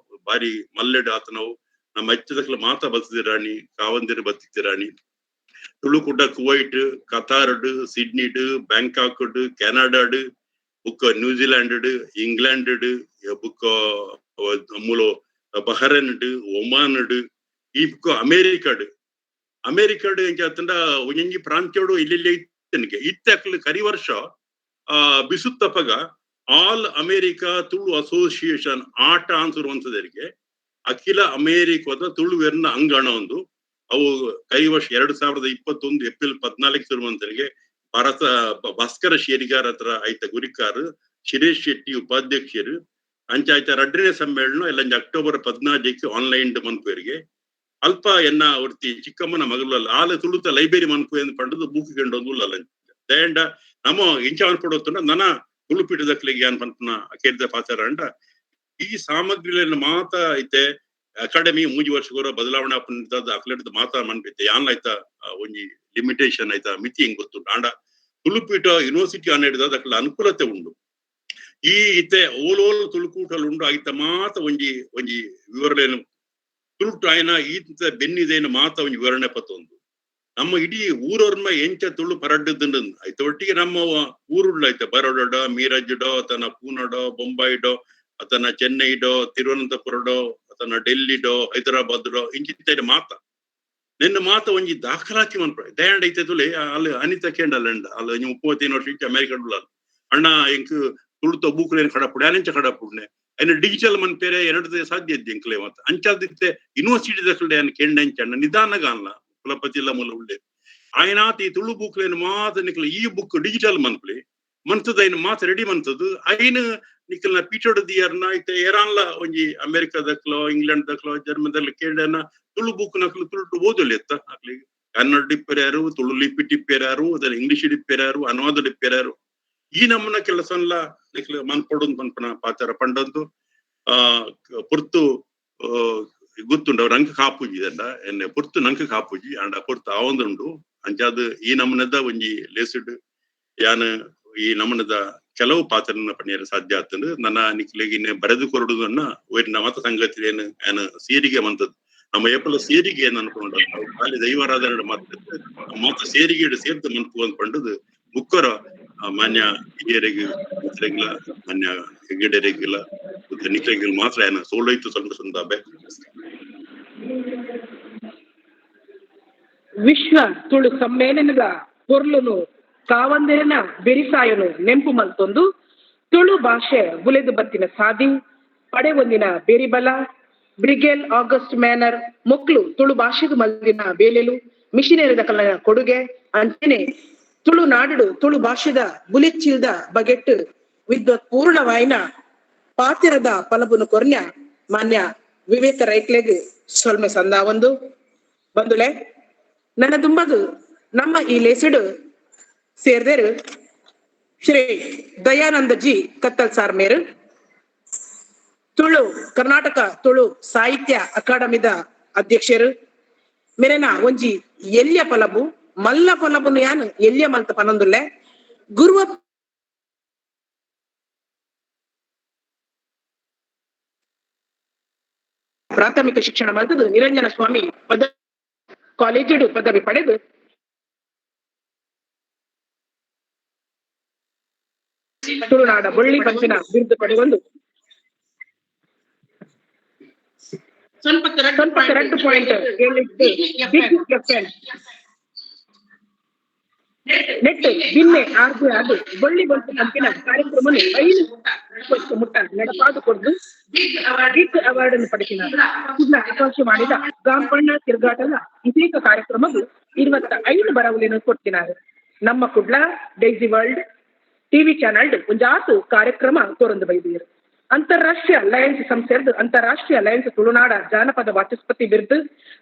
ಬಾರಿ ಮಲ್ಲೆಡ್ ಆತನವು. ನಮ್ಮ ಹೆಚ್ಚದಕ್ಲು ಮಾತ ಬತ್ತಿರಾಣಿ ಕಾವಂದಿರು ಬತ್ತಿರಾಣಿ. ತುಳುಕೂಟ ಕುವೈಟ್, ಕತಾರ್ಡ್, ಸಿಡ್ನಿಡ್, ಬ್ಯಾಂಕಾಕ್, ಕೆನಡಾಡ್, ಬುಕ್ಕ ನ್ಯೂಜಿಲೆಂಡ್, ಇಂಗ್ಲೆಂಡ್, ಬುಕ್ಕ ಮೂಲ ಬಹರೇನ್, ಒಮಾನ್, ಈ ಬುಕ್ಕ ಅಮೇರಿಕಾಡ್. ಅಮೇರಿಕಾಡ್ ಎಂಚಾತಂಡ ಒಂಜೊಂಜಿ ಪ್ರಾಂತ್ಯೋಡು ಇಲ್ಲಿ ಇತ್ತನಿಗೆ ಇತ್ತೆ ಅಕ್ಲು ಕರಿ ವರ್ಷ ಬಿಸುತ್ತಪಗ all America Tulu association ಆಟ ಅನ್ಸುರುವಂತದರಿಗೆ ಅಖಿಲ ಅಮೇರಿಕಾದ ತುಳುವೆರ್ನ ಅಂಗಣ ಒಂದು ಅವು ಕೈ ವರ್ಷ 2021 ಏಪ್ರಿಲ್ 14 ಶುರುವಂತರಿಗೆ ಭಾರತ ಭಾಸ್ಕರ ಶೇರಿಗಾರ್ ಹತ್ರ ಆಯ್ತ ಗುರಿಕಾರ್, ಶಿರೀಶ್ ಶೆಟ್ಟಿ ಉಪಾಧ್ಯಕ್ಷರು. ಅಂಚಾಯ್ತ ರಡ್ಡನೇ ಸಮ್ಮೇಳನ ಎಲ್ಲ ಅಕ್ಟೋಬರ್ 14 ಆನ್ಲೈನ್ ಮನ್ಪುವರಿಗೆ. ಅಲ್ಪ ಎನ್ನ ಒರ್ತಿ ಚಿಕ್ಕಮ್ಮನ ಮಗಳಲ್ಲ ಆಲ ತುಳುತ ಲೈಬ್ರರಿ ಮನ್ಪು ಎಂದು ಪಂಡದು ಬೂಕು ಗೆಂಡೊಂದು ಉಲ್ಲಲ್ಲ. ದಯಂಡ ನಮ್ಮ ಇಂಚ ಅನ್ಪಡೋತುಂಡ ನನ ತುಳುಪೀಠದಕ್ಲಿಗೆ ಏನ್ ಪನ್ಪುನ ಅಕೇರಿದ ಪಾತ್ರ ಅಂಡ ಈ ಸಾಮಗ್ರಿಗಳನ್ನು ಮಾತ ಐತೆ ಅಕಾಡೆಮಿ 3 ವರ್ಷಗೋರ ಬದಲಾವಣೆ ಅಕ್ಲೆಡ್ ಮಾತಾ ಮನ್ಪಿತ್ತೆ ಯಾನ್ ಆಯ್ತಾ ಒಂಜಿ ಲಿಮಿಟೇಷನ್ ಆಯ್ತಾ ಮಿತಿ ಹೆಂಗ್ ಗೊತ್ತುಂಟು. ಆಂಡ ತುಳುಪೀಠ ಯೂನಿವರ್ಸಿಟಿ ಅನ್ನಿಡ್ದ ಅಕ್ಲ ಅನುಕೂಲತೆ ಉಂಡು. ಈ ಇತ್ತೆ ಓಲೋಲ್ ತುಳುಕೂಟಲ್ ಉಂಡು ಆಯ್ತ ಮಾತ ಒಂಜಿ ಒಂಜಿ ವಿವರಣೆ ತುಳುಟು ಆಯ್ನ ಈತ ಬೆನ್ನಿದೇನು ಮಾತ ಒಂಜಿ ವಿವರಣೆ ಪತ್ತೊಂದು ನಮ್ಮ ಇಡೀ ಊರವ್ರನ್ನ ಎಂಚ ತುಳು ಪರಡ್ಡು ಆಯ್ತ ಒಟ್ಟಿಗೆ ನಮ್ಮ ಊರುಳ್ಳ ಆಯ್ತ ಬರೋಡೋ, ಮೀರಜ್ಡೋ, ತನ್ನ ಪೂನಡೋ, ಬೊಂಬಾಯಿಡೋ, ಅತನ ಚೆನ್ನೈಡೋ, ತಿರುವನಂತಪುರಡೋ, ಅತನ ಡೆಲ್ಲಿಡೋ, ಹೈದರಾಬಾದ್ಡೋ ಇಂಚಿತ್ತ ಮಾತ ನಿನ್ನ ಮಾತ ಒಂಜಿ ದಾಖಲಾತಿ ಮನ್ಪ ದಯಾಂಡ ಐತೆ ತುಳಿ ಅಲ್ಲಿ ಅನಿತ ಕೇಂಡಲ್ಲಂಡ ಅಲ್ಲಿ 35 ವರ್ಷ ಇಂಚ ಅಮೇರಿಕ ಅಣ್ಣ ಎಂಕ್ ತುಳುತ ಬೂಕುಲೇನು ಕಡಪುಡೆ ಅನೆಂಚ ಕಡಪುಡ್ನೆ ಐನ ಡಿಜಿಟಲ್ ಮನ್ಪೇರೆ ಎರಡು ಸಾಧ್ಯ ಇದ್ದೆ ಎಂಕ್ಲೆ ಮಾತ ಅಂಚಾದಿತ್ತೆ ಯೂನಿವರ್ಸಿಟಿ ದಕ್ಕಲ್ಡೆ ಅನ್ ಕೇಂಡ ಎಂಚ ಅಣ್ಣ ನಿಧಾನಗಾನ್ಲ ಕುಲಪತಿ ಇಲ್ಲ ಮೂಲ ಉಳ್ಳೆ ಆಯ್ನಾತ್ ಈ ತುಳು ಬೂಕ್ಲೇನು ಮಾತ ನಿಕ್ಲ ಈ ಬುಕ್ ಡಿಜಿಟಲ್ ಮನ್ಪಲಿ ಮಂತದ ಐನ ಮಾತ ರೆಡಿ ಮಂತದ್ದು ಐನ ನಿಕ್ಲನ ಪೀಠೋಡ ದಿಯರ್ನ ಐತೆ ಏರಾನ್ಲ ಒಂಜಿ ಅಮೆರಿಕ ದಕ್ಲೋ, ಇಂಗ್ಲೆಂಡ್ ದಕ್ಲೋ, ಜರ್ಮನ್ ದಕ್ಲ ಕೇಂಡನ ತುಳು ಬುಕ್ ನಕ್ಲು ತುಳು ಓದೊಲಿ ಎತ್ತ ಅಕ್ಲಿ ಕನ್ನಡ ಡಿಪ್ಪರ್ಯಾರು, ತುಳು ಲಿಪಿ ಟಿಪ್ಪೇರ್ಯಾರು, ಅದರ ಇಂಗ್ಲಿಷ್ ಡಿಪ್ಪೇರ್ಯಾರು, ಅನುವಾದ ಡಿಪ್ಪೇರ್ಯಾರು. ಈ ನಮ್ಮನ ಕೆಲಸನ್ಲ ನಿಕ್ಲ ಮನ್ಪೊಡೊಂದು ಪನ್ಪನ ಪಾಚಾರ ಪಂಡೊಂದು ಪುರ್ತು ಗೊತ್ತುಂಡು ಅವ್ರ ಅಂಕ ಕಾಪುಜಿ ದಂಡ ಎನ್ನೆ ಪುರ್ತು ನಂಕ ಕಾಪುಜಿ ಅಂಡ ಪುರ್ತು ಆವೊಂದುಂಡು. ಅಂಚಾದ್ ಈ ನಮನದ ಒಂಜಿ ಲೇಸಿಡ್ ಯಾನ್ ಈ ನಮನದ ಕೆಲವು ಪಾತ್ರನ ಪಣಿಯರ ಸಾಧ್ಯ ಆತಂದು ನನ್ನ ನಿಕ್ಲೆಗ್ ಇನ್ನೆ ಬರೆದು ಕೊರಡುದನ್ನ ಒಯ್ರಿನ ಮತ ಸಂಗತಿ ಏನು ಯಾನ್ ಸೀರಿಗೆ ಮಂತದ್ದು ನಮ್ಮ ಏಪಲ ಸೀರಿಗೆ ಏನ್ ಅನ್ಕೊಂಡು ಖಾಲಿ ದೈವಾರಾಧನೆ ಮಾತ್ರ ಮಾತ ಸೇರಿಗೆ ಸೇರ್ದು ಮನ್ಪು ಅಂತ ಪಂಡದು ಮುಕ್ಕರ ಮಾನ್ಯ ಹಿರಿಯರಿಗೆ ಮಿತ್ರರಿಗಿಲ್ಲ, ಮಾನ್ಯ ಹೆಗ್ಗಡೆಯರಿಗಿಲ್ಲ, ನಿಕ್ಲೆಗಿಲ್ಲ ಮಾತ್ರ ಏನ ಸೋಲೋಯ್ತು ಸ್ವಲ್ಪ ಸಂದಾಬೆ. ವಿಶ್ವ ತುಳು ಸಮ್ಮೇಳನದ ಪೊರ್ಲುನು ಕಾವಂದೇನ ಬೆರಿಸಾಯನು ನೆಂಪು ಮಲ್ತೊಂದು ತುಳು ಭಾಷೆ ಬುಲೆದು ಬತ್ತಿನ ಸಾದಿ ಪಡೆ ಒಂದಿನ ಬೆರಿಬಲ ಬ್ರಿಗೇಲ್ ಆಗಸ್ಟ್ ಮ್ಯಾನರ್ ಮೊಕ್ಲು ತುಳು ಭಾಷೆಗೆ ಮಲ್ದಿನ ಬೇಲೆಲು ಮಿಷನರಿದ ಕಲನ ಕೊಡುಗೆ ಅಂಚನೆ ತುಳು ನಾಡು ತುಳು ಭಾಷೆದ ಬುಲೆಚ್ಚಿಲ್ದ ಬಗೆಟ್ ವಿದ್ವತ್ ಪೂರ್ಣವಾಯಿನ ಪಾತಿರದ ಪಲಬುನು ಕೊರ್ನ್ಯ ಮಾನ್ಯ ವಿವೇಕ ರೈಕ್ಲೆಗ್ ಸೊಲ್ಮೆ ಸಂದಾವೊಂದು ಬಂದುಲೆ ನನ್ನ ತುಂಬದು ನಮ್ಮ ಈ ಲೇಸಿಡು ಸೇರ್ದೇರು ಶ್ರೀ ದಯಾನಂದ ಜಿ ಕತ್ತಲ್ ಸಾರ್ ಮೇರು ತುಳು ಕರ್ನಾಟಕ ತುಳು ಸಾಹಿತ್ಯ ಅಕಾಡೆಮಿದ ಅಧ್ಯಕ್ಷರು ಮೇರೆನ ಒಂಜಿ ಎಲ್ಯ ಪಲಬು ಮಲ್ಲ ಪಲಬುನು ಯಾನ್ ಎಲ್ಯ ಮಲ್ತ ಪನೊಂದುಲ್ಲೆ ಗುರುವ ಪ್ರಾಥಮಿಕ ಶಿಕ್ಷಣ ಮಲ್ತದು ನಿರಂಜನ ಸ್ವಾಮಿ ಪದ ಕಾಲೇಜಿಡು ಪದವಿ ಪಡೆದು ತುಳುನಾಡ ಬೊಳ್ಳಿ ಪಂಚಿನ ಬಿರುದು ಪಡೆಗೊಂಡು ಸ್ವಲ್ಪ 2.7 ನೆಟ್ ಬಿನ್ನೆ ಆರ್ಜೆ ಅದು ಬೊಳ್ಳಿ ಬೊಲ್ಪು ಪಂಪಿನ ಕಾರ್ಯಕ್ರಮ 5 ವರ್ಷ ಮುಟ್ಟ ನಡಪಾದು ಕೊಡ್ದು ಬಿಗ್ ಅವಾರ್ಡ್ ಅನ್ನು ಪಡೆಸಿದ ಕುಡ್ಲ ಆಕಾಶವಾಣಿದ ಗಾಂಪಣ್ಣ ತಿರುಗಾಟದ ವಿಶೇಷ ಕಾರ್ಯಕ್ರಮವು 25 ಬರವುಗಳನ್ನು ಕೊಡ್ತಿನಾರು. ನಮ್ಮ Kudla Daisy world TV channel ಒಂಜಾತು ಕಾರ್ಯಕ್ರಮ ತೋರೊಂದು ಬೈದಿರು. ಅಂತಾರಾಷ್ಟ್ರೀಯ ಲಯನ್ಸ್ ಸಂಸ್ಥೆಯದು ಅಂತಾರಾಷ್ಟ್ರೀಯ ಲಯನ್ಸ್ ತುಳುನಾಡ ಜಾನಪದ ವಾಚಸ್ಪತಿ ಬಿರುದು,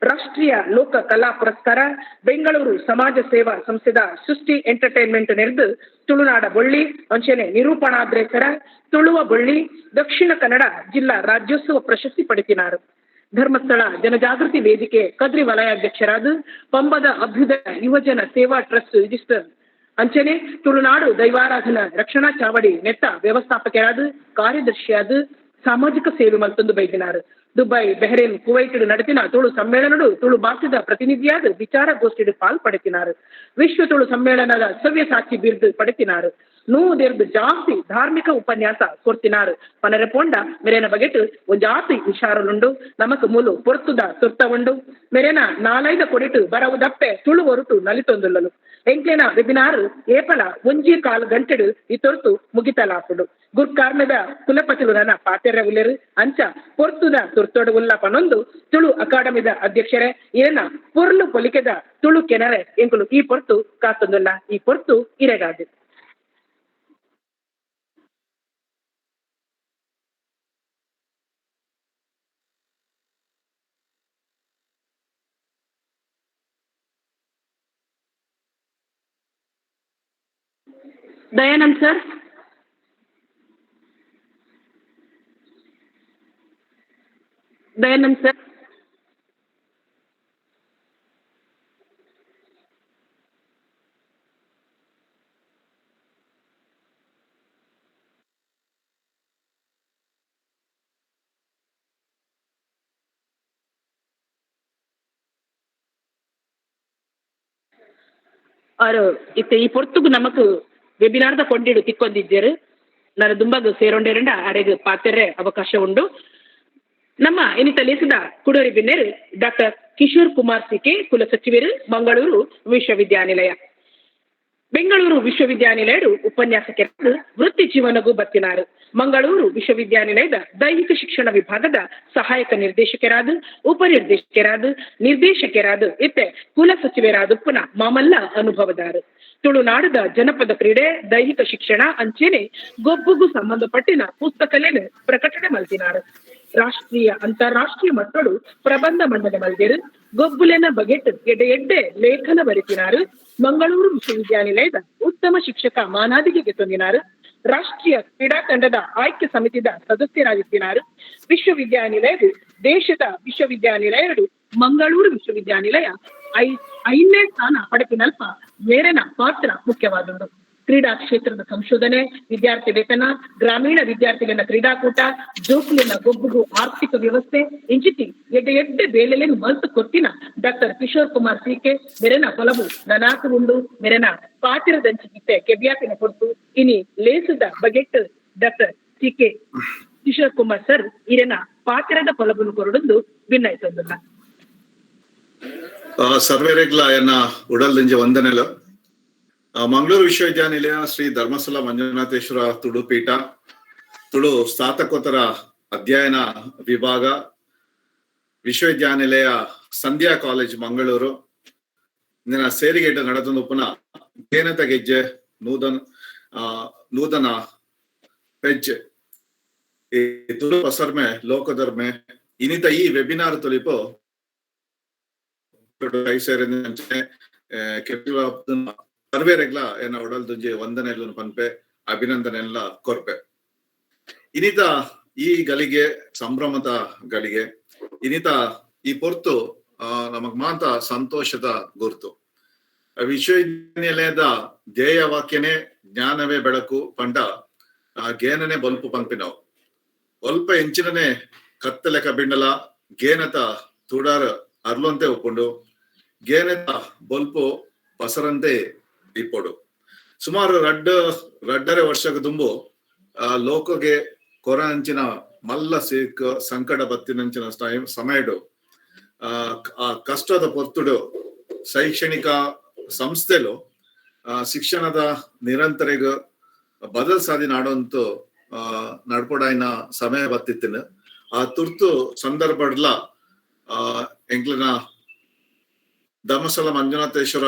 ರಾಷ್ಟ್ರೀಯ ಲೋಕ ಕಲಾ ಪುರಸ್ಕಾರ, ಬೆಂಗಳೂರು ಸಮಾಜ ಸೇವಾ ಸಂಸ್ಥೆದ ಸೃಷ್ಟಿ ಎಂಟರ್ಟೈನ್ಮೆಂಟ್ ನೆರೆದು ತುಳುನಾಡ ಬೊಳ್ಳಿ ಅಂಚನೆ ನಿರೂಪಣಾದ್ರೇಸರ ತುಳುವ ಬೊಳ್ಳಿ ದಕ್ಷಿಣ ಕನ್ನಡ ಜಿಲ್ಲಾ ರಾಜ್ಯೋತ್ಸವ ಪ್ರಶಸ್ತಿ ಪಡೆತಿನಾರು. ಧರ್ಮಸ್ಥಳ ಜನಜಾಗೃತಿ ವೇದಿಕೆ ಕದ್ರಿ ವಲಯಾಧ್ಯಕ್ಷರಾದ ಪಂಬದ ಅಭ್ಯುದಯ ಯುವಜನ ಸೇವಾ ಟ್ರಸ್ಟ್ ರಿಜಿಸ್ಟರ್ ಅಂಚನೆ ತುಳುನಾಡು ದೈವಾರಾಧನಾ ರಕ್ಷಣಾ ಚಾವಡಿ ನೆತ್ತ ವ್ಯವಸ್ಥಾಪಕರಾದ ಕಾರ್ಯದರ್ಶಿಯಾದ ಸಾಮಾಜಿಕ ಸೇವೆ ಮಲ್ತೊಂದು ಬೈದಿನಾರು. Dubai, Bahrain, Kuwait ನಡೆತಿನ Tulu ಸಮ್ಮೇಳನಡು Tulu ಭಾಷೆದ ಪ್ರತಿನಿಧಿಯಾದ ವಿಚಾರಗೋಷ್ಠಿಡು ಪಾಲ್ ಪಡೆತಿನಾರು. ವಿಶ್ವ ತುಳು ಸಮ್ಮೇಳನದ ಸವ್ಯ ಸಾಕ್ಷಿ ಬಿರುದು ಪಡೆತಿನಾರು. 100 ಜಾಸ್ತಿ ಧಾರ್ಮಿಕ ಉಪನ್ಯಾಸ ಕೊರ್ತಿನಾರು. ಪನರೆ ಪೋಂಡ ಮೆರೆನ ಬಗೆಟ್ ಒಂಜಾತಿ ಹುಷಾರುಲುಂಡು. ನಮಕ್ ಮೂಲು ಪೊರ್ತುದ ತುರ್ತ ಉಂಡು. ಮೆರೆನ 4-5 ಕೊಡಿಟು ಬರವುದಪ್ಪೆ ತುಳು ಒರುಟು ನಲಿತೊಂದುಲ್ಲಲು. ಎಂಕ್ಲೆನ ವೆಬಿನಾರ್ ಏಪಲ 1.25 ಗಂಟೆಡು ಈ ತೊರ್ತು ಮುಗಿತಲಾಪುಂಡು. ಗುರ್ಕಾರ್ಮೆದ ಕುಲಪತಿಲು ನನ ಪಾತೆರ ಉಲ್ಲೆರು. ಅಂಚ ಪೊರ್ತುದ ತುರ್ತೊಡು ಉಲ್ಲ ಪನೊಂದು ತುಳು ಅಕಾಡೆಮಿದ ಅಧ್ಯಕ್ಷರೇ ಏನ ಪೊರ್ಲು ಪೊಲಿಕೆದ ತುಳು ಕೆನರೆ ಎಂಕುಲು ಈ ಪೊರ್ತು ಕಾತೊಂದುಲ್ಲ. ಈ ಪೊರ್ತು ಇರೆಗಾದು. Dayanand sir, Dayanand sir. ಅವರು ಇತ್ತೆ ಈ ಪೊರ್ತುಗು ನಮಕ್ ವೆಬಿನಾರ್ದ ಕೊಂಡಿಡು ತಿಕ್ಕೊಂದಿದ್ದೇರು. ನಾನು ದುಂಬಗ್ ಸೇರೊಂಡೇರಂಡ ಅರೆಗ್ ಪಾತೆರೆ ಅವಕಾಶ ಉಂಡು. ನಮ್ಮ ಇನ್ನಿತ ಲೇಸಿದ ಕುಡೋರಿ ಬಿನ್ನೆರು ಡಾಕ್ಟರ್ ಕಿಶೋರ್ ಕುಮಾರ್ ಸಿಕೆ, ಕುಲಸಚಿವರು, ಮಂಗಳೂರು ವಿಶ್ವವಿದ್ಯಾನಿಲಯ. ಬೆಂಗಳೂರು ವಿಶ್ವವಿದ್ಯಾನಿಲಯಡು ಉಪನ್ಯಾಸಕರು ವೃತ್ತಿ ಜೀವನಗೂ ಬತ್ತಿನಾರು. ಮಂಗಳೂರು ವಿಶ್ವವಿದ್ಯಾನಿಲಯದ ದೈಹಿಕ ಶಿಕ್ಷಣ ವಿಭಾಗದ ಸಹಾಯಕ ನಿರ್ದೇಶಕರಾದ, ಉಪನಿರ್ದೇಶಕರಾದ, ನಿರ್ದೇಶಕರಾದ ಇತ್ತೆ ಕುಲ ಸಚಿವರಾದ ಪುನಃ ಮಾಮಲ್ಲ ಅನುಭವದಾರು. ತುಳುನಾಡದ ಜನಪದ ಕ್ರೀಡೆ, ದೈಹಿಕ ಶಿಕ್ಷಣ ಅಂಚೆನೆ ಗೊಬ್ಬುಗು ಸಂಬಂಧಪಟ್ಟಿನ ಪುಸ್ತಕಲೇನು ಪ್ರಕಟಣೆ ಮಲ್ತಿನಾರು. ರಾಷ್ಟ್ರೀಯ ಅಂತಾರಾಷ್ಟ್ರೀಯ ಮಟ್ಟಡು ಪ್ರಬಂಧ ಮಂಡನೆ ಮಲ್ದಿರು. ಗೊಬ್ಬುಲೆನ ಬಗೆಟ್ ಎಡ್ಡೆ ಎಡ್ಡೆ ಲೇಖನ ಬರೆತಿನಾರು. ಮಂಗಳೂರು ವಿಶ್ವವಿದ್ಯಾನಿಲಯದ ಉತ್ತಮ ಶಿಕ್ಷಕ ಮಾನಾದಿಗೆ ಗೆತ್ತೊಂದಿನಾರು. ರಾಷ್ಟ್ರೀಯ ಕ್ರೀಡಾ ತಂಡದ ಆಯ್ಕೆ ಸಮಿತಿದ ಸದಸ್ಯರಾಗಿದ್ದಿನಾರು. ವಿಶ್ವವಿದ್ಯಾನಿಲಯವು ದೇಶದ ವಿಶ್ವವಿದ್ಯಾನಿಲಯ ಮಂಗಳೂರು ವಿಶ್ವವಿದ್ಯಾನಿಲಯ 5ನೇ ಸ್ಥಾನ ಪಡೆಪಿನಲ್ಪ ಮೇರೆನ ಪಾತ್ರ ಮುಖ್ಯವಾದುದು. ಕ್ರೀಡಾ ಕ್ಷೇತ್ರದ ಸಂಶೋಧನೆ, ವಿದ್ಯಾರ್ಥಿ ವೇತನ, ಗ್ರಾಮೀಣ ವಿದ್ಯಾರ್ಥಿಗಳ ಕ್ರೀಡಾಕೂಟ, ಜೋಕುಲಿನ ಗೊಬ್ಬುಗು ಆರ್ಥಿಕ ವ್ಯವಸ್ಥೆ ಇಂಚಿತಿ ಎಡ್ಡೆ ಎಡ್ಡೆ ಬೇಲೆಲೇನು ಮಲ್ತು ಕೊತ್ತಿನ ಡಾಕ್ಟರ್ ಕಿಶೋರ್ ಕುಮಾರ್ ಸಿಕೆ ಮೆರೆನ ಫಲವು ನನಾಕು ಉಂಡು. ಮೆರೆನ ಪಾತಿರದಂಚಿಗಿತ್ತೆ ಕೆಬ್ಯಾಪಿನ ಕೊರ್ತು ಇನಿ ಲೇಸುದ ಬಗೆಟ್ doctor C K Kishore Kumar sir ಇರೆನ ಪಾತಿರದ ಫಲವನ್ನು ಕೊರಡೊಂದು ಭಿನ್ನಾಯ್ತೊಂದುಲ್ಲ. ಸರ್ವೇರೆಗ್ಲ ಎನ್ನ ಉಡಲ್ದಿಂಜ ವಂದನೆಲ. ಮಂಗಳೂರು ವಿಶ್ವವಿದ್ಯಾನಿಲಯ ಶ್ರೀ ಧರ್ಮಸ್ಥಳ ಮಂಜುನಾಥೇಶ್ವರ ತುಳು ಪೀಠ ತುಳು ಸ್ನಾತಕೋತ್ತರ ಅಧ್ಯಯನ ವಿಭಾಗ ವಿಶ್ವವಿದ್ಯಾನಿಲಯ ಸಂಧ್ಯಾ ಕಾಲೇಜ್ ಮಂಗಳೂರು ಇಂದಿನ ಸೇರಿಗೇಟ ನಡೆದ ಪುನಃ ಗೇನತ ಗೆಜ್ಜೆ ನೂತನ ಹೆಜ್ಜೆ ಈ ತುಳು ಪಸರ್ಮೆ ಲೋಕಧರ್ಮೆ ಇನ್ನಿತ ಈ ವೆಬಿನಾರ್ ತುಳಿಪು ಸರ್ವೇರೆಗ್ಲ ಏನ ಒಡಲ್ದುಂಜಿ ವಂದನೆಲ್ಲ ಪನ್ಪೆ ಅಭಿನಂದನೆಲ್ಲ ಕೊರ್ಪೆ. ಇನ್ನಿತ ಈ ಗಳಿಗೆ ಸಂಭ್ರಮದ ಗಳಿಗೆ ಇನ್ನಿತ ಈ ಪೊರ್ತು ನಮಗ್ ಮಾತ ಸಂತೋಷದ ಗುರ್ತು. ವಿಶ್ವವಿದ್ಯಾನಿಲಯದ ಧ್ಯೇಯ ವಾಕ್ಯನೇ ಜ್ಞಾನವೇ ಬೆಳಕು ಪಂಡ ಗೇನನೆ ಬಲ್ಪು ಪಂಪಿನವು. ಒಲ್ಪ ಎಂಚಿನನೆ ಕತ್ತಲೆ ಕಬಿಂಡಲ ಗೇನತ ತುಡಾರ ಅರ್ಲಂತೆ ಒಪ್ಪುಂಡು ಗೇನತ ಬಲ್ಪು ಪಸರಂತೆ ಇಪ್ಪೊಡು. ಸುಮಾರು ರಡ್ಡರೆ ವರ್ಷಕ್ಕೆ ದುಂಬು ಆ ಲೋಕಗೆ ಕೊರಂಚಿನ ಮಲ್ಲ ಸೀಕ್ ಸಂಕಟ ಬತ್ತಿನಂಚಿನ ಸಮಯಡು ಆ ಕಷ್ಟದ ಪೊರ್ತುಡು ಶೈಕ್ಷಣಿಕ ಸಂಸ್ಥೆಲು ಶಿಕ್ಷಣದ ನಿರಂತರಿಗ ಬದಲ್ ಸಾಧಿ ನಾಡಂತೂ ನಡ್ಪೊಡಾಯಿನ ಸಮಯ ಬತ್ತಿತ್ತಿನ ಆ ತುರ್ತು ಸಂದರ್ಭಡ್ಲ ಎಂಕ್ಲನ ಧರ್ಮಸ್ಥಳ ಮಂಜುನಾಥೇಶ್ವರ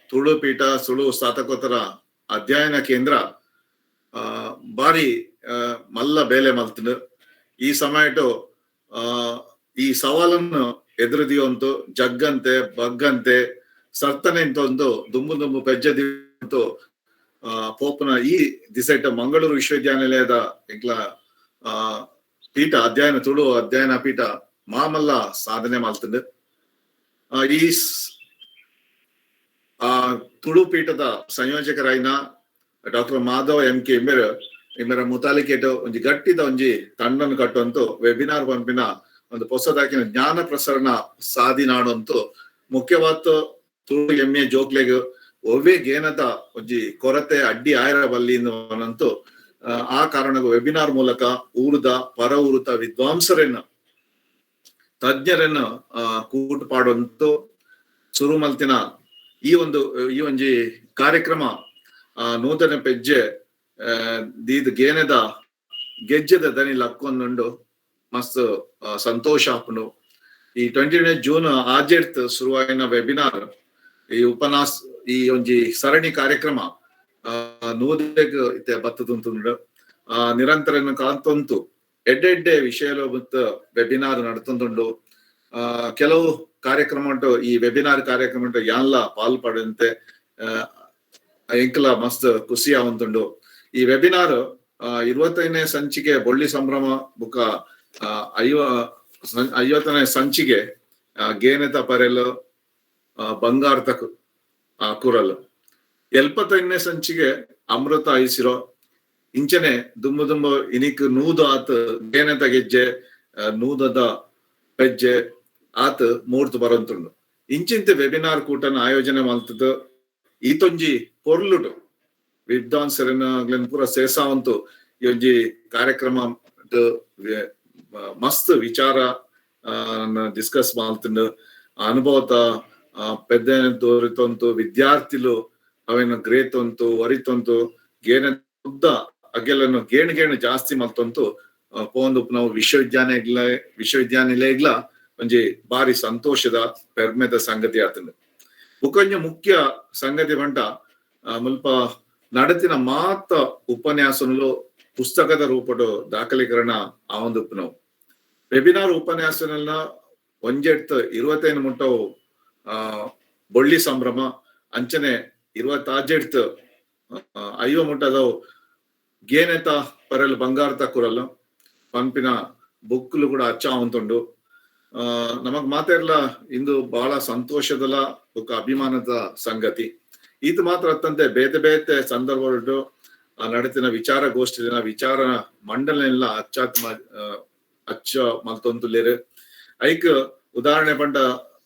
ತುಳು ಪೀಠ ತುಳು ಸ್ನಾತಕೋತ್ತರ ಅಧ್ಯಯನ ಕೇಂದ್ರ ಬಾರಿ ಮಲ್ಲ ಬೇಲೆ ಮಲ್ತಂಡು. ಈ ಸಮಯಟು ಈ ಸವಾಲನ್ನು ಎದುರುದಿಯಂತು ಜಗ್ಗಂತೆ ಬಗ್ಗಂತೆ ಸರ್ತನೆ ಇಂತೊಂದು ದುಂಬು ದುಂಬು ಪೆಜ್ಜದಿಂತು ಪೋಪನ ಈ ದಿಸೆಟ್ ಮಂಗಳೂರು ವಿಶ್ವವಿದ್ಯಾನಿಲಯದ ಎಂಕ್ಲ ಪೀಠ ಅಧ್ಯಯನ ತುಳು ಅಧ್ಯಯನ ಪೀಠ ಮಾಮಲ್ಲ ಸಾಧನೆ ಮಲ್ತಂಡು. ಈ ತುಳು ಪೀಠದ ಸಂಯೋಜಕರಾಯಿನ doctor Madhava M K ಇಮ್ಮೆರ್ ಇಮ್ಮೆರ ಮುತಾಲಿಕೇಟು ಒಂಜಿ ಗಟ್ಟಿದ ಒಂಜಿ ತಂಡನ್ನು ಕಟ್ಟುವಂತು ವೆಬಿನಾರ್ ಪಂಪಿನ ಒಂದು ಹೊಸದಾಕಿನ ಜ್ಞಾನ ಪ್ರಸರಣ ಸಾಧಿ ನಾಡಂತು ಮುಖ್ಯವಾದ ತುಳು ಎಂ ಎ ಜೋಕ್ಲೆಗ್ ಒವ್ವೇ ಗೇನದ ಒಂಜಿ ಕೊರತೆ ಅಡ್ಡಿ ಆಯರ ಬಲ್ಲಿ ಅನ್ನಂತೂ ಆ ಕಾರಣಕ್ಕೂ ವೆಬಿನಾರ್ ಮೂಲಕ ಊರುದ ಪರ ಊರುತ ವಿದ್ವಾಂಸರನ್ನ ತಜ್ಞರನ್ನು ಕೂಟ ಪಾಡುವಂತು ಸುರು ಮಲ್ತಿನ ಈ ಒಂದು ಈ ಒಂಜಿ ಕಾರ್ಯಕ್ರಮ ನೂತನ ಪೆಜ್ಜೆ ದೀದ್ ಗೇನದ ಗೆಜ್ಜೆದ ದನಿ ಲಕ್ಕೊಂದುಂಡು. ಮಸ್ತ್ ಸಂತೋಷ ಆಪುಂಡು. ಈ 29 ಜೂನ್ ಆಜೆಡ್ತ್ ಶುರುವಾಯಿನ ವೆಬಿನಾರ್ ಈ ಉಪನ್ಯಾಸ ಈ ಒಂಜಿ ಸರಣಿ ಕಾರ್ಯಕ್ರಮ ನೂದೆಗ್ ಇತ್ತೆ ಬತ್ತದುಂತುಂಡು. ನಿರಂತರ ಕಾಂತೊಂತು ಎಡ್ಡೆ ಎಡ್ಡೆ ವಿಷಯಲು ಮತ್ತು ವೆಬಿನಾರ್ ನಡತೊಂದುಂಡು. ಕೆಲವು ಕಾರ್ಯಕ್ರಮ ಉಂಟು ಈ ವೆಬಿನಾರ್ ಕಾರ್ಯಕ್ರಮ ಉಂಟು ಯಾನ್ಲ ಪಾಲ್ ಪಡೆದಂತೆ ಎಂಕಲ ಮಸ್ತ್ ಖುಷಿ ಆವಂತುಂಡು. ಈ ವೆಬಿನಾರ್ 25ನೇ ಸಂಚಿಕೆ ಬೊಳ್ಳಿ ಸಂಭ್ರಮ ಬುಕ್ಕ 50ನೇ ಸಂಚಿಕೆ ಗೇನೆತ ಪರೆಲ್ ಬಂಗಾರ್ತ ಕುರಲ್ 75ನೇ ಸಂಚಿಕೆ ಅಮೃತ ಐಸಿರೋ ಇಂಚನೆ ದುಂಬು ದುಂಬು ಇನಿಕ್ ನೂದು ಆತ್ ಗೇನೆತ ಗೆಜ್ಜೆ ನೂದದ ಪೆಜ್ಜೆ ಆತ್ ಮೂರ್ತು ಬರಂತುಂಡು. ಇಂಚಿಂತೆ ವೆಬಿನಾರ್ ಕೂಟನ ಆಯೋಜನೆ ಮಲ್ತದ ಈತೊಂಜಿ ಪೊರ್ಲುಟು ವಿದ್ವಾಂಸರನ್ನ ಪೂರ ಸೇಸಾವಂತು ಈ ಒಂಜಿ ಕಾರ್ಯಕ್ರಮ ಮಸ್ತ್ ವಿಚಾರ ಡಿಸ್ಕಸ್ ಮಾಡ್ತಂಡು. ಅನುಭವತ ಪೆದ್ದ ದೋರಿತೊಂತು ವಿದ್ಯಾರ್ಥಿಲು ಅವೇನು ಗ್ರೇತೊಂತು ವರಿತೊಂತು ಗೇನ ಉದ್ದ ಅಗೆಲನ್ನು ಗೇಣು ಗೇಣು ಜಾಸ್ತಿ ಮಲ್ತೊಂತು ಪೋಂದು ನಾವು ವಿಶ್ವವಿದ್ಯಾನಿಲಯಗ್ಲ ಒಂಜಿ ಬಾರಿ ಸಂತೋಷದ ಪೆರ್ಮೆದ ಸಂಗತಿ ಆತಂಡು. ಬುಕೊಂಜ ಮುಖ್ಯ ಸಂಗತಿ ಬಂಟ ಮುಲ್ಪ ನಡತಿನ ಮಾತ ಉಪನ್ಯಾಸನಲು ಪುಸ್ತಕದ ರೂಪಡು ದಾಖಲೀಕರಣ ಆವಂದುಪ್ಪುನವು. ವೆಬಿನಾರ್ ಉಪನ್ಯಾಸನೆಲ್ಲ ಒಂಜೆಡ್ತ್ 25 ಮುಟ್ಟವು ಬೊಳ್ಳಿ ಸಂಭ್ರಮ ಅಂಚನೆ 26 50 ಮುಟ್ಟದವು ಗೇನೆತ ಪರಲ್ ಬಂಗಾರತ ಕುರಲ್ ಪಂಪಿನ ಬುಕ್ಲು ಕೂಡ ಅಚ್ಚ ಅವಂತುಂಡು. ನಮಗ್ ಮಾತೆರ್ಲ ಇಂದು ಬಹಳ ಸಂತೋಷದಲ ಬುಕ್ಕ ಅಭಿಮಾನದ ಸಂಗತಿ. ಇದು ಮಾತ್ರ ಅತ್ತಂತೆ ಬೇತೆ ಬೇತೆ ಸಂದರ್ಭಗಳು ನಡತಿನ ವಿಚಾರಗೋಷ್ಠಿನ ವಿಚಾರ ಮಂಡನೆಲ್ಲ ಅಚ್ಚ ಮಲ್ತೊಂತುಲ್ಲೇರು. ಐಕ್ ಉದಾಹರಣೆ ಪಂಡ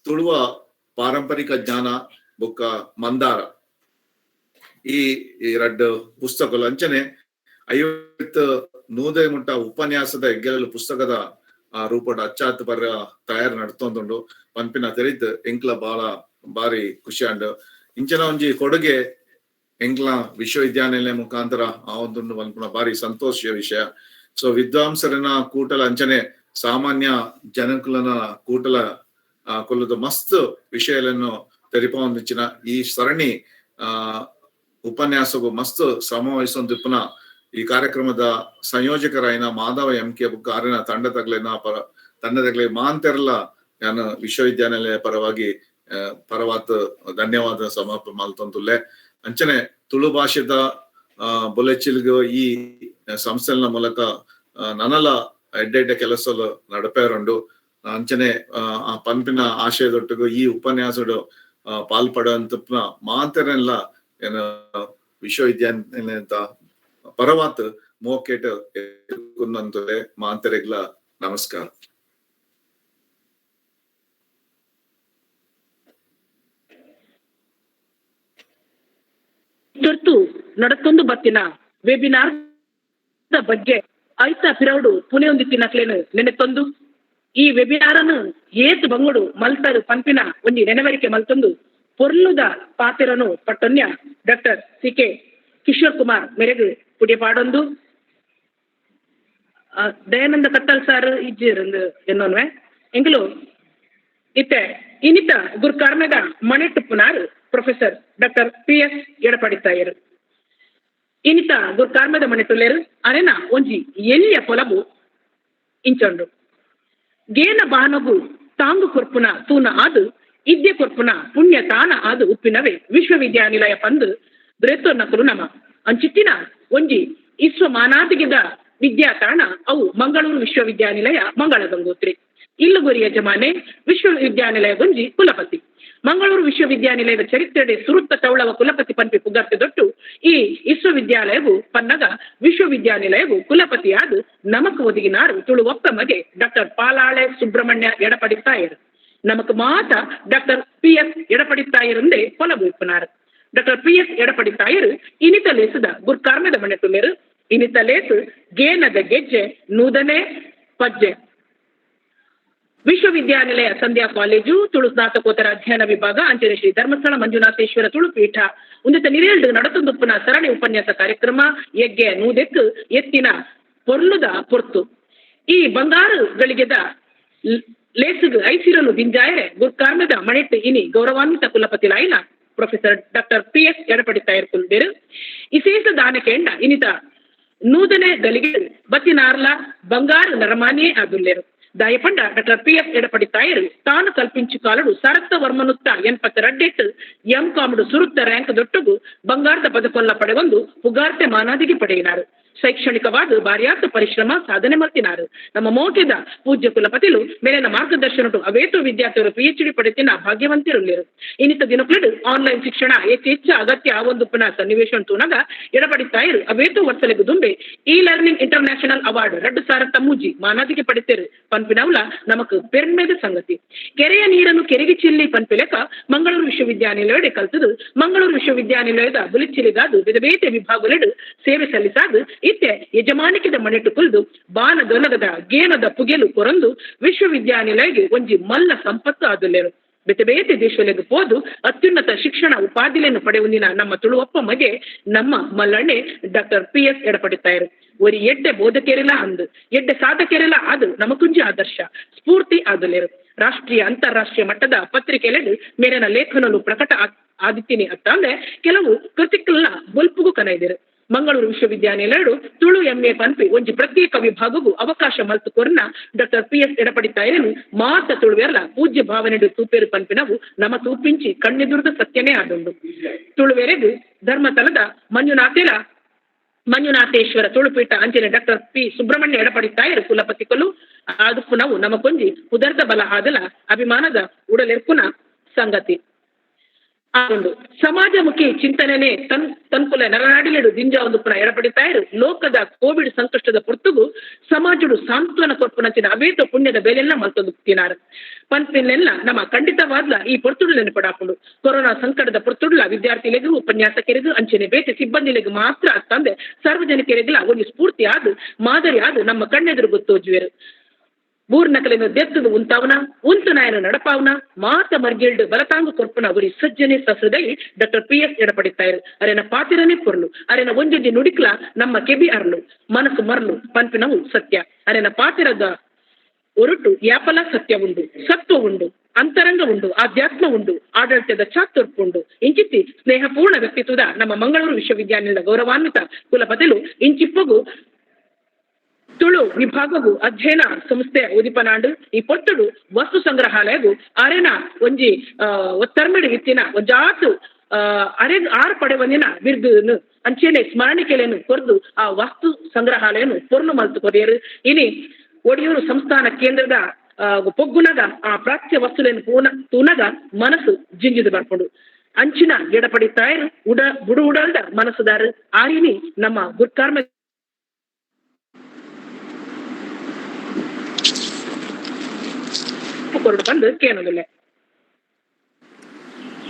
ತುಳುವ ಪಾರಂಪರಿಕ ಜ್ಞಾನ ಬುಕ್ಕ ಮಂದಾರ ಈ ಎರಡು ಪುಸ್ತಕಗಳು ಅಂಚನೆ 50 100 ಮುಟ್ಟ ಉಪನ್ಯಾಸದ ಎಗ್ಗೆಲಲು ಪುಸ್ತಕದ ಆ ರೂಪದ ಅಚ್ಚಾತ್ ಪರ ತಯಾರು ನಡ್ತೊಂದುಂಡು. ಪನ್ಪಿನ ತೆರಿತ್ ಎಂಕ್ಲ ಬಾಳ ಬಾರಿ ಖುಷಿ ಅಂಡ್ ಇಂಚಿನ ಒಂಜಿ ಕೊಡುಗೆ ಎಂಕ್ಲ ವಿಶ್ವವಿದ್ಯಾನಿಲಯ ಮುಖಾಂತರ ಆ ಒಂದು ಪನ್ಪಿನ ಬಾರಿ ಸಂತೋಷ ವಿಷಯ. ಸೊ ವಿದ್ವಾಂಸರನ್ನ ಕೂಟಲ ಅಂಚನೆ ಸಾಮಾನ್ಯ ಜನಕುಲನ ಕೂಟಲ ಕೊಲ್ಲದ ಮಸ್ತ್ ವಿಷಯಗಳನ್ನು ತೆರಿಪೊಂದಿಚ್ಚಿನ ಈ ಸರಣಿ ಉಪನ್ಯಾಸಗೂ ಮಸ್ತ್ ಶ್ರಮ ವಹಿಸೊಂದಿಪ್ಪುನ ಈ ಕಾರ್ಯಕ್ರಮದ ಸಂಯೋಜಕರಾಯಿನ ಮಾಧವ ಎಂ ಕೆ ಬುಕ್ಕ ಆರಿನ ತಂಡದಗ್ಲೆನ ಪರ ತಂಡದಗ್ಲೆ ಮಾಂತೆರ್ಲ ನಾನು ವಿಶ್ವವಿದ್ಯಾನಿಲಯ ಪರವಾಗಿ ಪರವಾತ್ ಧನ್ಯವಾದ ಸಮರ್ಪ ಮಲ್ತೊಂದುಲ್ಲೆ. ಅಂಚನೆ ತುಳು ಭಾಷೆದ ಬುಲೆಚಿಲ್ಗ್ ಈ ಸಂಸ್ಥೆನ ಮೂಲಕ ನನಲ ಎಡ್ಡೆ ಎಡ್ಡೆ ಕೆಲಸಲು ನಡಪೇರುಂಡು. ಅಂಚನೆ ಆ ಪನ್ಪಿನ ಆಶಯದೊಟ್ಟಿಗೂ ಈ ಉಪನ್ಯಾಸಡು ಪಾಲ್ಪಡುವಂತ ಮಾತೆರೆಲ್ಲ ಏನ ವಿಶ್ವವಿದ್ಯಾನಿಲಯದ ಪರವಾತ್ ಮೋಕೇಟ್ ಮಾತೆರೆಗ್ಲ ನಮಸ್ಕಾರ. ತುರ್ತು ನಡತೊಂದು ಬತ್ತಿನ ವೆಬಿನಾರ್ ಬಗ್ಗೆ ಐತ ಪಿರೌಡು ಪುಣೆ ಒಂದಿತ್ತಿನಕ್ಲೇನು ನೆನೆತೊಂದು ಈ ವೆಬಿನಾರನ್ನು ಏತ್ ಬಂಗುಡು ಮಲ್ತರು ಪನ್ಪಿನ ಒಂಜಿ ನೆನವರಿಕೆ ಮಲ್ತೊಂದು ಪೊರ್ಲುದ ಪಾತಿರನು ಪಟ್ಟೊನ್ಯ doctor C K Kishore Kumar ಮೆರೆಗು ಪುಡಿ ಪಾಡೊಂದು ದಯಾನಂದ ಕತ್ತಲ್ ಸಾರ್ ಇಜ್ಜಿರಂದು ಎನ್ನೋನ್ವೆ ಎಂಗ್ಲು ಇತ್ತೆ ಇನ್ನಿತ ಗುರುಕಾರ್ಮೆದ ಮಣಿಟ್ಟುಪ್ಪುನಾರ್ professor doctor P S ಎಡಪಡಿತ್ತಾಯರು. ಇನಿತ ಗುರ್ಕಾರ್ಮೆದ ಮನೆಟುಲ್ಲೆರ್ ಅರೆನ ಒಂಜಿ ಎಲ್ಯ ಪೊಲಬು ಇಂಚೊಂಡು. ಗೇನ ಬಾನಗು ತಾಂಗು ಕೊರ್ಪುನ ತೂನ ಆದ್ ಇದ್ಯ ಕೊರ್ಪುನ ಪುಣ್ಯ ತಾನ ಆದ್ ಉಪ್ಪಿನವೇ ವಿಶ್ವವಿದ್ಯಾನಿಲಯ ಪಂದ್ ಬ್ರೇತೊನ್ನಕುಲು ನಮ ಅಂಚಿತ್ತಿನ ಒಂಜಿ ಇಸ್ವ ಮಾನಾದಿಗೆದ ವಿದ್ಯಾತಾಣ ಅವು ಮಂಗಳೂರು ವಿಶ್ವವಿದ್ಯಾನಿಲಯ ಮಂಗಳ ಗಂಗೋತ್ರಿ. ಇಲ್ಲುಗುರಿ ಯಜಮಾನೆ ವಿಶ್ವವಿದ್ಯಾನಿಲಯ ಗೊಂಜಿ ಕುಲಪತಿ. ಮಂಗಳೂರು ವಿಶ್ವವಿದ್ಯಾನಿಲಯದ ಚರಿತ್ರೆಡೆ ಸುರುತ್ತ ತೌಳವ ಕುಲಪತಿ ಪನ್ಪಿ ಪುಗರ್ತೆ ದೊಟ್ಟು ಈ ವಿಶ್ವವಿದ್ಯಾಲಯವು ಪನ್ನಗ ವಿಶ್ವವಿದ್ಯಾನಿಲಯವು ಕುಲಪತಿಯಾದ ನಮಕ್ ಒದಗಿನಾರು ತುಳುವಪ್ಪ ಮಗೆ ಡಾಕ್ಟರ್ ಪಾಲಾಳೆ ಸುಬ್ರಹ್ಮಣ್ಯ ಎಡಪಡಿತ್ತಾಯರು. ನಮಕ್ ಮಾತ ಡಾಕ್ಟರ್ ಪಿ ಎಸ್ ಎಡಪಡಿತ್ತಾಯರಂದೇ ಪೊಲಬು ಇಪ್ಪನಾರು. ಡಾಕ್ಟರ್ ಪಿ ಎಸ್ ಎಡಪಡಿತ್ತಾಯರು ಇನಿತ ಲೇಸದ ಗುರ್ಕಾರ್ಮೆದ ಮನೆಟುಲ್ಲೆರು. ಇನಿತ ಲೇಸು ಗೇನದ ಗೆಜ್ಜೆ ನೂದನೆ ಪಜ್ಜೆ. ವಿಶ್ವವಿದ್ಯಾನಿಲಯ ಸಂಧ್ಯಾ ಕಾಲೇಜು ತುಳು ಸ್ನಾತಕೋತ್ತರ ಅಧ್ಯಯನ ವಿಭಾಗ ಅಂಚನೆ ಶ್ರೀ ಧರ್ಮಸ್ಥಳ ಮಂಜುನಾಥೇಶ್ವರ ತುಳು ಪೀಠ ಉಂದಿತ ನಿರೇಲ್ಡ್ ನಡತೊಂದುಪ್ಪುನ ಸರಣಿ ಉಪನ್ಯಾಸ ಕಾರ್ಯಕ್ರಮ ಯಜ್ಞ ನೂದೆಕ್ ಎತ್ತಿನ ಪೊರ್ಲುದ ಪೊರ್ತು. ಈ ಬಂಗಾರು ಗಳಿಗೆದ ಲೇಸುಗು ಐಸಿರಲು ದಿಂಜಾಯರೆ ಗುರ್ಕಾರ್ಮೆದ ಮಣಿಟ್ಟು ಇನಿ ಗೌರವಾನ್ವಿತ ಕುಲಪತಿ ಲಾಯಿನ ಪ್ರೊಫೆಸರ್ ಡಾಕ್ಟರ್ ಪಿ ಎಸ್ ಎಡಪಡಿತ್ತಾಯರ್ ಕುಲ್ಬೇರು. ವಿಶೇಷ ದಾನಕೇಂಡ ಇನಿತ ನೂದನೆ ಗಲಿಗೆ ಬತ್ತಿನಾರ್ಲ ಬಂಗಾರು ನರಮಾನಿಯೇ ಆದುಲ್ಲೇರು. ದಾಯಪಂಡ ಡಾಕ್ಟರ್ ಪಿ ಎಸ್ ಎಡಪಡಿತ್ತಾಯರು ತಾನು ಕಲ್ಪಿಂಚು ಕಾಲಡು ಸರತ್ತ ವರ್ಮನುತ್ತ 82 ಎಂ ಕಾಮಡು ಸುರುತ್ತ ರ್ಯಾಂಕ್ ದೊಟ್ಟುಗು ಬಂಗಾರದ ಪದಕೊಲ್ಲ ಪಡೆವೊಂದು ಪುಗಾರ್ತೆ ಮಾನಾದಿಗೆ ಪಡೆಯಿನಾರು. ಶೈಕ್ಷಣಿಕವಾದ ಬಾರ್ಯಾತ ಪರಿಶ್ರಮ ಸಾಧನೆ ಮಲ್ತಿನಾರು. ನಮ್ಮ ಮೋಕೆದ ಪೂಜ್ಯ ಕುಲಪತಿಲು ಮೇಲಿನ ಮಾರ್ಗದರ್ಶನಟು ಅವೇತೋ ವಿದ್ಯಾರ್ಥಿಗಳು ಪಿಎಚ್ ಡಿ ಪಡೆತಿನ ಭಾಗ್ಯವಂತಿರುಲ್ಲೇರು. ಇನ್ನಿತ ದಿನಕ್ಲೆಡ್ ಆನ್ಲೈನ್ ಶಿಕ್ಷಣ ಹೆಚ್ಚು ಅಗತ್ಯ ಒಂದು ಪುನಃ ಸನ್ನಿವೇಶ ತೂನಗ ಎಡಪಡಿತ್ತಾಯರು ಅವೇತೋ ವರ್ಷಲೆಗು ದುಂಬೆ ಇ ಲರ್ನಿಂಗ್ ಇಂಟರ್ನ್ಯಾಷನಲ್ ಅವಾರ್ಡ್ 2003 ಮಾನಾದಿಗೆ ಪಡೆತೇರು ಪನ್ಪಿನವುಲ ನಮಕ್ ಪೆರ್ಮೆದ ಸಂಗತಿ. ಕೆರೆಯ ನೀರನ್ನು ಕೆರೆಗೆ ಚಿಲ್ಲಿ ಪನ್ಪಿಲೆಕ ಮಂಗಳೂರು ವಿಶ್ವವಿದ್ಯಾನಿಲಯಡೆ ಕಲ್ತದು ಮಂಗಳೂರು ವಿಶ್ವವಿದ್ಯಾನಿಲಯದ ಬುಲಿಚಿಲಿಗಾದು ಬೇತೆ ವಿಭಾಗಲೆಡು ಸೇವೆ ಸಲ್ಲಿಸಾದು ಇತ್ತೆ ಯಜಮಾನಿಕೆದ ಮನೆಟು ಕುಲ್ದು ಬಾನದೊಲಗದ ಗೇನದ ಪುಗೆಲು ಕೊರಂದು ವಿಶ್ವವಿದ್ಯಾನಿಲಯಗೆ ಒಂಜಿ ಮಲ್ಲ ಸಂಪತ್ತು ಆದುಲ್ಲೇರು. ಬೇತೆ ಬೇತೆ ದೇಶಲೆಗ್ ಪೋದು ಅತ್ಯುನ್ನತ ಶಿಕ್ಷಣ ಉಪಾಧಿಲೆಯನ್ನು ಪಡೆಯುವಂದಿನ ನಮ್ಮ ತುಳುವಪ್ಪ ಮಗೆ ನಮ್ಮ ಮಲ್ಲಣ್ಣೆ ಡಾಕ್ಟರ್ ಪಿ ಎಸ್ ಎಡಪಡಿತ್ತಾಯರು. ಒರಿ ಎಡ್ಡೆ ಬೋಧಕೆರೆಲ ಅಂದು ಎಡ್ಡೆ ಸಾಧಕೆರೆಲ ಅದು ನಮಕುಂಜಿ ಆದರ್ಶ ಸ್ಫೂರ್ತಿ ಆದುಲ್ಲೇರು. ರಾಷ್ಟ್ರೀಯ ಅಂತಾರಾಷ್ಟ್ರೀಯ ಮಟ್ಟದ ಪತ್ರಿಕೆಲೆಡು ಮೇರಿನ ಲೇಖನಲು ಪ್ರಕಟ ಆದಿತ್ತೀನಿ ಅತ್ತಂದ್ರೆ ಕೆಲವು ಕೃತಿಕಲ್ನ ಬೊಲ್ಪುಗು ಕನೈದಿರು. ಮಂಗಳೂರು ವಿಶ್ವವಿದ್ಯಾನಿಲಯಡು ತುಳು ಎಂಎ ಪನ್ಪಿ ಒಂಜಿ ಪ್ರತ್ಯೇಕ ವಿಭಾಗಗೂ ಅವಕಾಶ ಮಲ್ತು ಕೊರ್ನ ಡಾಕ್ಟರ್ ಪಿ ಎಸ್ ಎಡಪಡಿತ್ತಾಯನು ಮಾತ ತುಳುವೆರ್ಲ ಪೂಜ್ಯ ಭಾವನೆಡು ತೂಪೇರು ಪನ್ಪಿನವು ನಮ ತೂಪಿಂಚಿ ಕಣ್ಣೆದುರ್ದ ಸತ್ಯನೇ ಆದುಂಡು. ತುಳುವೆರೆಗು ಧರ್ಮತಲದ ಮಂಜುನಾಥೇಶ್ವರ ತುಳುಪೀಠ ಅಂಚನೆ ಡಾಕ್ಟರ್ ಪಿ ಸುಬ್ರಹ್ಮಣ್ಯ ಎಡಪಡಿತ್ತಾಯರು ಕುಲಪತಿಕಲು ಆದುಪ್ಪು ನಾವು ನಮ ಕೊಂಜಿ ಉದರ್ದ ಬಲ ಆದಲ ಅಭಿಮಾನದ ಉಡಲೆರ್ಪುನ ಸಂಗತಿ. ಆದುಂಡು. ಸಮಾಜಮುಖಿ ಚಿಂತನೆನೇ ತನ್ಕುಲ ನರನಾಡಿಲೆಡು ದಿಂಜ ಒಂದು ಪುನ ಎಡಪಡಿತಾಯರು. ಲೋಕದ ಕೋವಿಡ್ ಸಂಕಷ್ಟದ ಪೊರ್ತುಗು ಸಮಾಜಡು ಸಾಂತ್ವನ ಕೊರ್ಪುನಂಚಿನ ಅವೇತ ಪುಣ್ಯದ ಬೇಲೆಲ್ಲ ಮಲ್ತೊಂದು ತಿನಾರು ಪನ್ಪಿನೆಲ್ಲ ನಮ್ಮ ಖಂಡಿತವಾದ್ಲ ಈ ಪೊರ್ತುಡು ನೆನಪಡಾಪುಂಡು. ಕೊರೋನಾ ಸಂಕಟದ ಪೊರ್ತುಡುಲ ವಿದ್ಯಾರ್ಥಿಲೆಗು ಉಪನ್ಯಾಸಕರಿಗೂ ಅಂಚನೆ ಬೇತೆ ಸಿಬ್ಬಂದಿಲೆಗು ಮಾತ್ರ ಅತ್ತಂದೆ ಸಾರ್ವಜನಿಕರಿಗೆಲ್ಲ ಒಂದು ಸ್ಫೂರ್ತಿ ಆದು ಮಾದರಿ ಆದು ನಮ್ಮ ಕಣ್ಣೆದುರು ಗೊತ್ತೋಜುವೆರು. ಬೂರ್ನಕಲಿನ ದೆತ್ತದು ಉಂತಾವನ ಉಂತು ನಾಯನ ನಡಪಾವನ ಮಾತ ಮರ್ಗಿಲ್ಡ್ ಬಲತಾಂಗು ಕೊರ್ಪುನ ಅವರಿ ಸಜ್ಜನೆ ಸಹೃದಯಿ ಡಾಕ್ಟರ್ ಪಿ ಎಸ್ ಎಡಪಡಿತ್ತಾಯರು. ಅರೆನ ಪಾತಿರನೇ ಪೊರ್ಲು, ಅರೆನ ಒಂಜೊಂಜಿ ನುಡಿಕ್ಲ ನಮ್ಮ ಕೆಬಿ ಅರ್ಲು ಮನಸ್ಸು ಮರ್ಲು ಪನ್ಪಿನವು ಸತ್ಯ. ಅರೆನ ಪಾತಿರದ ಒರಟು ಯಾಪಲ ಸತ್ಯ ಉಂಡು, ಸತ್ವ ಉಂಡು, ಅಂತರಂಗ ಉಂಡು, ಆಧ್ಯಾತ್ಮ ಉಂಡು, ಆಡಳಿತದ ಚಾತುರ್ಪುಂಡು. ಇಂಚಿತ್ತಿ ಸ್ನೇಹಪೂರ್ಣ ವ್ಯಕ್ತಿತ್ವದ ನಮ್ಮ ಮಂಗಳೂರು ವಿಶ್ವವಿದ್ಯಾನಿಲಯದ ಗೌರವಾನ್ವಿತ ಕುಲಪತಿಲು ಇಂಚಿಪ್ಪಗು ತುಳು ವಿಭಾಗವು ಅಧ್ಯಯನ ಸಂಸ್ಥೆ ಉದಿಪನಾಂಡು ಈ ಪೊಟ್ಟುಡು ವಸ್ತು ಸಂಗ್ರಹಾಲಯಗು ಅರೆನ ಒಂಜಿ ಒತ್ತರ್ಮಿಡು ಇತ್ತಿನ ಒಂಜಾತು ಅರೆ ಆರ್ ಪಡೆವಂದಿನ ಬಿರ್ದು ಅಂಚೆನೆ ಸ್ಮರಣಿಕೆಲೆನು ಕೊರ್ದು ಆ ವಸ್ತು ಸಂಗ್ರಹಾಲಯನು ಪೊರ್ಲು ಮಲ್ತು ಕೊರಿಯರು. ಇನಿ ಒಡಿಯೂರು ಸಂಸ್ಥಾನ ಕೇಂದ್ರದ ಪೊಗ್ಗುನಗ ಆ ಪ್ರಾಚ್ಯ ವಸ್ತುಲೆನು ತೂನಗ ಮನಸ್ಸು ಜಿಂಜಿದು ಬರ್ಕೊಂಡು ಅಂಚಿನ ಎಡಪಡಿ ತಾಯರು ಉಡ ಬುಡು ಉಡಲ್ದ ಮನಸ್ಸುದಾರು ಆರಿನಿ ನಮ್ಮ ಗುರ್ಕಾರ್ಮ ಕೊರಡು ಬಂದು ಕೇನೋದಿಲ್ಲ.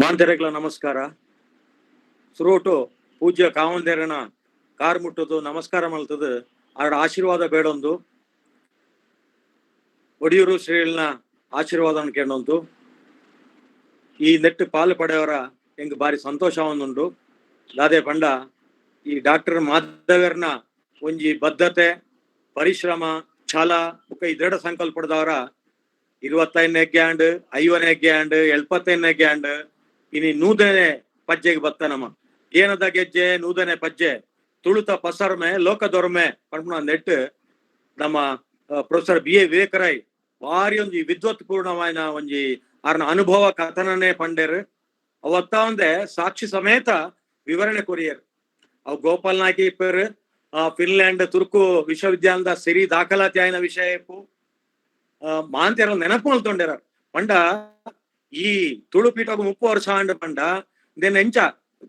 ಮಾಂತರೆಗಳ ನಮಸ್ಕಾರ. ಸುರೋಟು ಪೂಜ್ಯ ಕಾವಂದೇರನ ಕಾರ್ ಮುಟ್ಟುದು ನಮಸ್ಕಾರ ಮಲ್ತದು ಆಡ ಆಶೀರ್ವಾದ ಬೇಡೊಂದು ಒಡಿಯೂರು ಶ್ರೀಗಳನ್ನ ಆಶೀರ್ವಾದ ಕೇಳೊಂದು ಈ ನೆಟ್ಟು ಪಾಲು ಪಡೆಯವರ ಎಂಗ್ ಬಾರಿ ಸಂತೋಷ ಒಂದುಂಡು. ದಾದೆ ಪಂಡ ಈ ಡಾಕ್ಟರ್ ಮಾಧವರ್ನ ಒಂಜಿ ಬದ್ಧತೆ ಪರಿಶ್ರಮ ಛಲ ಬೊಕ್ಕ ಈ ದೃಢ ಸಂಕಲ್ಪದವರ 25ನೇ ಗ್ಯಾಂಡ್ 50ನೇ ಗ್ಯಾಂಡ್ 75ನೇ ಗ್ಯಾಂಡ್ ಇನಿ ನೂದನೆ ಪಜ್ಜೆಗೆ ಬತ್ತ ನಮ್ಮ ಏನದ ಗೆಜ್ಜೆ ನೂದನೆ ಪಜ್ಜೆ ತುಳುತ ಪಸರ್ಮೆ ಲೋಕದೊರ್ಮೆ ಪನ್ಪುನ ನೆಟ್ ನಮ್ಮ ಪ್ರೊಫೆಸರ್ ಬಿ ಎ ವಿವೇಕರಾಯ್ ಬಾರಿ ಒಂಜಿ ವಿದ್ವತ್ಪೂರ್ಣವಾಯಿನ ಒಂಜಿ ಆರ್ನ ಅನುಭವ ಕಥನನೇ ಪಂಡೆರ್. ಅವತ್ತ ಒಂದೆ ಸಾಕ್ಷಿ ಸಮೇತ ವಿವರಣೆ ಕೊರಿಯರ್. ಅವು ಗೋಪಾಲ್ ನಾಯ್ಕ ಇಪ್ಪೆರ್, ಫಿನ್ಲ್ಯಾಂಡ್ ತುರ್ಕು ವಿಶ್ವವಿದ್ಯಾಲಯದ ಸಿರಿ ದಾಖಲಾತಿ ಆಯಿನ ವಿಷಯ ಇಪ್ಪು ಮಾಂತೆರ ನೆನಪು ಮಲ್ತೊಂಡೆರ. ಪಂಡ ಈ ತುಳು ಪೀಠಗ್ 30 ವರ್ಷ ಆಂಡ್ ಪಂಡ then ಎಂಚ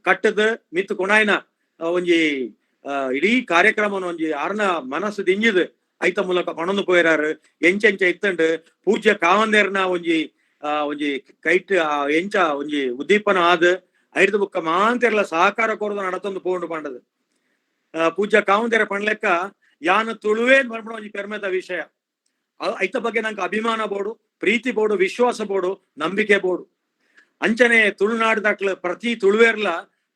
ಕಟ್ಟದ ಮಿತ್ತು ಕೊಣಾಯಿನ ಒಂಜಿ ಇಡೀ ಕಾರ್ಯಕ್ರಮನ ಒಂಜಿ ಆರ್ನ ಮನಸ್ಸು ದಿಂಜಿದ್ ಐತ ಮೂಲಕ ಪಣೊಂದು ಪೋಯಿರಾರು. ಎಂಚೆಂಚ ಇತ್ತಂಡ್ ಪೂಜ್ಯ ಕಾವಂದೇರ್ನ ಒಂಜಿ ಒಂಜಿ ಕೈಟ್ ಎಂಚ ಒಂಜಿ ಉದ್ದೀಪನ ಆದ್ ಐರ್ದ ಬುಕ್ಕ ಮಾಂತೆರ್ಲ ಸಹಕಾರ ಕೊರದು ನಡತೊಂದು ಪೋಂಡು ಪಂಡದು. ಪೂಜ್ಯ ಕಾವಂದೇರ ಪಣ್ಲೆಕ್ಕ ಯಾನ ತುಳುವೇ ಪನ್ಪುನ ಒಂಜಿ ಪೆರ್ಮೆದ ವಿಷಯ. ಐತ ಬಗ್ಗೆ ನಂಗೆ ಅಭಿಮಾನ ಬೋಡು, ಪ್ರೀತಿ ಬೋಡು, ವಿಶ್ವಾಸ ಬೋಡು, ನಂಬಿಕೆ ಬೋಡು. ಅಂಚನೆ ತುಳುನಾಡ್ದಾಕ್ಲ ಪ್ರತಿ ತುಳುವೇರ್ಲ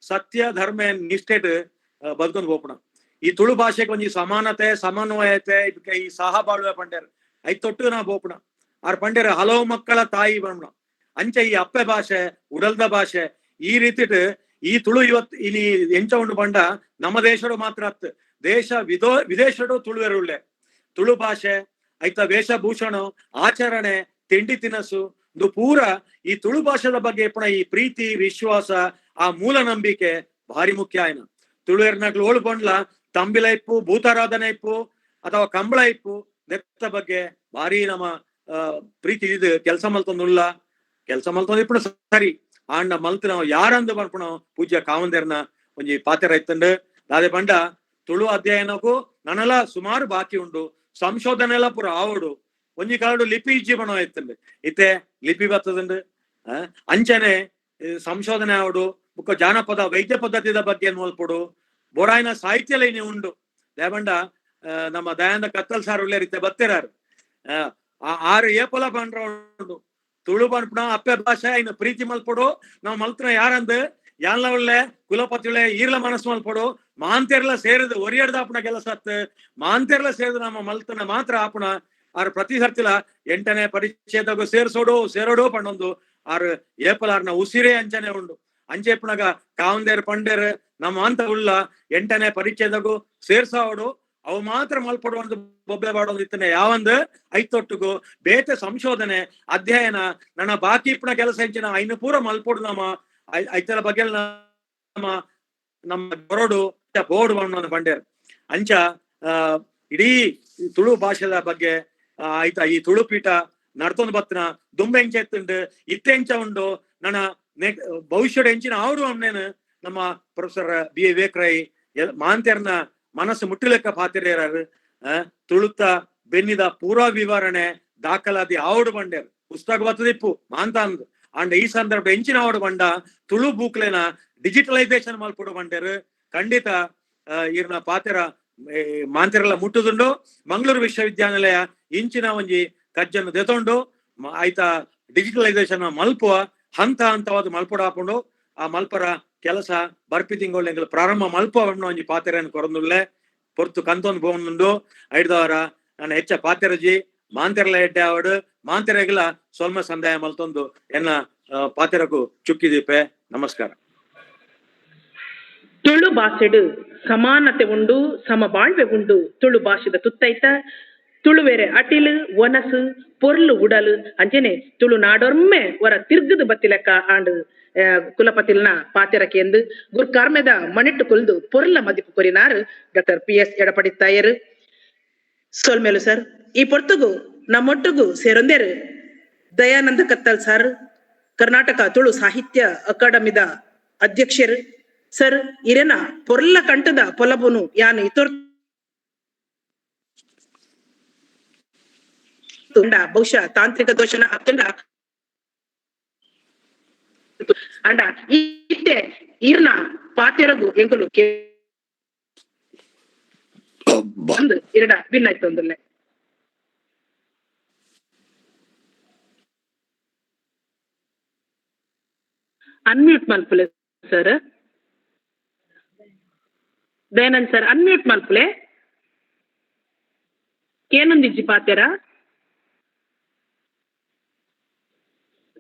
ಸತ್ಯ ಧರ್ಮ ನಿಷ್ಠೆಟ್ ಬದುಕೊಂದು ಪೋಪುಣ. ಈ ತುಳು ಭಾಷೆಗೆ ಒಂಜಿ ಸಮಾನತೆ ಸಮನ್ವಯತೆ ಈ ಸಹಬಾಳ್ವೆ ಪಂಡೇರ್ ಐತೊಟ್ಟು ನಾ ಬೋಪುಣ. ಆರ್ ಪಂಡೇರ್ ಹಲವು ಮಕ್ಕಳ ತಾಯಿ ಪಂಡ. ಅಂಚೆ ಈ ಅಪ್ಪೆ ಭಾಷೆ ಉಡಲ್ದ ಭಾಷೆ ಈ ರೀತಿಟ್ ಈ ತುಳು ಇವತ್ ಇನಿ ಎಂಚ ಉಂಡು ಪಂಡ ನಮ್ಮ ದೇಶಡು ಮಾತ್ರ ಅತ್ ದೇಶ ವಿದೇಶಡು ತುಳುವೆರುಳ್ಳೆ. ತುಳು ಭಾಷೆ ಐತ ವೇಷಭೂಷಣ ಆಚರಣೆ ತಿಂಡಿ ತಿನಸು ಇದು ಪೂರ ಈ ತುಳು ಭಾಷೆದ ಬಗ್ಗೆ ಇಪ್ಪುನ ಈ ಪ್ರೀತಿ ವಿಶ್ವಾಸ ಆ ಮೂಲ ನಂಬಿಕೆ ಭಾರಿ ಮುಖ್ಯ. ಆಯ್ನ ತುಳುವೆರ್ನಕ್ಲು ಓಳು ಪಂಡ್ಲ ತಂಬಿಲ ಇಪ್ಪು, ಭೂತಾರಾಧನೆ ಇಪ್ಪು ಅಥವಾ ಕಂಬಳ ಇಪ್ಪು ನೆತ್ತ ಬಗ್ಗೆ ಭಾರಿ ನಮ್ಮ ಪ್ರೀತಿ ಇದು ಕೆಲಸ ಮಲ್ತೊಂದುಲ್ಲ. ಕೆಲಸ ಮಲ್ತೊಂದು ಇಪ್ಪುನ ಸರಿ ಆಂಡ ಮಲ್ತ್ ನಾವು ಯಾರಂದು ಪನ್ಪುಣ ಪೂಜ್ಯ ಕಾವಂದೇರ್ನ ಒಂಜಿ ಪಾತೆರ ಇತ್ತಂಡು. ದಾದೆ ಪಂಡ ತುಳು ಅಧ್ಯಯನಕ್ಕೂ ನನಲ ಸುಮಾರು ಬಾಕಿ ಉಂಡು, ಸಂಶೋಧನೆ ಎಲ್ಲ ಪೂರ ಆವಡು. ಒಂಜಿ ಕಾಲಡು ಲಿಪಿ ಇಜ್ಜಿ ಪಣ ಇತ್ತಂಡು, ಇತ್ತೆ ಲಿಪಿ ಬತ್ತದಂಡು. ಅಂಚನೆ ಸಂಶೋಧನೆ ಆವಡು ಬುಕ್ಕ ಜಾನಪದ ವೈದ್ಯ ಪದ್ಧತಿದ ಬಗ್ಗೆ ಮಲ್ಪೊಡು, ಬೋಡಾಯಿನ ಸಾಹಿತ್ಯ ಲೈನಿ ಉಂಡು. ದೇಬಂಡ ನಮ್ಮ ದಯಾನಂದ ಕತ್ತಲ್ ಸಾರ್ ಉಳ್ಳೇರ್ ಇತ್ತೆ ಬತ್ತಿರಾರು. ಆರು ಏಪಲ ಪಂಡ್ರ ಉಂಡು ತುಳು ಪನ್ಪುಣ ಅಪ್ಪೆ ಭಾಷೆ ಇನ್ನು ಪ್ರೀತಿ ಮಲ್ಪೊಡು. ನಾವು ಮಲ್ತನ ಯಾರಂದ್ ಯಾನ್ಲ ಒಳ್ಳೆ ಕುಲಪತಿಳೆ ಈರ್ಲ ಮನಸ್ಸು ಮಲ್ಪೊಡು. ಮಾಂತೆರ್ಲ ಸೇರಿದ್ ಒರಿಯಡ್ದ ಆಪುಣ ಕೆಲಸ ಅತ್ ಮಾಂತೆರ್ಲ ಸೇರಿದ್ ನಮ್ಮ ಮಲ್ತನ ಮಾತ್ರ ಆಪುಣ. ಆರ್ ಪ್ರತಿ ಸರ್ತಿಲ 8ನೇ ಪರಿಚ್ಛೇದಗೂ ಸೇರ್ಸೋಡು ಸೇರೋಡು ಪಂಡೊಂದು ಆರ್ ಏಪಲಾರ್ನ ಉಸಿರೇ ಅಂಚನೆ ಉಂಡು. ಅಂಚೆ ಪುಣಗ ಕಾವಂದೇರ್ ಪಂಡೇರ್ ನಮ್ಮ ಅಂತ ಉಳ್ಳ 8ನೇ ಪರಿಚ್ಛೇದಗೂ ಸೇರ್ಸಾವಡು ಅವು ಮಾತ್ರ ಮಲ್ಪಡು ಒಂದು ಬೊಬ್ಬೆ ಬಾಡೊಂದು ಇತ್ತನೆ ಯಾವಂದ್ ಐತೊಟ್ಟುಗು ಬೇತೆ ಸಂಶೋಧನೆ ಅಧ್ಯಯನ ನನ್ನ ಬಾಕಿ ಇಪ್ಪುನ ಕೆಲಸ ಹೆಂಚಿನ ಐನು ಪೂರ ಮಲ್ಪೊಡು. ನಮ್ಮ ಐತರ ಬಗ್ಗೆ ನಮ್ಮ ನಮ್ಮ ಬರೋಡು ಬೋರ್ಡ್ ಒಂದು ಪಂಡೇರ್. ಅಂಚ ಇಡೀ ತುಳು ಭಾಷೆದ ಬಗ್ಗೆ ಆಯ್ತಾ ಈ ತುಳು ಪೀಠ ನಡ್ತೊಂದು ಬತ್ತನ ದುಂಬೆ ಎಂಚ ಎತ್ತುಂಡು ಇತ್ತೆ ಎಂಚ ಉಂಡು ನನ್ನ ಭವಿಷ್ಯದ ಎಂಚಿನ ಅವರು ಅಮ್ನೇನು ನಮ್ಮ ಪ್ರೊಫೆಸರ್ ಬಿ ಎ ವಿವೇಕ್ ರೈ ಮಾಂತೆರ್ನ ಮನಸ್ಸು ಮುಟ್ಟಿಲೆಕ್ಕ ಪಾತಿರ್ಯಾರು. ತುಳುತ ಬೆನ್ನಿದ ಪೂರ್ವ ವಿವರಣೆ ದಾಖಲಾತಿ ಆವಡು ಬಂಡೇರ್ ಪುಸ್ತಕ ಬತ್ತದಿಪ್ಪು ಮಾಂತ ಅಂದ್. ಅಂಡ್ ಈ ಸಂದರ್ಭ ಎಂಚಿನ ಆವಡು ಬಂಡ ತುಳು ಬೂಕ್ಲೆನ ಡಿಜಿಟಲೈಸೇಷನ್ ಮಲ್ಪುಡು ಬಂಡೇರ್. ಖಂಡಿತ ಈರ್ನ ಪಾತೆರ ಮಾಂತೆರೆಲ್ಲ ಮುಟ್ಟುದುಂಡು. ಮಂಗಳೂರು ವಿಶ್ವವಿದ್ಯಾನಿಲಯ ಇಂಚಿನ ಒಂಜಿ ಕಜ್ಜನ್ನು ದೆತೊಂಡು ಆಯ್ತಾ ಡಿಜಿಟಲೈಸೇಷನ್ ಮಲ್ಪುವ ಹಂತ ಹಂತವಾದ ಮಲ್ಪುಡ ಹಾಕೊಂಡು ಆ ಮಲ್ಪರ ಕೆಲಸ ಬರ್ಪಿ ತಿಂಗಳು ಎಂಕುಲು ಪ್ರಾರಂಭ ಮಲ್ಪುವ ಒಂಜಿ ಪಾತೆರೆಯನ್ನು ಕೊರೊಂದುಲ್ಲೆ ಪೊರ್ತು ಕಂತೊಂದು ಪೋವೊಂದುಂಡು. ಐಡ್ದವರ ನಾನು ಹೆಚ್ಚ ಪಾತೆರಜಿ ಮಾಂತೆರ್ಲ ಎಡ್ಡೆ ಆವಡ್ ಮಾಂತೆರೆಗ್ಲ ಸೊಲ್ಮ ಸಂದಾಯ ಮಲ್ತೊಂದು ಎನ್ನ ಪಾತೆರಕು ಚುಕ್ಕಿದೀಪೆ. ನಮಸ್ಕಾರ. ತುಳು ಭಾಷೆಡು ಸಮಾನತೆ ಉಂಡು, ಸಮಬಾಳ್ವೆ ಉಂಡು. ತುಳು ಭಾಷೆದ ತುತ್ತೈತ ತುಳುವೆರೆ ಅಟಿಲು ಒನಸು ಪೊರ್ಲು ಉಡಲು ಅಂಚನೆ ತುಳು ನಾಡೊರ್ಮೆ ವರ ತಿರ್ಗದು ಬತ್ತಿಲೆಕ್ಕ ಆಂಡ್ ಕುಲಪತಿಲ್ನ ಪಾತೆರಕೆಂದು ಗುರ್ಕಾರ್ಮೆದ ಮಣಿಟ್ಟು ಕೊಲ್ದು ಪೊರ್ಲ ಮದಿಪು ಕೊರಿನಾರು ಡಾಕ್ಟರ್ ಪಿ ಎಸ್ ಎಡಪಡಿತ್ತಾಯರು. ಸೊಲ್ಮೇಲು ಸರ್. ಈ ಪೊರ್ತುಗು ನಮ್ಮೊಟ್ಟುಗು ಸೇರೊಂದೇರು ದಯಾನಂದ ಕತ್ತಲ್ ಸರ್, ಕರ್ನಾಟಕ ತುಳು ಸಾಹಿತ್ಯ ಅಕಾಡೆಮಿದ ಅಧ್ಯಕ್ಷರು ಸರ್. ಇರೆನ ಪೊರ್ಲ ಕಂಠದ ಪೊಲಬುನು ಯಾನು ಇತೊರ್ ಬಹುಶಃ ತಾಂತ್ರಿಕ ದೋಷನ ಅತ್ತಂಡ ಅಂಡ ಇತ್ತೆ ಈರ್ನ ಪಾತೆರಗು ಎಂಕುಲು ಇರಡ ಭಿನ್ನಾಯ್ತೊಂದುಲ್ಲೆ. ಅನ್ಮ್ಯೂಟ್ ಮಲ್ಪುಲೆ ಸರ್. ದಯಾನಂದ್ ಸರ್ ಅನ್ಮ್ಯೂಟ್ ಮಲ್ಪುಲೆ. ಕೇನೊಂದಿಜ್ಜಿ ಪಾತೆರ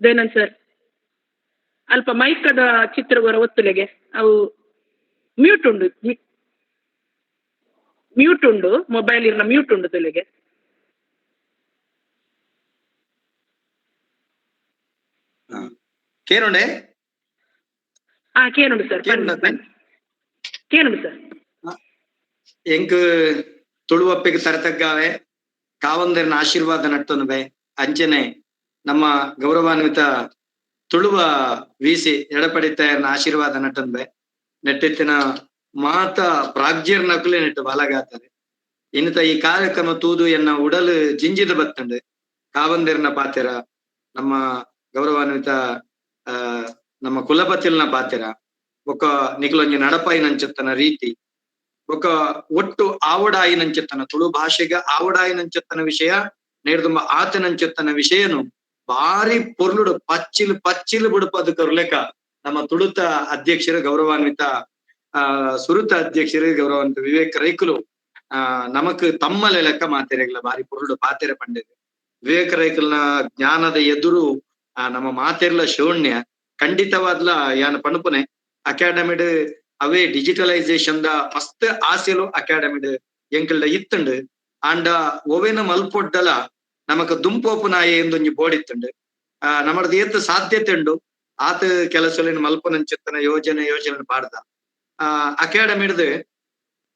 ದಯಾನಂದ್ ಸರ್. ಅಲ್ಪ ಮೈಕದ ಚಿತ್ರಗೊರ ಒತ್ತುಲೆಗೆ ಅವು ಮ್ಯೂಟ್ ಉಂಡು. ಮ್ಯೂಟ್ ಉಂಡು, ಮೊಬೈಲ್ ಇರ್ನ ಮ್ಯೂಟ್ ಉಂಡು ತುಲಿಗೆ. ಕೇನುಂಡೆ? ಆ ಕೇನುಂಡು ಸರ್. ಕೇನುಂಡು ಸರ್. ಎಂಕ್ ತುಳುವಪ್ಪಿಗೆ ತರತಗ್ಗಾವೆ ಕಾವಂದರ್ನ ಆಶೀರ್ವಾದ ನಟ್ಟೊನುಬೆ ಅಂಚನೆ ನಮ್ಮ ಗೌರವಾನ್ವಿತ ತುಳುವ ವಿಸಿ ಎಡಪಡಿತಾಯರ್ನ ಆಶೀರ್ವಾದ ನಟ್ಟೊನುಬೆ ನೆಟ್ಟಿತ್ತಿನ ಮಾತ ಪ್ರಾಜ್ಯರ್ ನಕುಲೆ ನೆಟ್ಟು ಬಾಲಗಾತಾರೆ. ಇನ್ನಿತ ಈ ಕಾರ್ಯಕ್ರಮ ತೂದು ಎನ್ನ ಉಡಲು ಜಿಂಜಿದ ಬತ್ತಂಡು ಕಾವಂದಿರ್ನ ಪಾತೆರ, ನಮ್ಮ ಗೌರವಾನ್ವಿತ ನಮ್ಮ ಕುಲಪತಿಲ್ನ ಪಾತೆರ, ಬೊಕ್ಕ ನಿಕಲೊಂಜಿ ನಡಪಾಯಿನಂಚೆತ್ತನ ರೀತಿ, ಬೊಕ್ಕ ಒಟ್ಟು ಆವಡಾಯಿನಂಚೆತ್ತನ ತುಳು ಭಾಷೆಗೆ ಆವಡಾಯಿನಂಚೆತ್ತನ ವಿಷಯ ನೇರ್ದುಂಬ ಆತನಂಚೆತ್ತನ ವಿಷಯನು ಬಾರಿ ಪೊರ್ಲುಡು ಪಚ್ಚಿಲ್ ಪಚ್ಚಿಲ್ ಬುಡುಪದ ಕರ್ಲೆಕ ನಮ್ಮ ತುಳುತ ಅಧ್ಯಕ್ಷರು ಗೌರವಾನ್ವಿತ ಸುರುತ ಅಧ್ಯಕ್ಷರು ಗೌರವಾನ್ವಿತ ವಿವೇಕ್ ರೈಕುಲು ನಮಕ್ ತಮ್ಮಲೆ ಲೆಕ್ಕ ಮಾತೆರೆಗ್ಲ ಬಾರಿ ಪೊರ್ಲುಡು ಪಾತೆರೆ ಪಂಡಿದೆ. ವಿವೇಕ್ ರೈಕುಲ್ನ ಜ್ಞಾನದ ಎದುರು ನಮ್ಮ ಮಾತೆರ್ಲ ಶೂನ್ಯ. ಖಂಡಿತವಾದ್ಲ ಯಾನ್ ಪಣಪುನೆ ಅಕಾಡೆಮಿಡ್ ಅವೇ ಡಿಜಿಟಲೈಸೇಷನ್ the ಮಸ್ತ್ ಆಸೆಲು ಅಕಾಡೆಮಿಡ್ ಎಂಕಲ್ಡ ಇತ್ತುಂಡು. ಆಂಡ ಒವೇನ ಮಲ್ಪೊಡ್ಡಲ ನಮಕ್ ದುಂಪೋಪುನಾಯೆ ಎಂದೊಂಜಿ ಬೋಡಿತ್ತುಂಡು. ನಮ್ಮದು ಏತ್ ಸಾಧ್ಯತೆ ಉಂಡು ಆತ ಕೆಲಸಲಿನ ಮಲ್ಪನಂಚಿತ್ತನ ಯೋಜನೆ ಯೋಜನೆ ಪಾಡ್ದ. ಅಕಾಡೆಮಿಡ್ದು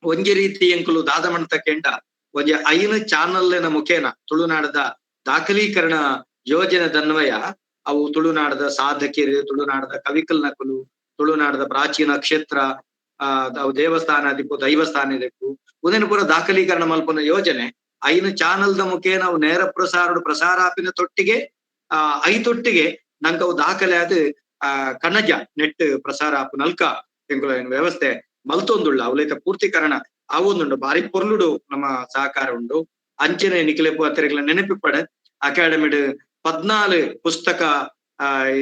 ಒಂಜಿ ರೀತಿ ಎಂಕುಲು ದಾದಮಣ್ತ ಕೆಂಡ ಒಂಜಿ 5 ಚಾನಲ್ನ ಮುಖೇನ ತುಳುನಾಡದ ದಾಖಲೀಕರಣ ಯೋಜನೆ ದನ್ವಯ ಅವು ತುಳುನಾಡದ ಸಾಧಕಿಯರು, ತುಳುನಾಡದ ಕವಿಕಲ್ ನಕಲು, ತುಳುನಾಡದ ಪ್ರಾಚೀನ ಕ್ಷೇತ್ರ, ಅವು ದೇವಸ್ಥಾನ ದಿಕ್ಕು ದೈವಸ್ಥಾನ ದಿಕ್ಕು ಉದಯನ ಪೂರ ದಾಖಲೀಕರಣ ಮಲ್ಪನ ಯೋಜನೆ 5 ಚಾನಲ್ದ ಮುಖೇನ ಅವು ನೇರ ಪ್ರಸಾರ ಪ್ರಸಾರಾಪಿನ ತೊಟ್ಟಿಗೆ ಐತೊಟ್ಟಿಗೆ ನಂಗೆ ಅವು ದಾಖಲೆ ಆದ ಕಣಜ ನೆಟ್ ಪ್ರಸಾರ ಆಪು ನಲ್ಕ ಎಂಕುಲ ವ್ಯವಸ್ಥೆ ಮಲ್ತೊಂದುಳ್ಳ ಅವಲೈತ ಪೂರ್ತೀಕರಣ ಆವೊಂದುಂಡು. ಬಾರಿ ಪೊರ್ಲುಡು ನಮ್ಮ ಸಹಕಾರ ಉಂಡು. ಅಂಚನೆ ನಿಖಿಲೆಪು ಅತ್ತರೆಗಳ ನೆನಪಿಪಡೆ ಅಕಾಡೆಮಿಡ್ 14 ಪುಸ್ತಕ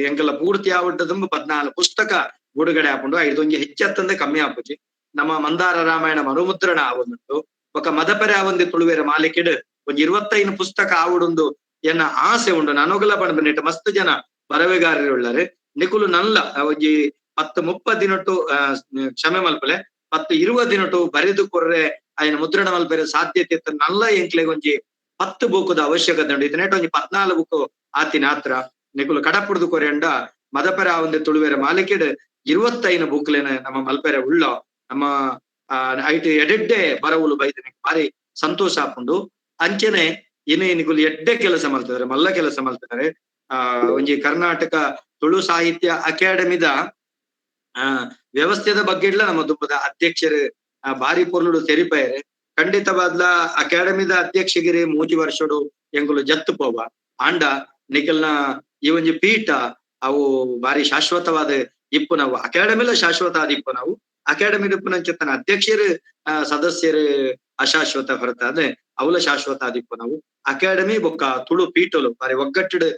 ಎಂಕಲ ಪೂರ್ತಿ ಆವಟ್ಟದಂಬ 14 ಪುಸ್ತಕ ಬಿಡುಗಡೆ ಆಪುಂಡು. ಐದೊಂಜಿ ಹೆಚ್ಚತ್ತಂದೆ ಕಮ್ಮಿ ಆಪುಜಿ. ನಮ್ಮ ಮಂದಾರ ರಾಮಾಯಣ ಮರುಮುದ್ರಣ ಆವೊಂದುಂಡು. ಬೊಕ ಮದಪರೆ ಆವಂದಿ ತುಳುವೇರ ಮಾಲಿಕೆಡ್ ಒಂಜಿ 25 ಪುಸ್ತಕ ಆವುಡುಂದು ಎನ್ನ ಆಸೆ ಉಂಡು. ನನೊಗಲ ಪಂಡ ಮಸ್ತ್ ಜನ ಬರವೆಗಾರರು ಉಳ್ಳಾರೆ. ನಿಕುಲು ನಲ್ಲ ಒಂಜಿ 10-30 ದಿನಟು ಕ್ಷಮೆ ಮಲ್ಪಲೆ 10-20 ದಿನಟು ಬರೆದು ಕೊರ್ರೆ ಆಯನ ಮುದ್ರಣ ಮಲ್ಪೆರೆ ಸಾಧ್ಯತೆ ಇತ್ತು. ನಲ್ಲ ಎಂಕ್ಲೆಗ್ ಒಂಜಿ 10 ಬೂಕುದ ಅವಶ್ಯಕತೆ ಉಂಡು. ಇದನ್ನೇಟ ಒಂಜಿ 14 ಬುಕ್ ಆತಿನ ಆತ್ರ ನಿಕುಲು ಕಡಪುಡ್ದು ಕೊರೆಂಡ ಮದಪರ ಒಂದು ತುಳುವೆರ ಮಾಲಿಕೆಡ್ 25 ಬುಕ್ಲೇನ ನಮ್ಮ ಮಲ್ಪೆರೆ ಉಳ್ಳ ನಮ್ಮ ಐಟ್ ಎಡೆಡ್ಡೆ ಬರವುಲು ಬೈದನೆ ಬಾರಿ ಸಂತೋಷ ಆಪುಂಡು. ಅಂಚನೆ ಇನ್ನು ನಿಕುಲು ಎಡ್ಡೆ ಕೆಲಸ ಮಲ್ತಿದ್ದಾರೆ, ಮಲ್ಲ ಕೆಲಸ ಮಲ್ತಿದ್ದಾರೆ. ಒಂಜಿ ಕರ್ನಾಟಕ ತುಳು ಸಾಹಿತ್ಯ ಅಕಾಡೆಮಿದ ವ್ಯವಸ್ಥೆದ ಬಗ್ಗೆ ಇಲ್ಲ ನಮ್ಮ ದುಬ್ಬದ ಅಧ್ಯಕ್ಷರು ಬಾರಿ ಪೊರ್ಲುಡು ತೆರಿಪಾಯರೆ. ಖಂಡಿತವಾದ್ಲ ಅಕಾಡೆಮಿದ ಅಧ್ಯಕ್ಷಗಿರಿ 3 ವರ್ಷಡು ಎಂಗುಲು ಜತ್ತು ಪೋವ ಆಂಡ ನಿಕಲ್ನ ಈ ಒಂಜಿ ಪೀಠ ಅವು ಬಾರಿ ಶಾಶ್ವತವಾದ ಇಪ್ಪು. ನಾವು ಅಕಾಡೆಮಿಲ ಶಾಶ್ವತ ಆದ ಇಪ್ಪು. ನಾವು ಅಕಾಡೆಮಿ ಇಪ್ಪುನಂಚಿತ್ತನ ಅಧ್ಯಕ್ಷರು ಸದಸ್ಯರು ಅಶಾಶ್ವತ ಹೊರತಾದ ಅವಲ ಶಾಶ್ವತ ಆದಿಪ್ಪು. ನಾವು ಅಕಾಡೆಮಿ ಬೊಕ್ಕ ತುಳು ಪೀಠಲು ಬಾರಿ ಒಗ್ಗಟ್ಟಿಡು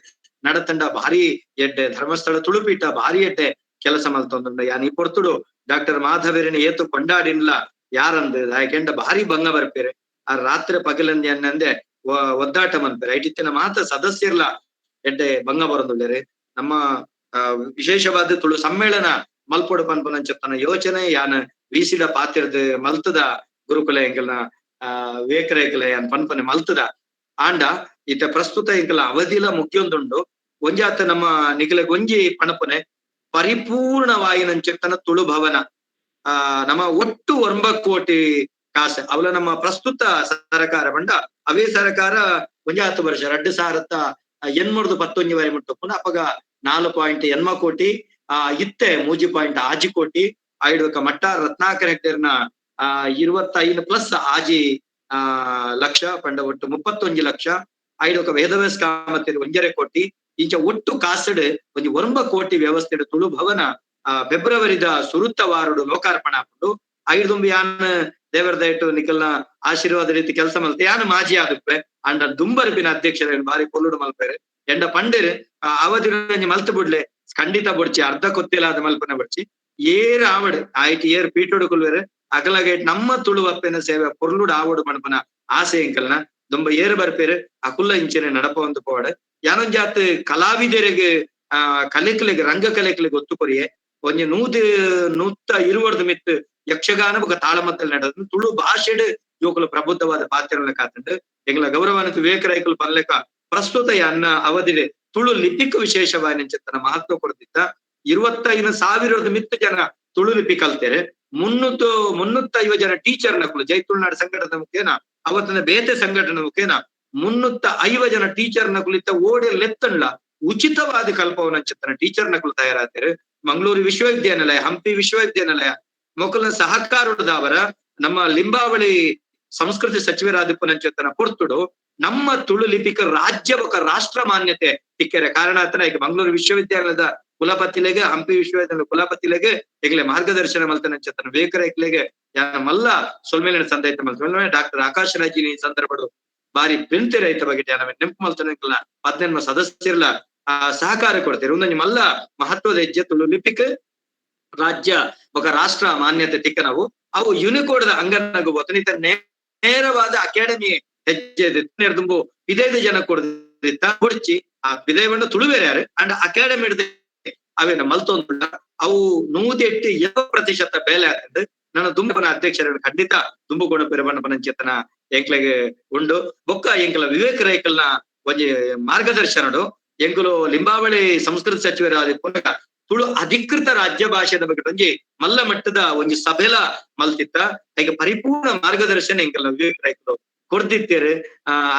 ನಡತಂಡ ಭಾರಿ ಎಡ್ಡೆ ಧರ್ಮಸ್ಥಳ ತುಳು ಪೀಠ ಭಾರಿ ಎಡ್ಡೆ ಕೆಲಸ ಮಲ್ತೊಂದುಂಡ. ಯಾನ್ ಈ ಪೊರ್ತುಡು ಡಾಕ್ಟರ್ ಮಾಧವರನ ಏತು ಕೊಂಡಾಡಿನ್ಲ ಯಾರಂದ್ ಯಾಕೆಂಡ ಭಾರಿ ಭಂಗ ಬರ್ಪೇರೆ. ಆ ರಾತ್ರಿ ಪಗಲಂದಿ ಅನ್ನಂದೆ ಒದ್ದಾಟ ಮನ್ಪೇರೆ. ಐಟಿತ್ತಿನ ಮಾತ ಸದಸ್ಯರ್ಲ ಎಡ್ಡೆ ಭಂಗ ಬರೊಂದುಲ್ಲೆರ್. ನಮ್ಮ ವಿಶೇಷವಾದ ತುಳು ಸಮ್ಮೇಳನ ಮಲ್ಪೊಡು ಪನ್ಪುನಂಚಿತ್ತನ ಯೋಚನೆ ಯಾನ್ ವಿಸಿಡ ಪಾತಿರ್ದ್ ಮಲ್ತದ ಗುರುಕುಲ ಎಂಕಲ್ನ ವಿವೇಕರೇಕಲ ಯಾನ್ ಪನ್ಪನೆ ಮಲ್ತದ. ಆಂಡ ಇತ್ತ ಪ್ರಸ್ತುತ ಎಂಕಲ ಅವಧಿಲ ಮುಖ್ಯೊಂದುಂಡು. ಒಂಜಾತ ನಮ್ಮ ನಿಕಲೆಗ್ ಒಂಜಿ ಪಣಪುನೆ ಪರಿಪೂರ್ಣವಾಯಿನಂಚಿತ್ತನ ತುಳು ಭವನ ನಮ್ಮ ಒಟ್ಟು 9 ಕೋಟಿ ಕಾಸು ಅವಲ ನಮ್ಮ ಪ್ರಸ್ತುತ ಸರಕಾರ ಬಂಡ ಅವೇ ಸರಕಾರ ಒಂಜಾತು ವರ್ಷ 2008 ವರೆ ಮುಟ್ಟಪ್ಪುನ ಅಪಗ 4.8 ಕೋಟಿ ಇತ್ತೆ 3.6 ಕೋಟಿ ಐಡುಕ ಮಟ್ಟ ರತ್ನಾಕರ ಹೆಕ್ಟೇರ್ನ 25 ಪ್ಲಸ್ 6 ಲಕ್ಷ ಪಂಡ ಒಟ್ಟು 31 ಲಕ್ಷ ಐಡುಕ ವೇದವ್ಯಾಸ ಕಾಮತಿ 1.5 ಕೋಟಿ ಇಂಚ ಒಟ್ಟು ಕಾಸಡ್ ಒಂಜಿ 9 ಕೋಟಿ ವ್ಯವಸ್ಥೆ ತುಳು ಭವನ ಫೆಬ್ರವರಿದ ಸುರುತ್ತ ವಾರುಡು ಲೋಕಾರ್ಪಣೆ ಆಪುಂಡು. ಐದುಂಬಿ ಯಾನ್ ದೇವರ ದಯಟು ನಿಕಲ್ನ ಆಶೀರ್ವಾದ ರೀತಿ ಕೆಲಸ ಮಲ್ತೆ ಯಾನ್ ಮಾಜಿ ಆದುಪ್ಪೆ ಅಂಡ ದುಂಬರ್ಪಿನ ಅಧ್ಯಕ್ಷರ ಬಾರಿ ಪೊಲ್ಲುಡು ಮಲ್ಪೇರೆ ಎಂಡ ಪಂಡೇರು ಅವಧಿ ಮಲ್ತು ಬಿಡ್ಲೆ ಖಂಡಿತ ಬೊಡ್ಚಿ ಅರ್ಧ ಕೊತ್ತಿಲಾದ ಮಲ್ಪನೆ ಬಡ್ಚಿ ಏರ್ ಆವಡ್ ಆಯ್ತು ಏರ್ ಪೀಟೋಡು ಕೊಲ್ವೇರು ಅಗಲಗೇಟ್ ನಮ್ಮ ತುಳುವಪ್ಪೆನ ಸೇವೆ ಪೊರ್ಲುಡು ಆವಡು ಮಣಪನ ಆಸೆ ಎಂಕಲ್ನ ದುಂಬ ಏರು ಬರ್ಪೇರು ಅಕುಲ್ಲ ಇಂಚನೆ ನಡಪ ಒಂದು ಪೋವಡ್ ಯಾನೊಂಜಾತ್ ಕಲಾವಿದರಿಗೆ ಕಲೆಕಲೆಗ್ ರಂಗ ಕಲೆಕಲೆಗ್ ಒತ್ತು ಕೊರಿಯೆ ಒಂಜಿ 120 ಮಿತ್ತು ಯಕ್ಷಗಾನ ಬೊಕ ತಾಳಮದ್ದಲ್ ನಡೆದ ತುಳು ಭಾಷೆಡ್ ಜೋಕುಲು ಪ್ರಬುದ್ಧವಾದ ಪಾತ್ರಗಳ ಕಾತಂಡು. ಎಂಗ್ಲ ಗೌರವಾನ್ವಿತ ವಿವೇಕ ರೈಕುಲು ಪನ್ಲೆಕ ಪ್ರಸ್ತುತ ಅನ್ನ ಅವಧಿಡೆ ತುಳು ಲಿಪಿಕ್ ವಿಶೇಷವಾಗಿ ಚಿತ್ತನ ಮಹತ್ವ ಕೊಡ್ತಿದ್ದ. 25,000 ಮಿತ್ತು ಜನ ತುಳು ಲಿಪಿ ಕಲ್ತೇರೆ. 350 ಜನ ಟೀಚರ್ ನಕುಲು ಜೈ ತುಳುನಾಡು ಸಂಘಟನೆ ಮುಖೇನ ಅವತ್ತಿನ ಬೇತೆ ಸಂಘಟನೆ ಮುಖೇನ 350 ಜನ ಟೀಚರ್ ನಕುಲಿತ್ತ ಓಡೆ ಲೆತ್ತಂಡ್ಲ ಉಚಿತವಾದ ಕಲ್ಪವನ ಚಿತ್ತನ ಟೀಚರ್ ನಕುಲು ತಯಾರಾತಾರೆ. ಮಂಗಳೂರು ವಿಶ್ವವಿದ್ಯಾನಿಲಯ, ಹಂಪಿ ವಿಶ್ವವಿದ್ಯಾನಿಲಯ ಮೊಕಲ ಸಹಕಾರದವರ ನಮ್ಮ ಲಿಂಬಾವಳಿ ಸಂಸ್ಕೃತಿ ಸಚಿವರಾದ ಪುನಂಚೇತನ ಪೊರ್ತುಡು ನಮ್ಮ ತುಳು ಲಿಪಿಕ ರಾಜ್ಯ ಬೊಕ ರಾಷ್ಟ್ರ ಮಾನ್ಯತೆ ತಿಕ್ಕೆರೆ ಕಾರಣ ಆತನ. ಈಗ ಮಂಗಳೂರು ವಿಶ್ವವಿದ್ಯಾಲಯದ ಕುಲಪತಿಲೆಗೆ, ಹಂಪಿ ವಿಶ್ವವಿದ್ಯಾಲಯದ ಕುಲಪತಿಲೆಗೆ ಈಗಲೇ ಮಾರ್ಗದರ್ಶನ ಮಲ್ತನಂಚೇತನ ವೇಕರೈಕ್ಲೆಗೆ ಮಲ್ಲ ಸೊಲ್ಮೇಲಿನ ಸಂದೈತ ಮಲ್ತ ಡಾಕ್ಟರ್ ಆಕಾಶ್ ರಾಜಿನಿ ಸಂದರ್ಭಡು ಬಾರಿ ಬೆಂತೆ ರೈತ ಬಗ್ಗೆ ನೆಂಪು ಮಲ್ತನ 18 ಸದಸ್ಯರ್ಲ ಆ ಸಹಕಾರ ಕೊಡ್ತೀರಿ. ಒಂದೊಂದು ಮಲ್ಲ ಮಹತ್ವದ ಹೆಜ್ಜೆ ತುಳು ಲಿಪಿಕ್ ರಾಜ್ಯ ಬೊಕ ರಾಷ್ಟ್ರ ಮಾನ್ಯತೆ ತಿಕ್ಕ ನಾವು ಅವು ಯುನಿಕೋಡ್ದ ಅಂಗನಗು ಈತ ನೇರವಾದ ಅಕಾಡೆಮಿ ಹೆಜ್ಜೆ ದುಂಬು ಇದೇ ಜನ ಕೊಡ್ದಿತ್ತ ಕೊಡ್ಚಿ ಆ ವಿಧೇಯವನ್ನು ತುಳುವೇರೆ ಯಾರು ಅಂಡ್ ಅಕಾಡೆಮಿ ಹಿಡ್ದೆ ಅವೇನ ಮಲ್ತೊಂದುಳ್ಳ ಅವು 108% ಬೇಲೆ ಆಗ್ತದೆ. ನನ್ನ ದುಂಬನ ಅಧ್ಯಕ್ಷರ ಖಂಡಿತ ದುಂಬುಗೋಣ ಪೆರಬಣ್ಣ ಪನಂಚೇತನ ಎಂಕ್ಲೆಗೆ ಉಂಡು. ಬೊಕ್ಕ ಎಂಕಲ ವಿವೇಕ ರೈಕಲ್ನ ಒಂಜಿ ಮಾರ್ಗದರ್ಶನಡು ಎಂಕುಲು ಲಿಂಬಾವಳಿ ಸಂಸ್ಕೃತಿ ಸಚಿವರಾದ ಪುನಃ ತುಳು ಅಧಿಕೃತ ರಾಜ್ಯ ಭಾಷೆದ ಬಗ್ಗೆ ಒಂಜಿ ಮಲ್ಲ ಮಟ್ಟದ ಒಂಜಿ ಸಭೆಲ ಮಲ್ತಿತ್ತ. ಈಗ ಪರಿಪೂರ್ಣ ಮಾರ್ಗದರ್ಶನ ಎಂಕಲ್ನ ವಿವೇಕ ರೈಕಲು ಕೊಡ್ದಿತ್ತೇರು.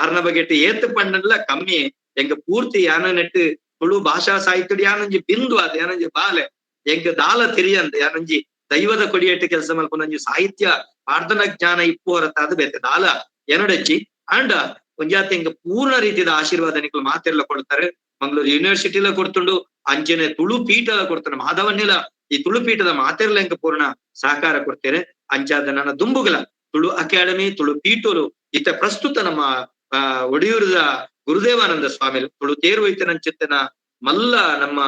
ಅರ್ನ ಬಗ್ಗೆ ಏತ್ ಪಂಡಲ್ಲ ಕಮ್ಮಿ ಎಂಕ ಪೂರ್ತಿ ಯಾನ ನೆಟ್ಟು ತುಳು ಭಾಷಾ ಸಾಹಿತ್ಯ ಯಾನೊಂಜಿ ಬಿಂದು ಅದ ಯಾನೊಂಜಿ ಬಾಲೆ ಎಂಕ ದಾಲ ತಿರಿಯಂದ ಯಾನೊಂಜಿ ದೈವದ ಕೊಡಿಯೇಟ ಕೆಲಸ ಮಲ್ಪೊಂಜಿ ಸಾಹಿತ್ಯ ಪ್ರಾರ್ಥನಾ ಜ್ಞಾನ ಇಪ್ಪು ಹೊರತಾದ ಬೇತೆ ದಾಲ ಎನಡಜ್ಜಿ ಅಂಡ ಒಂಜಾತಿ ಎಂಕ ಪೂರ್ಣ ರೀತಿಯ ಆಶೀರ್ವಾದ ನಿಕಲು ಮಾತೆಲ್ಲ ಕೊಡ್ತಾರೆ. ಮಂಗಳೂರು ಯೂನಿವರ್ಸಿಟಿಲ ಕೊಡ್ತುಂಡು, ಅಂಚನೆ ತುಳು ಪೀಠ ಕೊಡ್ತಾನೆ ಮಾಧವನ್ನೆಲ್ಲ ಈ ತುಳು ಪೀಠದ ಮಾತೆರ್ಲ ಎಂಕ ಪೂರ್ಣ ಸಹಕಾರ ಕೊಡ್ತೇನೆ. ಅಂಚಾದ ನನ್ನ ದುಂಬುಗಳ ತುಳು ಅಕಾಡೆಮಿ ತುಳು ಪೀಠರು ಇತ್ತ ಪ್ರಸ್ತುತ ನಮ್ಮ ಒಡಿಯೂರದ ಗುರುದೇವಾನಂದ ಸ್ವಾಮಿ ತುಳು ತೇರ್ವೈತನಂಚಿತ್ತನ ಮಲ್ಲ ನಮ್ಮ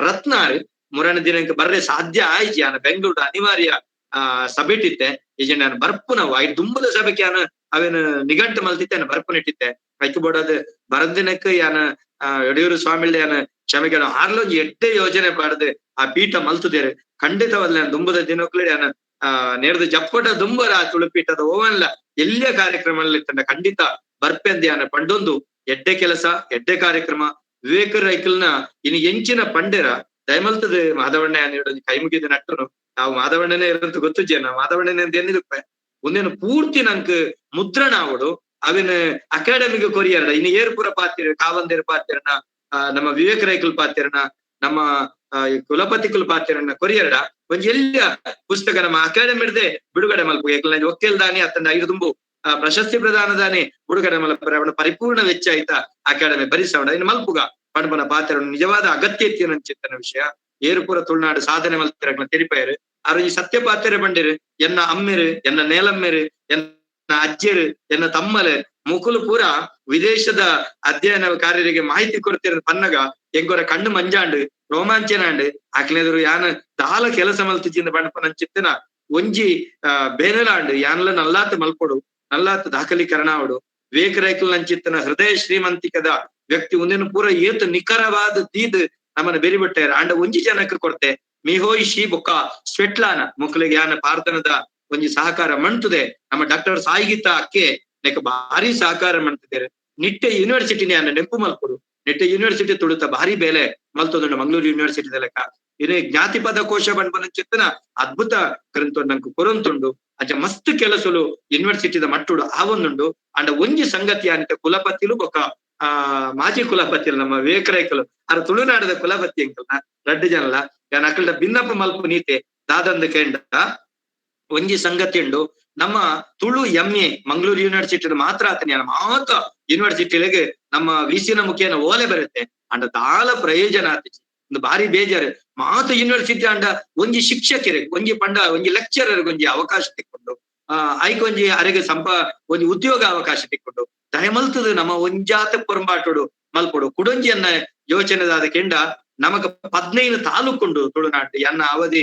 ರತ್ನಾರು ಮುರಣ ದಿನಕ್ಕೆ ಬರ್ರೆ ಸಾಧ್ಯ ಆಯ್ಜಿ. ಆನ ಬೆಂಗಳೂರು ಅನಿವಾರ್ಯ ಸಭೆಟಿತ್ತೆ ಈಜೆ ನಾನು ಬರ್ಪುನವು I ದುಂಬದ ಸಭೆಗೆ ಆನ ಅವೇನು ನಿಘಂಟು ಮಲ್ತಿತ್ತೆ ಆನ ಬರ್ಪುನಿಟ್ಟಿತ್ತೆ ಐಕ್ ಬೋಡದ ಬರಂದಿನಕ್ಕೆ ಯಾನ ಯಡಿಯೂರು ಸ್ವಾಮಿ ಯಾನ ಕ್ಷಮೆಗೆ ಆರ್ಲೊಂಜಿ ಎಡ್ಡೆ ಯೋಜನೆ ಪಾಡ್ದು ಆ ಪೀಠ ಮಲ್ತುದೇರು. ಖಂಡಿತವಾದ ದುಂಬದ ದಿನಕ್ಲೆ ಯಾನ ನೇರ್ದ ಜಪ್ಪಟ ದುಂಬರ ಆ ತುಳು ಪೀಠದ ಓವನ್ಲ ಎಲ್ಲ ಕಾರ್ಯಕ್ರಮ ಇತ್ತಂಡ ಖಂಡಿತ ಬರ್ಪೆಂದ ಯಾನ ಪಂಡೊಂದು ಎಡ್ಡೆ ಕೆಲಸ ಎಡ್ಡೆ ಕಾರ್ಯಕ್ರಮ. ವಿವೇಕ ರೈಕಲ್ನ ಇನ್ನು ಎಂಚಿನ ಪಂಡೆರ ದಯಮಲ್ತದ ಮಾಧವಣ್ಣ ಕೈ ಮುಗಿದ ನಟ್ಟನು ನಾವು ಮಾಧವಣ್ಣನೇ ಇರಂತ ಗೊತ್ತು ಜನ ಮಾಧವಣ್ಣನೇ ಅಂತ ಏನಿದಪ್ಪ ಒಂದೇನು ಪೂರ್ತಿ ನಂಕ್ ಮುದ್ರಣ ಆವಡು ಅವಿನ ಅಕಾಡೆಮಿಗೆ ಕೊರಿಯರ್ಡ ಇನ್ನು ಏರ್ಪುರ ಪಾತಿರ ಕಾವಂದೇರ್ ಪಾತಿರನ ನಮ್ಮ ವಿವೇಕ ರೈಕಲ್ ಪಾತಿರನ ನಮ್ಮ ಕುಲಪತಿಕುಲ್ ಪಾತಿರನ ಕೊರಿಯರ್ಡ ಒಂಜಿ ಎಲ್ಲ ಪುಸ್ತಕ ನಮ್ಮ ಅಕಾಡೆಮಿ ಹಿಡ್ದೆ ಬಿಡುಗಡೆ ಮಲ್ಪ ಯಾಕಂದ್ರೆ ಒಕ್ಕೇಲ್ದಾನಿ ಅತ್ತಂಡ ಐದು ತುಂಬು ಪ್ರಶಸ್ತಿ ಪ್ರದಾನದಾನಿ ಬಿಡುಗಡೆ ಮಲ್ಪರ ಅವನ ಪರಿಪೂರ್ಣ ವೆಚ್ಚ ಆಯ್ತಾ ಅಕಾಡೆಮಿ ಭರಿಸವಣ ಇನ್ನು ಮಲ್ಪುಗ ಪಣಪನ ಪಾತ್ರ ನಿಜವಾದ ಅಗತ್ಯ ಚಿತ್ತನ ವಿಷಯ. ಏರುಪುರ ತುಳುನಾಡು ಸಾಧನೆ ಮಲ್ತಿರಗ್ನ ತೆರಿಪಾಯರು ಅರು ಸತ್ಯ ಪಾತ್ರೆ ಬಂಡಿರು ಎನ್ನ ಅಮ್ಮೆರು ಎನ್ನ ನೇಲಮ್ಮೆರು ಎನ್ನ ಅಜ್ಜರು ಎನ್ನ ತಮ್ಮಲೆ ಮುಕುಲು ಪೂರ ವಿದೇಶದ ಅಧ್ಯಯನ ಕಾರ್ಯರಿಗೆ ಮಾಹಿತಿ ಕೊಡ್ತಿರ ಪನ್ನಗ ಎಂಗೊರ ಕಣ್ಣು ಮಂಜಾಂಡು ರೋಮಾಂಚನಾಂಡು ಆಕ್ಲೆದ್ರು ಯಾನ ದಾಲ ಕೆಲಸ ಮಲ್ತಿಜಿಂದ ಬಣ್ಣಪನ ಚಿತ್ತನ ಒಂಜಿ ಬೇನೆಲಾಂಡು ಯಾನ್ಲ ನಲ್ಲಾತ ಮಲ್ಪೊಡು ನಲ್ಲಾತ ದಾಖಲೀಕರಣ ಅವಡು. ವಿವೇಕ ರೈಕಲ್ ನಂಚಿತ್ತನ ಹೃದಯ ಶ್ರೀಮಂತಿಕದ ವ್ಯಕ್ತಿ ಒಂದೇನು ಪೂರ ಏತು ನಿಖರವಾದ ದೀದ್ ನಮ್ಮನ್ನ ಬೆರಿಬಿಟ್ಟಾರ. ಅಂಡ ಒಂಜಿ ಜನಕ್ಕೆ ಕೊಡ್ತೆ ಮಿಹೋಯಿಶಿ ಬೊಕ್ಕ ಸ್ವೆಟ್ಲಾನ ಮುಕ್ಲಿಗೆ ಯಾನ ಪಾರ್ತನದ ಒಂಜಿ ಸಹಕಾರ ಮಂತುದೆ. ನಮ್ಮ ಡಾಕ್ಟರ್ ಸಾಯಿಗೀತಾ ಅಕ್ಕೆ ನೆಕ್ ಭಾರಿ ಸಹಕಾರ ಮಂತಿದ್ದಾರೆ. ನಿಟ್ಟೆ ಯೂನಿವರ್ಸಿಟಿನ ಯಾನ ನೆಂಪು ಮಲ್ಪೊಡು. ನಿಟ್ಟೆ ಯೂನಿವರ್ಸಿಟಿ ತುಳುತ ಭಾರಿ ಬೇಲೆ ಮಲ್ತೊಂದುಂಡು ಮಂಗಳೂರು ಯೂನಿವರ್ಸಿಟಿ ಲೆಕ್ಕ. ಇನ್ನು ಜ್ಞಾತಿ ಪದಕೋಶ ಬಣ್ಪನ ಚಿತ್ತನ ಅದ್ಭುತ ಗ್ರಂಥ ನಂಗೆ ಕೊರಂತುಂಡು. ಅಂಚ ಮಸ್ತ್ ಕೆಲಸಲು ಯೂನಿವರ್ಸಿಟಿದ ಮಟ್ಟುಡು ಆವೊಂದುಂಡು. ಅಂಡ ಒಂಜಿ ಸಂಗತಿ ಅನಿತ ಕುಲಪತಿಲು ಬೊಕ್ಕ ಮಾಜಿ ಕುಲಪತಿಲು ನಮ್ಮ ವಿವೇಕ ರೈಕಲು ಅರ ತುಳುನಾಡದ ಕುಲಪತಿ ಅಂಕಲ್ನ ರಡ್ಡು ಜನಲ ಯಾನ್ ಅಕಲ್ಡ ಭಿನ್ನಪ್ಪ ಮಲ್ಪು ನೀತೆ ದಾದಂದ ಕೇಂಡ ಒಂಜಿ ಸಂಗತಿ ಉಂಡು. ನಮ್ಮ ತುಳು ಎಂಎ ಮಂಗಳೂರು ಯೂನಿವರ್ಸಿಟಿ ಮಾತ್ರ ಆತನ ಮಾತ ಯೂನಿವರ್ಸಿಟಿಗೆ ನಮ್ಮ ವಿಸಿನ ಮುಖೇನ ಓಲೆ ಬರುತ್ತೆ. ಅಂಡ ದಾಲ ಪ್ರಯೋಜನ ಆತಿಜಿ ಒಂದು ಭಾರಿ ಬೇಜಾರು. ಮಾತ ಯೂನಿವರ್ಸಿಟಿ ಅಂಡ ಒಂಜಿ ಶಿಕ್ಷಕರಿಗೆ ಒಂಜಿ ಪಂಡ ಒಂಜಿ ಲೆಕ್ಚರರ್ ಒಂಜಿ ಅವಕಾಶ ತಿಕ್ಕೊಂಡು ಐಕೊಂಜಿ ಅರೆಗೆ ಸಂಪ ಒಂಜಿ ಉದ್ಯೋಗ ಅವಕಾಶ ತಿಕ್ಕೊಂಡು ದಯಮಲ್ತದ ನಮ್ಮ ಒಂಜಾತ ಪೊರಂಬಾಟೋಡು ಮಲ್ಪೊಡು ಕುಡೊಂಜಿಯನ್ನ ಯೋಚನೆದಾದ ಕೆಂಡ ನಮಗ 15 ತಾಲೂಕುಂಡು ತುಳುನಾಡು ಎನ್ನ ಅವಧಿ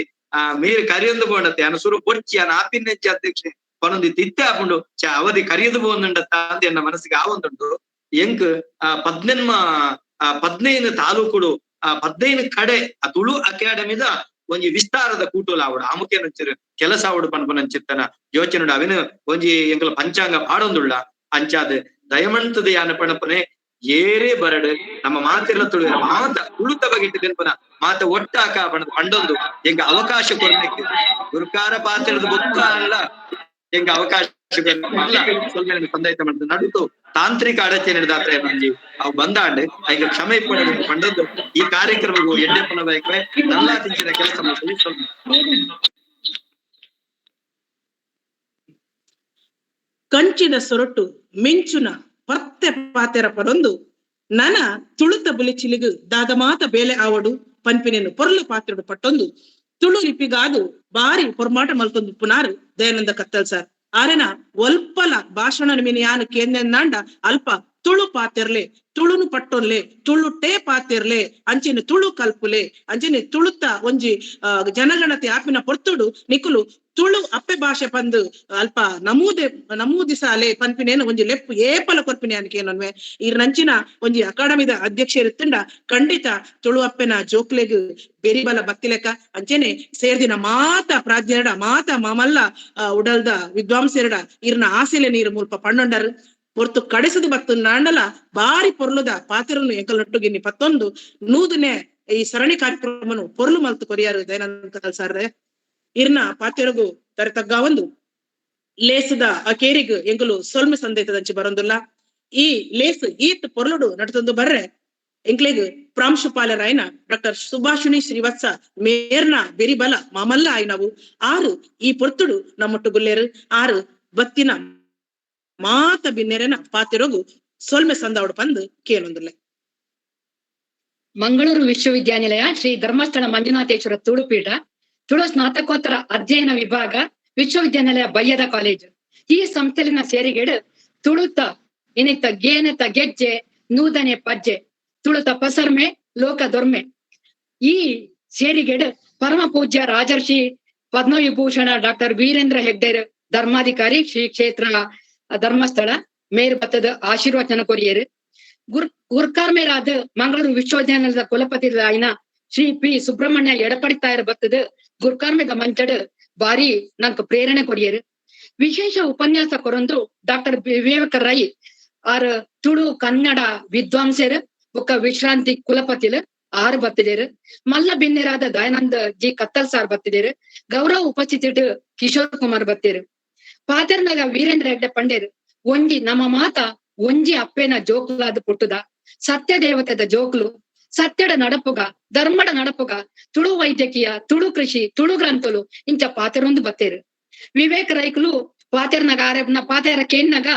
ಮೀರು ಕರಿಯೊಂದು ಬೋಂಡತ್ತೆ ಅನ್ನ ಸುರು ಬೊಡ್ಚಿ ಅನ್ನ ಆಪಿನೆಚ್ಚ ಅಧ್ಯಕ್ಷೆ ಪನೊಂದು ತಿತ್ತೆ ಹಾಕೊಂಡು ಚ ಅವಧಿ ಕರಿಯದು ಬೋಂದುಂಡತ್ತ ಅಂತ ಎನ್ನ ಮನಸ್ಸಿಗೆ ಆವೊಂದುಂಡು. ಎಂಕ್ 15 ತಾಲೂಕುಡು 15 ಕಡೆ ಆ ತುಳು ಅಕಾಡೆಮಿದ ಒಂಜಿ ವಿಸ್ತಾರದ ಕೂಟೋಲ ಆವಡು ಆಮುಖೇನಂಚಿರು ಕೆಲಸ ಆವಡು ಪನ್ಪನಂಚಿತ್ತನ ಯೋಚನೆ ಅವಿನ ಒಂಜಿ ಎಂಕಲ ಪಂಚಾಂಗ ಪಾಡೊಂದುಳ್ಳ ಅಂಚಾದ ದಯಮಂತದ ಯಾನ ಪಣಪನೆ ಏರೇ ಬರಡು ನಮ್ಮ ಮಾತಿರ್ಲ ತುಳುವೆರ ಮಾತ ತುಳುತ ಬಗೆಟ್ ತಿನ್ಪನ ಮಾತ ಒಟ್ಟಾಕ ಪಣದ ಪಂಡೊಂದು ಎಂಗ ಅವಕಾಶ ಕೊರ್ನೆಕ್ ಗುರುಕಾರ ಪಾತ್ರದ ಬೊಕ್ಕ ಅಲ್ಲ ಎಂಗ ಅವಕಾಶ ಸ್ವಲ್ಪ ಮಾಡ್ತದೆ ನಡುತು ತಾಂತ್ರಿಕ ಅಡಚಣೆ ದಾತ್ರ ಒಂಜಿ ಅವು ಬಂದಾಂಡ್ ಐಗ ಕ್ಷಮೆ ಇಪ್ಪಡ ಪಂಡೊಂದು ಈ ಕಾರ್ಯಕ್ರಮಗೂ ಎಡ್ಡೆಪ್ಪನ ಬಯಕವೆ ನಲ್ಲ ತಿಂಚಿನ ಕೆಲಸ ಮಾಡ್ತೀವಿ. ಸ್ವಲ್ಪ ಕಂಚಿನ ಸೊರಟು ಮಿಂಚುನ ಪರ್ತೆ ಪಾತೆರ ಪರೊಂದು ನನ ತುಳುತ ಬುಲಿಚಿಲಿಗು ದಾದಮಾತ ಬೇಲೆ ಆವಡು ಪನ್ಪಿನೆನು ಪೊರ್ಲು ಪಾತ್ರೆಡು ಪಟ್ಟೊಂದು ತುಳು ಲಿಪಿಗಾದು ಬಾರಿ ಪೊರ್ಮಾಟ ಮಲ್ತೊಂದು ಪುನಾರು ದಯಾನಂದ ಕತ್ತಲ್ ಸರ್. ಆರೆನ ಒಲ್ಪಲ ಭಾಷಣ ಮಿನಿಯಾನ ಕೇಂದ್ರಂದಾಂಡ ಅಲ್ಪ ತುಳು ಪಾತೆರ್ಲೆ, ತುಳುನು ಪಟ್ಟೊನ್ಲೆ, ತುಳು ಟೇ ಪಾತೆರ್ಲೆ, ಅಂಚಿನ ತುಳು ಕಲ್ಪುಲೆ, ಅಂಚಿನ ತುಳುತ ಒಂಜಿ ಜನಗಣತಿ ಆಪಿನ ಪೊರ್ತುಡು ನಿಕುಲು ತುಳು ಅಪ್ಪೆ ಭಾಷೆ ಪಂದು ಅಲ್ಪ ನಮೂದೆ ನಮೂದಿಸಾಲೆ ಪನ್ಪಿನೇನು ಒಂಜಿ ಲೆಪ್ಪು ಏಪಲ ಕೊರ್ಪಿನಿ ಅನ್ಕೇನನ್ವೆ. ಈರ್ನಂಚಿನ ಒಂಜಿ ಅಕಾಡೆಮಿದ ಅಧ್ಯಕ್ಷ ಇರುತ್ತಂಡ ಖಂಡಿತ ತುಳು ಅಪ್ಪೆನ ಜೋಕ್ಲೆಗ್ ಬೆರಿಬಲ ಬತ್ತಿಲೆಕ್ಕ ಅಂಚೆನೆ ಸೇರ್ದಿನ ಮಾತ ಪ್ರಾಜ್ಞರಡ ಮಾತ ಮಾಮಲ್ಲ ಉಡಲ್ದ ವಿದ್ವಾಂಸರಡ ಇರ್ನ ಆಸೆಲೆ ನೀರು ಮುಲ್ಪ ಪಣ್ಣೊಂಡರು ಪೊರ್ತು ಕಡೆಸದು ಬತ್ತು ನಾಂಡಲ ಬಾರಿ ಪೊರ್ಲುದ ಪಾತಿರನು ಎಂಕಲ್ನೊಟ್ಟುಗಿನ್ನಿ ಪತ್ತೊಂದು ನೂದನೆ ಈ ಸರಣಿ ಕಾರ್ಯಕ್ರಮನು ಪೊರ್ಲು ಮಲ್ತು ಕೊರಿಯಾರು ದಯಾನಂದ ಸರ್. ಇರ್ನ ಪಾತಿರಗು ತರತಗ್ಗ ಒಂದು ಲೇಸದ ಅಕೇರಿಗ್ ಎಂಕಲು ಸೊಲ್ಮೆ ಸಂದೇತದಂಚಿ ಬರೊಂದುಲ್ಲ. ಈ ಲೇಸ್ ಈತ್ ಪೊರ್ಲುಡು ನಡತೊಂದು ಬರ್ರೆ ಎಂಕ್ಲೆಗ್ ಪ್ರಾಂಶುಪಾಲರಾಯನ ಡಾಕ್ಟರ್ ಸುಭಾಷಿಣಿ ಶ್ರೀವತ್ಸ ಮೇರ್ನ ಬೆರಿಬಲ ಮಾಮಲ್ಲ ಆಯ್ನವು ಆರು ಈ ಪೊರ್ತುಡು ನಮ್ಮೊಟ್ಟು ಗುಲ್ಲೇರು ಆರು ಬತ್ತಿನ ಮಾತ ಬಿನ್ನೆರೆನ ಪಾತಿರಗು ಸೊಲ್ಮೆ ಸಂದಾವಡು ಪಂದು ಕೇಳೊಂದುಲ್ಲೆ. ಮಂಗಳೂರು ವಿಶ್ವವಿದ್ಯಾನಿಲಯ ಶ್ರೀ ಧರ್ಮಸ್ಥಳ ಮಂಜುನಾಥೇಶ್ವರ ತುಳುಪೀಠ ತುಳು ಸ್ನಾತಕೋತ್ತರ ಅಧ್ಯಯನ ವಿಭಾಗ ವಿಶ್ವವಿದ್ಯಾನಿಲಯ ಬಯ್ಯದ ಕಾಲೇಜು ಈ ಸಂಸ್ಥೆಲಿನ ಸೇರಿಗೆಡು ತುಳುತ ಇನಿತ ಗೇನತ ಗೆಜ್ಜೆ ನೂದನೆ ಪಜ್ಜೆ ತುಳುತ ಪಸರ್ಮೆ ಲೋಕ ದೊರ್ಮೆ ಈ ಸೇರಿಗೆಡು ಪರಮ ಪೂಜ್ಯ ರಾಜರ್ಷಿ ಪದ್ಮವಿಭೂಷಣ ಡಾಕ್ಟರ್ ವೀರೇಂದ್ರ ಹೆಗ್ಡೆರ್ ಧರ್ಮಾಧಿಕಾರಿ ಶ್ರೀ ಕ್ಷೇತ್ರ ಧರ್ಮಸ್ಥಳ ಮೇರ್ ಬತ್ತದ ಆಶೀರ್ವಚನ ಕೊರಿಯರು. ಗುರ್ಕಾರ್ಮೇರಾದ ಮಂಗಳೂರು ವಿಶ್ವವಿದ್ಯಾನಿಲಯದ ಕುಲಪತಿ ಆಯ್ನ ಶ್ರೀ ಪಿ ಸುಬ್ರಹ್ಮಣ್ಯ ಎಡಪಡಿತಾಯರ್ ಬತ್ತದ ಗುರ್ಕಾರ್ಮೆದ ಮಂಚಡ್ ಬಾರಿ ನಂಗೆ ಪ್ರೇರಣೆ ಕೊರಿಯರು. ವಿಶೇಷ ಉಪನ್ಯಾಸ ಕೊರೊಂದು ಡಾಕ್ಟರ್ ವಿವೇಕ ರೈ ಆರ್ ತುಳು ಕನ್ನಡ ವಿದ್ವಾಂಸರು ಬೊಕ್ಕ ವಿಶ್ರಾಂತಿ ಕುಲಪತಿಲು ಆರು ಬತ್ತಿದೇರು. ಮಲ್ಲ ಬಿನ್ನೆರಾದ ದಯಾನಂದ ಜಿ ಕತ್ತಲ್ ಸಾರ್ ಬತ್ತಿದೇರು. ಗೌರವ ಉಪಸ್ಥಿತಿ ಕಿಶೋರ್ ಕುಮಾರ್ ಬತ್ತೇರು. ಪಾತೆರ್ನಾಗ ವೀರೇಂದ್ರ ಹೆಗ್ಡೆ ಪಂಡೇರು ಒಂಜಿ ನಮ್ಮ ಮಾತ ಒಂಜಿ ಅಪ್ಪೇನ ಜೋಕ್ಲಾದ ಪುಟ್ಟುದ ಸತ್ಯ ದೇವತೆದ ಜೋಕ್ಲು ಸತ್ಯಡ ನಡಪುಗ ಧರ್ಮಡ ನಡಪುಗ ತುಳು ವೈದ್ಯಕೀಯ ತುಳು ಕೃಷಿ ತುಳು ಗ್ರಂಥಲು ಇಂಚ ಪಾತೆರೊಂದು ಬತ್ತೇರು. ವಿವೇಕ ರೈಕುಲು ಪಾತೆರ್ನಾಗ ಆರೆನ ಪಾತೆರ ಕೇನ್ನಾಗ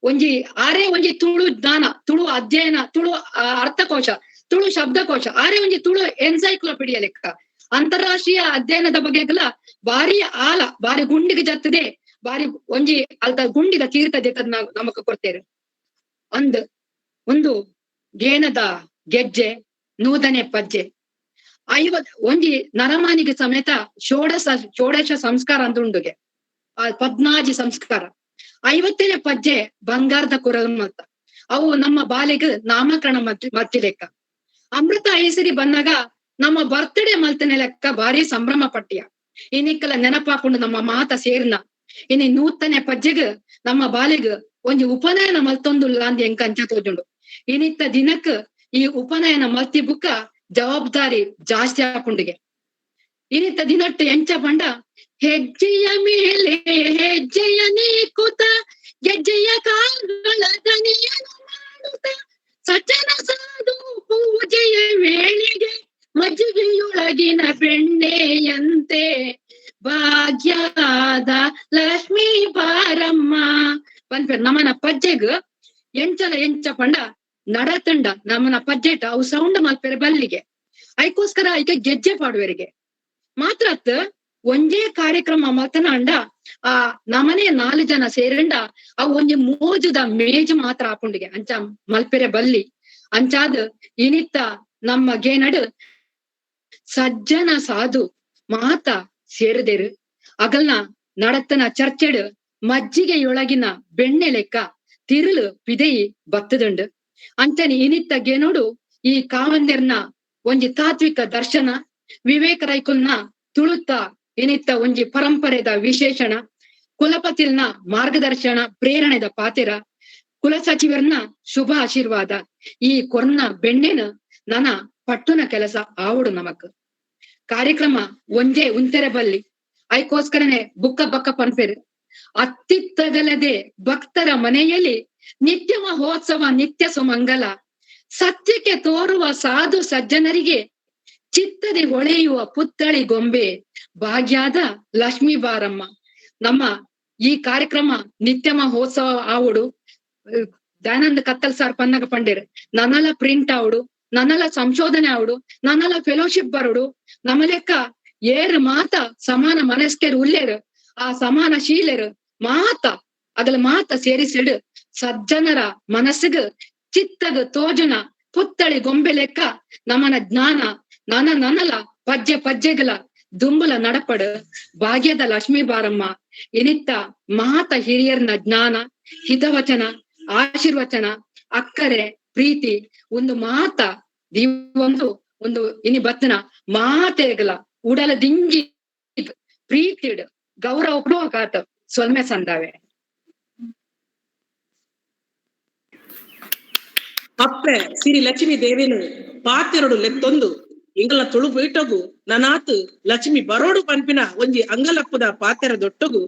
ಒಂಜಿ ಆರೇ ಒಂಜಿ ತುಳು ಜ್ಞಾನ ತುಳು ಅಧ್ಯಯನ ತುಳು ಅರ್ಥಕೋಶ ತುಳು ಶಬ್ದಕೋಶ ಆರೇ ಒಂಜಿ ತುಳು ಎನ್ಸೈಕ್ಲೋಪೀಡಿಯಾ ಲೆಕ್ಕ ಅಂತಾರಾಷ್ಟ್ರೀಯ ಅಧ್ಯಯನದ ಬಗೆಗಲ ಬಾರಿ ಆಲ ಬಾರಿ ಗುಂಡಿಗೆ ಜತ್ತದೆ ಬಾರಿ ಒಂಜಿ ಅಲ್ತ ಗುಂಡಿದ ತೀರ್ಥ ಜೆತ್ತದ ನಮಕ್ ಕೊಡ್ತೇರು. ಅಂದ್ ಒಂದು ಗೇನದ ಗೆಜ್ಜೆ ನೂದನೆ ಪಜ್ಜೆ ಐವತ್ ಒಂಜಿ ನರಮಾನಿಗೆ ಸಮೇತ ಷೋಡಶ ಸಂಸ್ಕಾರ ಅಂತ ಉಂಡುಗೆ ಆ ಪದ್ನಾಜಿ ಸಂಸ್ಕಾರ 50ನೇ ಪಜ್ಜೆ ಬಂಗಾರದ ಕೊರಲ್ ಮತ್ತ ಅವು ನಮ್ಮ ಬಾಲಿಗೆ ನಾಮಕರಣ ಮತ್ತಿ ಲೆಕ್ಕ. ಅಮೃತ ಐಸಿರಿ ಬಂದಾಗ ನಮ್ಮ ಬರ್ತ್ಡೇ ಮಲ್ತನೆ ಲೆಕ್ಕ ಭಾರಿ ಸಂಭ್ರಮ ಪಟ್ಟಿಯ ಇನ್ನಿಕ್ಕಲ ನೆನಪಾಕೊಂಡು ನಮ್ಮ ಮಾತ ಸೇರ್ನ ಇನಿ ನೂತನೆ ಪಜ್ಜೆಗ್ ನಮ್ಮ ಬಾಲಿಗ್ ಒಂಜಿ ಉಪನಯನ ಮಲ್ತೊಂದುಲ್ಲ ಅಂದ್ ಎಂಕ ಅಂಚ ತೋಜುಂಡು. ಇನಿತ್ತ ದಿನಕ್ ಈ ಉಪನಯನ ಮಲ್ತಿ ಬುಕ್ಕ ಜವಾಬ್ದಾರಿ ಜಾಸ್ತಿ ಹಾಕೊಂಡಿಗೆ. ಇನಿತ್ತ ದಿನಟ್ಟು ಎಂಚ ಪಂಡ ಹೆಜ್ಜೆಯ ಮೇಲೆ ಹೆಜ್ಜೆಯ ನೀಕುತ ಗೆಜ್ಜೆಯ ಕಾಲ್ಗಳ ದನಿಯನು ಮಾಡುತ್ತ ಸಜ್ಜನ ಸಾಧು ಪೂಜೆಯ ವೇಳೆಗೆ ಮಜ್ಜಿಗೆಯೊಳಗಿನ ಬೆಣ್ಣೆಯಂತೆ ಭಾಗ್ಯದ ಲಕ್ಷ್ಮೀ ಬಾರಮ್ಮ ಪನ್ಪೆರ್. ನಮನ ಪಜ್ಜೆಗ್ ಎಂಚಲ ಎಂಚ ಪಂಡ ನಡತಂಡ ನಮನ ಪಜ್ಜೆಟ ಅವು ಸೌಂಡ್ ಮಲ್ಪೆರೆ ಬಲ್ಲಿಗೆ ಐಕೋಸ್ಕರ ಐಕ ಗೆಜ್ಜೆ ಪಾಡುವರಿಗೆ ಮಾತ್ರ ಒಂಜೇ ಕಾರ್ಯಕ್ರಮ ಮಲ್ತನ ಅಂಡ ಆ ನಮನೆ 4 ಜನ ಸೇರಂಡ ಅವು ಒಂಜಿ ಮೋಜುದ ಮೇಜು ಮಾತ್ರ ಆಪುಂಡಿಗೆ ಅಂಚ ಮಲ್ಪೆರೆ ಬಲ್ಲಿ ಅಂಚಾದ ಇನಿತ್ತ ನಮ್ಮ ಗೇನಡು ಸಜ್ಜನ ಸಾಧು ಮಾತ ಸೇರದೇರು ಅಗಲ್ನ ನಡತನ ಚರ್ಚೆಡು ಮಜ್ಜಿಗೆಯೊಳಗಿನ ಬೆಣ್ಣೆ ಲೆಕ್ಕ ತಿರುಳು ಪಿದೆಯಿ ಬತ್ತದಂಡು ಅಂಚನೆ ಇನಿತ್ತ ಗೇನೋಡು ಈ ಕಾವಂದೆರ್ನ ಒಂಜಿ ತಾತ್ವಿಕ ದರ್ಶನ ವಿವೇಕ ರೈಕುಲ್ನ ತುಳುತ್ತ ಇನಿತ್ತ ಒಂಜಿ ಪರಂಪರೆದ ವಿಶೇಷಣ, ಕುಲಪತಿಲ್ನ ಮಾರ್ಗದರ್ಶನ ಪ್ರೇರಣೆದ ಪಾತೆರ, ಕುಲ ಸಚಿವರ್ನ ಶುಭ ಆಶೀರ್ವಾದ, ಈ ಕೊರ್ನ ಬೆಣ್ಣೆನ ನನ ಪಟ್ಟುನ ಕೆಲಸ ಆವಡು ನಮಕ್. ಕಾರ್ಯಕ್ರಮ ಒಂಜೇ ಉಂತೆರೆ ಬಲ್ಲಿ, ಐಕೋಸ್ಕರನೆ ಬುಕ್ಕ ಬಕ್ಕ ಪನ್ಪೆರು. ಅತ್ತಿತ್ತಗಲದೆ ಭಕ್ತರ ಮನೆಯಲ್ಲಿ ನಿತ್ಯ ಮಹೋತ್ಸವ ನಿತ್ಯ ಸುಮಂಗಲ, ಸತ್ಯಕ್ಕೆ ತೋರುವ ಸಾಧು ಸಜ್ಜನರಿಗೆ ಚಿತ್ತದೆ ಹೊಳೆಯುವ ಪುತ್ತಳಿ ಗೊಂಬೆ ಭಾಗ್ಯದ ಲಕ್ಷ್ಮೀ ಬಾರಮ್ಮ. ನಮ್ಮ ಈ ಕಾರ್ಯಕ್ರಮ ನಿತ್ಯ ಮಹೋತ್ಸವ ಆವಡು ದಯಾನಂದ ಕತ್ತಲ್ ಸಾರ್ ಪನ್ನಗ ಪಂಡೇರು, ನನ್ನಲ ಪ್ರಿಂಟ್ ಆವಡು, ನನ್ನಲ ಸಂಶೋಧನೆ ಆವಡು, ನನ್ನಲ ಫೆಲೋಶಿಪ್ ಬರೋಡು, ನಮ್ಮ ಲೆಕ್ಕ ಏರು ಮಾತ ಸಮಾನ ಮನಸ್ಕೆರು ಉಲ್ಲೇರು, ಆ ಸಮಾನ ಶೀಲರು ಮಾತ ಅಗಲ ಮಾತ ಸೇರಿಸಿಡು ಸಜ್ಜನರ ಮನಸ್ಸಿಗ ಚಿತ್ತಗ ತೋಜನ ಪುತ್ತಳಿ ಗೊಂಬೆ ಲೆಕ್ಕ ನಮನ ಜ್ಞಾನ ನನ ನನಲ ಪಜ್ಜೆ ಪಜ್ಜೆಗಳ ದುಂಬುಲ ನಡಪಡು ಭಾಗ್ಯದ ಲಕ್ಷ್ಮೀ ಬಾರಮ್ಮ. ಇನಿತ್ತ ಮಾತ ಹಿರಿಯರ್ನ ಜ್ಞಾನ, ಹಿತವಚನ, ಆಶೀರ್ವಚನ, ಅಕ್ಕರೆ, ಪ್ರೀತಿ ಒಂದು ಮಾತ ಒಂದು ಒಂದು ಇನಿ ಬತ್ತನ ಮಾತೆಗಳ ಉಡಲ ದಿಂಜಿ ಪ್ರೀತಿಡ್ ಗೌರವ ಪೂರ್ವಕಾತ ಸೊಲ್ಮೆ ಸಂದಾವೆ. ಅಪ್ಪೆ ಸಿರಿ ಲಕ್ಷ್ಮೀ ದೇವಿನು ಪಾತೆರಡು ಲೆತ್ತೊಂದು ಇಂಗಲ ತುಳು ಪೀಠಗು ನನಾತ್ ಲಕ್ಷ್ಮಿ ಬರೋಡು ಪನ್ಪಿನ ಒಂಜಿ ಅಂಗಲಪ್ಪದ ಪಾತೆರ ದೊಟ್ಟಗು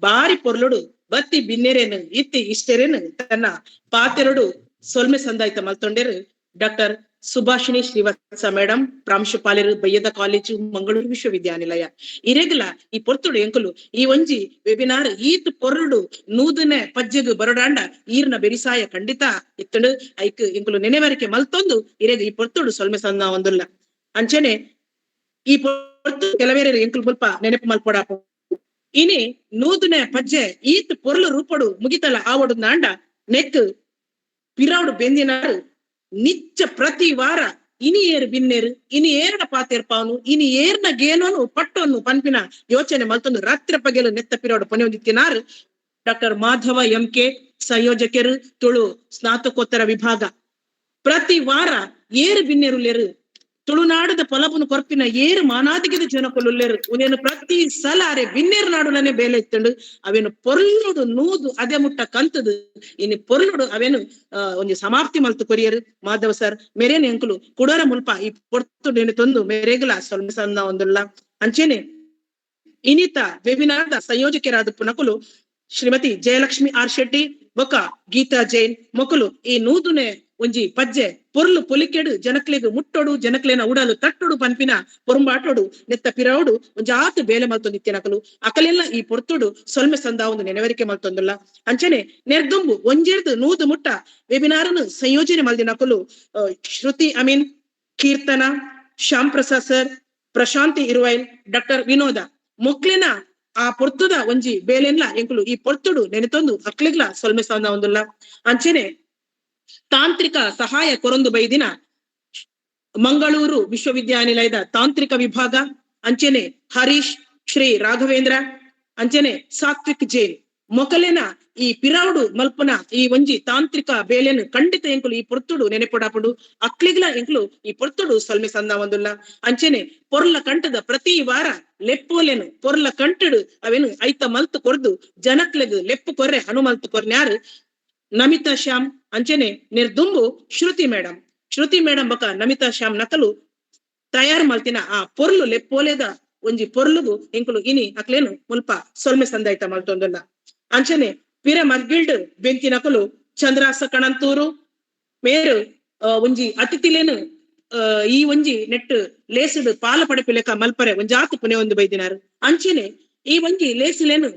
ಬಾರಿ ಪೊರ್ಲುಡು ಬತ್ತಿ ಬಿನ್ನೆರೇನು ಇತ್ತಿ ಇಷ್ಟರೇನು ತನ್ನ ಪಾತೆರಡು ಸೊಲ್ಮೆ ಸಂದಾಯ್ತ ಮಲ್ತೊಂಡೇರು ಡಾಕ್ಟರ್ ಸುಭಾಷಿಣಿ ಶ್ರೀವತ್ಸ ಮೇಡಂ, ಪ್ರಾಂಶುಪಾಲರು, ಬಯ್ಯದ ಕಾಲೇಜು, ಮಂಗಳೂರು ವಿಶ್ವವಿದ್ಯಾನಿಲಯ. ಇರೆಗಲ ಈ ಪೊರ್ತುಡು ಎಂಕುಲು ಈ ಒಂಜಿ ವೆಬಿನಾರ್ ಈತ್ ಪೊರ್ಲುಡು ನೂದನೆ ಪಜ್ಜೆಗು ಬರಡಾಂಡ ಈರ್ನ ಬೆರಿಸಾಯ ಖಂಡಿತ ಇತ್ತುಂಡು. ಐಕ್ ಎಂಕುಲು ನೆನೆವರಿಕೆ ಮಲ್ತೊಂದು ಇರೆಗ ಈ ಪೊರ್ತುಡು ಸೊಲ್ಮೆ ಸಂದ ಒಂದುಲ್ಲ. ಅಂಚನೆ ಈ ಪೊರ್ತು ಕೆಲವೇರೆ ಎಂಕುಲು ಮುಲ್ಪ ನೆನಪು ಮಲ್ಪೊಡಾಪು. ಇನಿ ನೂದನೆ ಪಜ್ಜೆ ಈತ್ ಪೊರ್ಲು ರೂಪಡು ಮುಗಿತಲ ಆವಡು ನಾಂಡ ನೆಕ್ ಪಿರಾಡು ಬೆಂದಿನಾರು ನಿಚ್ಚ ಪ್ರತಿ ವಾರ ಇನಿ ಏರು ಬಿನ್ನೇರು, ಇನಿ ಏರ್ನ ಪಾತೇರ್ಪಾವನು, ಇನಿ ಏರ್ನ ಗೇನೋನು ಪಟ್ಟೋನು ಪನ್ಪಿನ ಯೋಚನೆ ಮಲ್ತೊಂದು ರಾತ್ರಿ ಪಗೆಲು ನೆತ್ತ ಪಿರಾಡು ಪೊನೆಯೊಂದಿತ್ತಿನಾರು ಡಾಕ್ಟರ್ ಮಾಧವ ಎಂ ಕೆ, ಸಂಯೋಜಕರು, ತುಳು ಸ್ನಾತಕೋತ್ತರ ವಿಭಾಗ. ಪ್ರತಿ ವಾರ ಏರು ಬಿನ್ನೇರುಲ್ಲೇರು ತುಳುನಾಡದ ಪೊಲಬುನು ಕೊರ್ಪಿನ ಏರು ಮಾನಾದಿಗದ ಜನಕೊಲುಲ್ಲೇರು ಉನೇನು ಪ್ರತಿ ಸಲ ಅರೆ ಬಿನ್ನೇರು ನಾಡುಲನೆ ಬೇಲೆ ಇತ್ತಂಡು ಅವೇನು ಪೊರ್ಲುಡು ನೂದು ಅದೇ ಮುಟ್ಟ ಕಂತದು ಇನ್ನು ಪೊರ್ಲುಡು ಅವೇನು ಒಂಜಿ ಸಮಾಪ್ತಿ ಮಲ್ತು ಕೊರಿಯರು ಮಾಧವ ಸರ್. ಮೇರೇನು ಎಂಕುಲು ಕುಡೋರ ಮುಲ್ಪ ಈ ಪೊರ್ತು ನೆನೆ ತೊಂದು ಮೇರೆಗಲ ಸೊಲ್ಮೆ ಸಂದ ಒಂದುಲ್ಲ. ಅಂಚೆನೆ ಇನಿತ ವೆಬಿನಾರ್ದ ಸಂಯೋಜಕರಾದ ಪುನಕುಲು ಶ್ರೀಮತಿ ಜಯಲಕ್ಷ್ಮಿ ಆರ್ ಶೆಟ್ಟಿ ಬೊಕ ಗೀತಾ ಜೈನ್ ಮೊಕಲು ಈ ನೂದುನೆ ಒಂಜಿ ಪಜ್ಜೆ ಪೊರ್ಲು ಪೊಲಿಕೆಡು ಜನಕ್ಲೆಗ್ ಮುಟ್ಟೋಡು ಜನಕ್ಲೆನ ಉಡಲು ತಟ್ಟೋಡು ಪನ್ಪಿನ ಪೊರುಂಬಾಟೋಡು ನೆತ್ತ ಪಿರವಡು ಒಂಜಾತ್ ಬೇಲೆ ಮಲ್ತೊಂದಿತ್ತಿನಕಲು ಅಕಲೆಲ್ಲ ಈ ಪೊರ್ತುಡು ಸೊಲ್ಮೆ ಸಂದ ಒಂದು ನೆನವರಿಕೆ ಮಲ್ತೊಂದುಲ್ಲ. ಅಂಚನೆ ನೆರ್ದುಂಬು ಒಂಜೇರ್ದು ನೂದು ಮುಟ್ಟ ವೆಬಿನಾರನ್ನು ಸಂಯೋಜನೆ ಮಲ್ದಿನಕಲು ಶ್ರುತಿ ಅಮೀನ್, ಕೀರ್ತನ, ಶ್ಯಾಮ್ ಪ್ರಸಾದ್ ಸರ್, ಪ್ರಶಾಂತಿ ಇರುವೈಲ್, ಡಾಕ್ಟರ್ ವಿನೋದ ಮೊಕ್ಲೆನ ಆ ಪೊರ್ತುದ ಒಂಜಿ ಬೇಲೆನ್ಲ ಎಂಕುಲು ಈ ಪೊರ್ತುಡು ನೆನೆತೊಂದು ಅಕ್ಲೆಗ್ಲ ಸೊಲ್ಮೆ ಸಂದ ಒಂದುಲ್ಲ. ಅಂಚನೆ ತಾಂತ್ರಿಕ ಸಹಾಯ ಕೊರೊಂದು ಬೈದಿನ ಮಂಗಳೂರು ವಿಶ್ವವಿದ್ಯಾನಿಲಯದ ತಾಂತ್ರಿಕ ವಿಭಾಗ, ಅಂಚನೆ ಹರೀಶ್ ಶ್ರೀ ರಾಘವೇಂದ್ರ, ಅಂಚನೆ ಸಾತ್ವಿಕ್ ಜೈನ್ ಮೊಕಲೆನ ಈ ಪಿರಾವುಡು ಮಲ್ಪನ ಈ ಒಂಜಿ ತಾಂತ್ರಿಕ ಬೇಲೆನು ಖಂಡಿತ ಎಂಕುಲು ಈ ಪೊರ್ತುಡು ನೆನೆಪೊಡಾಪುಡು ಅಕ್ಲಿಗ್ಲ ಎಂಕುಲು ಈ ಪೊರ್ತುಡು ಸೊಲ್ಮೆ ಸಂದ ಒಂದುಲ್ಲ. ಅಂಚನೆ ಪೊರ್ಲ ಕಂಠದ ಪ್ರತಿ ವಾರ ಲೆಪ್ಪೋಲೆನು ಪೊರ್ಲ ಕಂಠಡು ಅವೇನು ಐತ ಮಲ್ತು ಕೊರ್ದು ಜನಕ್ಲೆಗ್ ಲೆಪ್ಪು ಕೊರ್ರೆ ಹನುಮಲ್ತು ಕೊರ್ನ್ಯಾರು ನಮಿತಾ ಶ್ಯಾಮ್, ಅಂಚನೆ ನಿರ್ದುಂಬು ಶ್ರುತಿ ಮೇಡಮ್. ಶ್ರುತಿ ಮೇಡಮ್ ಬಕ ನಮಿತಾ ಶ್ಯಾಮ್ ನಕಲು ತಯಾರು ಮಲ್ತಿನ ಆ ಪೊರ್ಲು ಲೆಪ್ಪೋಲೆದ ಒಂಜಿ ಪೊರ್ಲುಗು ಎಂಕುಲು ಇನಿ ಅಕ್ಲೇನು ಮುಲ್ಪ ಸೊಲ್ಮೆ ಸಂದಾಯ್ತ ಮಲ್ತೊಂದುಲ್ಲ. ಅಂಚನೆ ಪಿರ ಮರ್ಗಿಲ್ಡ್ ಬೆಂತಿನಕಲು ಚಂದ್ರಾಸ ಕಣಂತೂರು ಮೇರು ಒಂಜಿ ಅತಿಥಿಲೇನು ಈ ಒಂಜಿ ನೆಟ್ ಲೇಸುಡು ಪಾಲ ಪಡೆಪಿಲೆಕ ಮಲ್ಪರೆ ಒಂಜಾತು ಪುಣೆ ಒಂದು ಬೈದಿನಾರು. ಅಂಚನೆ ಈ ಒಂಜಿ ಲೇಸುಲೇನು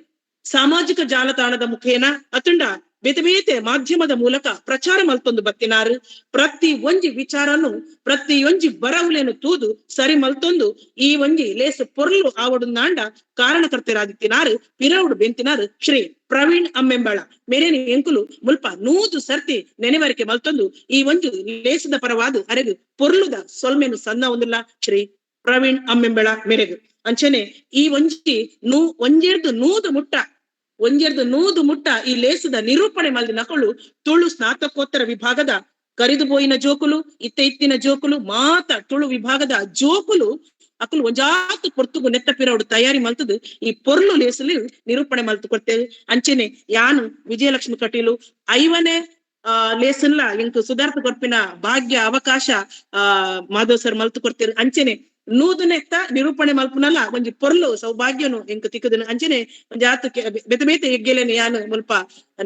ಸಾಮಾಜಿಕ ಜಾಲತಾಣದ ಮುಖೇನ ಅತುಂಡ ಬೇತೆ ಬೇತೆ ಮಾಧ್ಯಮದ ಮೂಲಕ ಪ್ರಚಾರ ಮಲ್ತೊಂದು ಬತ್ತಿನಾರು. ಪ್ರತಿ ಒಂಜಿ ವಿಚಾರನು ಪ್ರತಿ ಒಂಜಿ ಬರವುಲೇನು ತೂದು ಸರಿ ಮಲ್ತೊಂದು ಈ ಒಂಜಿ ಲೇಸ್ ಪೊರ್ಲು ಆವಡುಂದಾಂಡ ಕಾರಣಕರ್ತರಾದಿತ್ತಿನಾರು ಪಿರವುಡು ಬೆಂತಿನಾರು ಶ್ರೀ ಪ್ರವೀಣ್ ಅಮ್ಮೆಂಬಳ ಮೇರೇನು ಎಂಕುಲು ಮುಲ್ಪ ನೂದು ಸರ್ತಿ ನೆನೆವರಿಕೆ ಮಲ್ತೊಂದು ಈ ಒಂಜಿ ಲೇಸದ ಪರವಾದ ಅರೆಗು ಪೊರ್ಲುದ ಸೊಲ್ಮೆನು ಸನ್ನ ಒಂದುಲ್ಲ ಶ್ರೀ ಪ್ರವೀಣ್ ಅಮ್ಮೆಂಬಳ ಮೇರೆಗು. ಅಂಚನೆ ಈ ಒಂಜಿ ಒಂಜೆರ್ದು ನೂದು ಮುಟ್ಟ ಒಂಜೆರ್ದು ನೂದು ಮುಟ್ಟ ಈ ಲೇಸದ ನಿರೂಪಣೆ ಮಲ್ದಿನಕಳು ತುಳು ಸ್ನಾತಕೋತ್ತರ ವಿಭಾಗದ ಕರಿದು ಬೋಯಿನ ಜೋಕುಲು, ಇತ್ತ ಇತ್ತಿನ ಜೋಕುಲು, ಮಾತ ತುಳು ವಿಭಾಗದ ಜೋಕುಲು ಅಕುಲು ಒಂಜಾತ್ ಪೊರ್ತುಗು ನೆತ್ತ ಪಿರವುಡು ತಯಾರಿ ಮಲ್ತದು ಈ ಪೊರ್ಲು ಲೇಸಲು ನಿರೂಪಣೆ ಮಲ್ತು ಕೊರ್ತೇವೆ. ಅಂಚೆನೆ ಯಾನು ವಿಜಯಲಕ್ಷ್ಮಿ ಕಟೀಲು 50ನೇ ಲೇಸನ್ಲ ಎಂಕ್ ಸುಧಾರ್ಥ ಕೊರ್ಪಿನ ಭಾಗ್ಯ ಅವಕಾಶ ಮಾಧವ್ ಸರ್ ಮಲ್ತು ಕೊಡ್ತೇವೆ. ಅಂಚೆನೆ ನೂದನೆತ್ತ ನಿರೂಪಣೆ ಮಲ್ಪುನಲ್ಲ ಒಂಜಿ ಪೊರ್ಲು ಸೌಭಾಗ್ಯನು ಎಂಕ್ ತಿಕ್ಕುದನು. ಅಂಚೆನೆ ಒಂಜಿ ಆತ್ ಬೇತೆ ಬೇತೆ ಎಗ್ಗೆಲೆನ್ ಯಾನು ಮುಲ್ಪ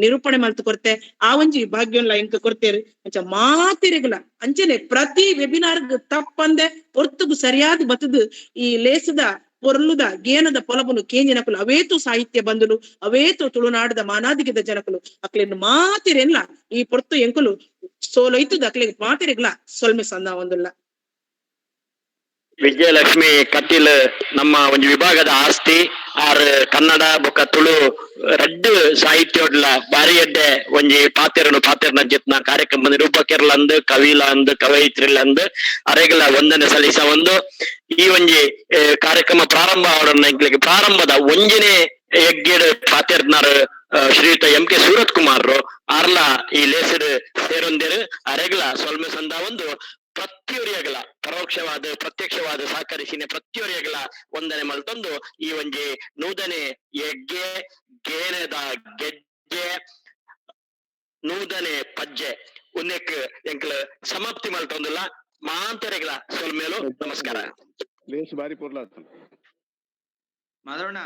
ನಿರೂಪಣೆ ಮಲ್ತು ಕೊರ್ತೆ, ಆ ಒಂಜಿ ಭಾಗ್ಯನ್ಲ ಎಂಕ್ ಕೊರ್ತೇರು. ಅಂಚ ಮಾತಿರೆಗುಲ ಅಂಚೆನೆ ಪ್ರತಿ ವೆಬಿನಾರ್ ತಪ್ಪಂದೆ ಪೊರ್ತುಗು ಸರಿಯಾದ ಬತ್ತದು ಈ ಲೇಸದ ಪೊರ್ಲುದ ಗೇನದ ಪೊಲಬುನು ಕೇಂಜಿನಕುಲು ಅವೇತು ಸಾಹಿತ್ಯ ಬಂಧುಲು, ಅವೇತು ತುಳುನಾಡದ ಮಾನಾದಿಗೆದ ಜನಕುಲು ಅಕ್ಲೆನ್ ಮಾತಿರೆನ್ಲ ಈ ಪೊರ್ತು ಎಂಕುಲು ಸೋಲೊಯ್ತದ ಅಕ್ಲೆಗ್ ಮಾತಿರೆಗ್ಲ ಸೊಲ್ಮೆ ಸಂದ ಒಂದುಲ್ಲ. ವಿಜಯಲಕ್ಷ್ಮಿ ಕಟೀಲ್ ನಮ್ಮ ಒಂಜಿ ವಿಭಾಗದ ಆಸ್ತಿ. ಆರ್ ಕನ್ನಡ ಬೊಕ್ಕ ತುಳು ರಡ್ಡ್ ಸಾಹಿತ್ಯೋಡ್ಲ ಬಾರಿ ಎಡ್ಡೆ ಒಂಜಿ ಪಾತೆರನು ಪಾತೆರನ ಜಿತ್ನ ಕಾರ್ಯಕ್ರಮ ನಿರೂಪಕೆರ್ಲಂದ್, ಕವಿಲ ಅಂದ್, ಕವಯಿತ್ರಿಲಂದ್ ಅರೆಗಲ ವಂದನೆ ಸಲ್ಲಿಸ ಒಂದು ಈ ಒಂಜಿ ಕಾರ್ಯಕ್ರಮ ಪ್ರಾರಂಭ ಅವರನ್ನ ಪ್ರಾರಂಭದ ಒಂಜನೇ ಎಗ್ಗೇಡ್ ಪಾತೆರ್ನಾರ್ ಶ್ರೀಯುತ ಎಂ ಕೆ ಸೂರತ್ ಕುಮಾರ್ ಆರ್ಲ ಈ ಲೇಸಡ್ ಸೇರೊಂದೇರು. ಅರೆಗಲ ಸೊಲ್ಮೆ ಸಂದ ಒಂದು ಪ್ರತಿಯೊರಿಯಗಲ ಪರೋಕ್ಷವಾದ ಪ್ರತ್ಯಕ್ಷವಾದ ಸಹಕರಿಸಿನ ಪ್ರತಿಯೊರಿಯಗಲ ವಂದನೆ ಮಲ್ತೊಂದು ಈ ಒಂಜಿ ನೂದನೆ ಎಗ್ಗೆ ಗೇನದ ಗೆಜ್ಜೆ ನೂದನೆ ಪಜ್ಜೆ ಉನ್ನೆಕ್ ಎಂಕ್ಲ ಸಮಾಪ್ತಿ ಮಲ್ತೊಂದುಲ್ಲ. ಮಾಂತರೆಗಳ ಸೊಲ್ಮೇಲು ನಮಸ್ಕಾರ. ಲೇಸ್ ಬಾರಿ ಪೊರ್ಲಾತು. ಮಾಧವಣ್ಣ.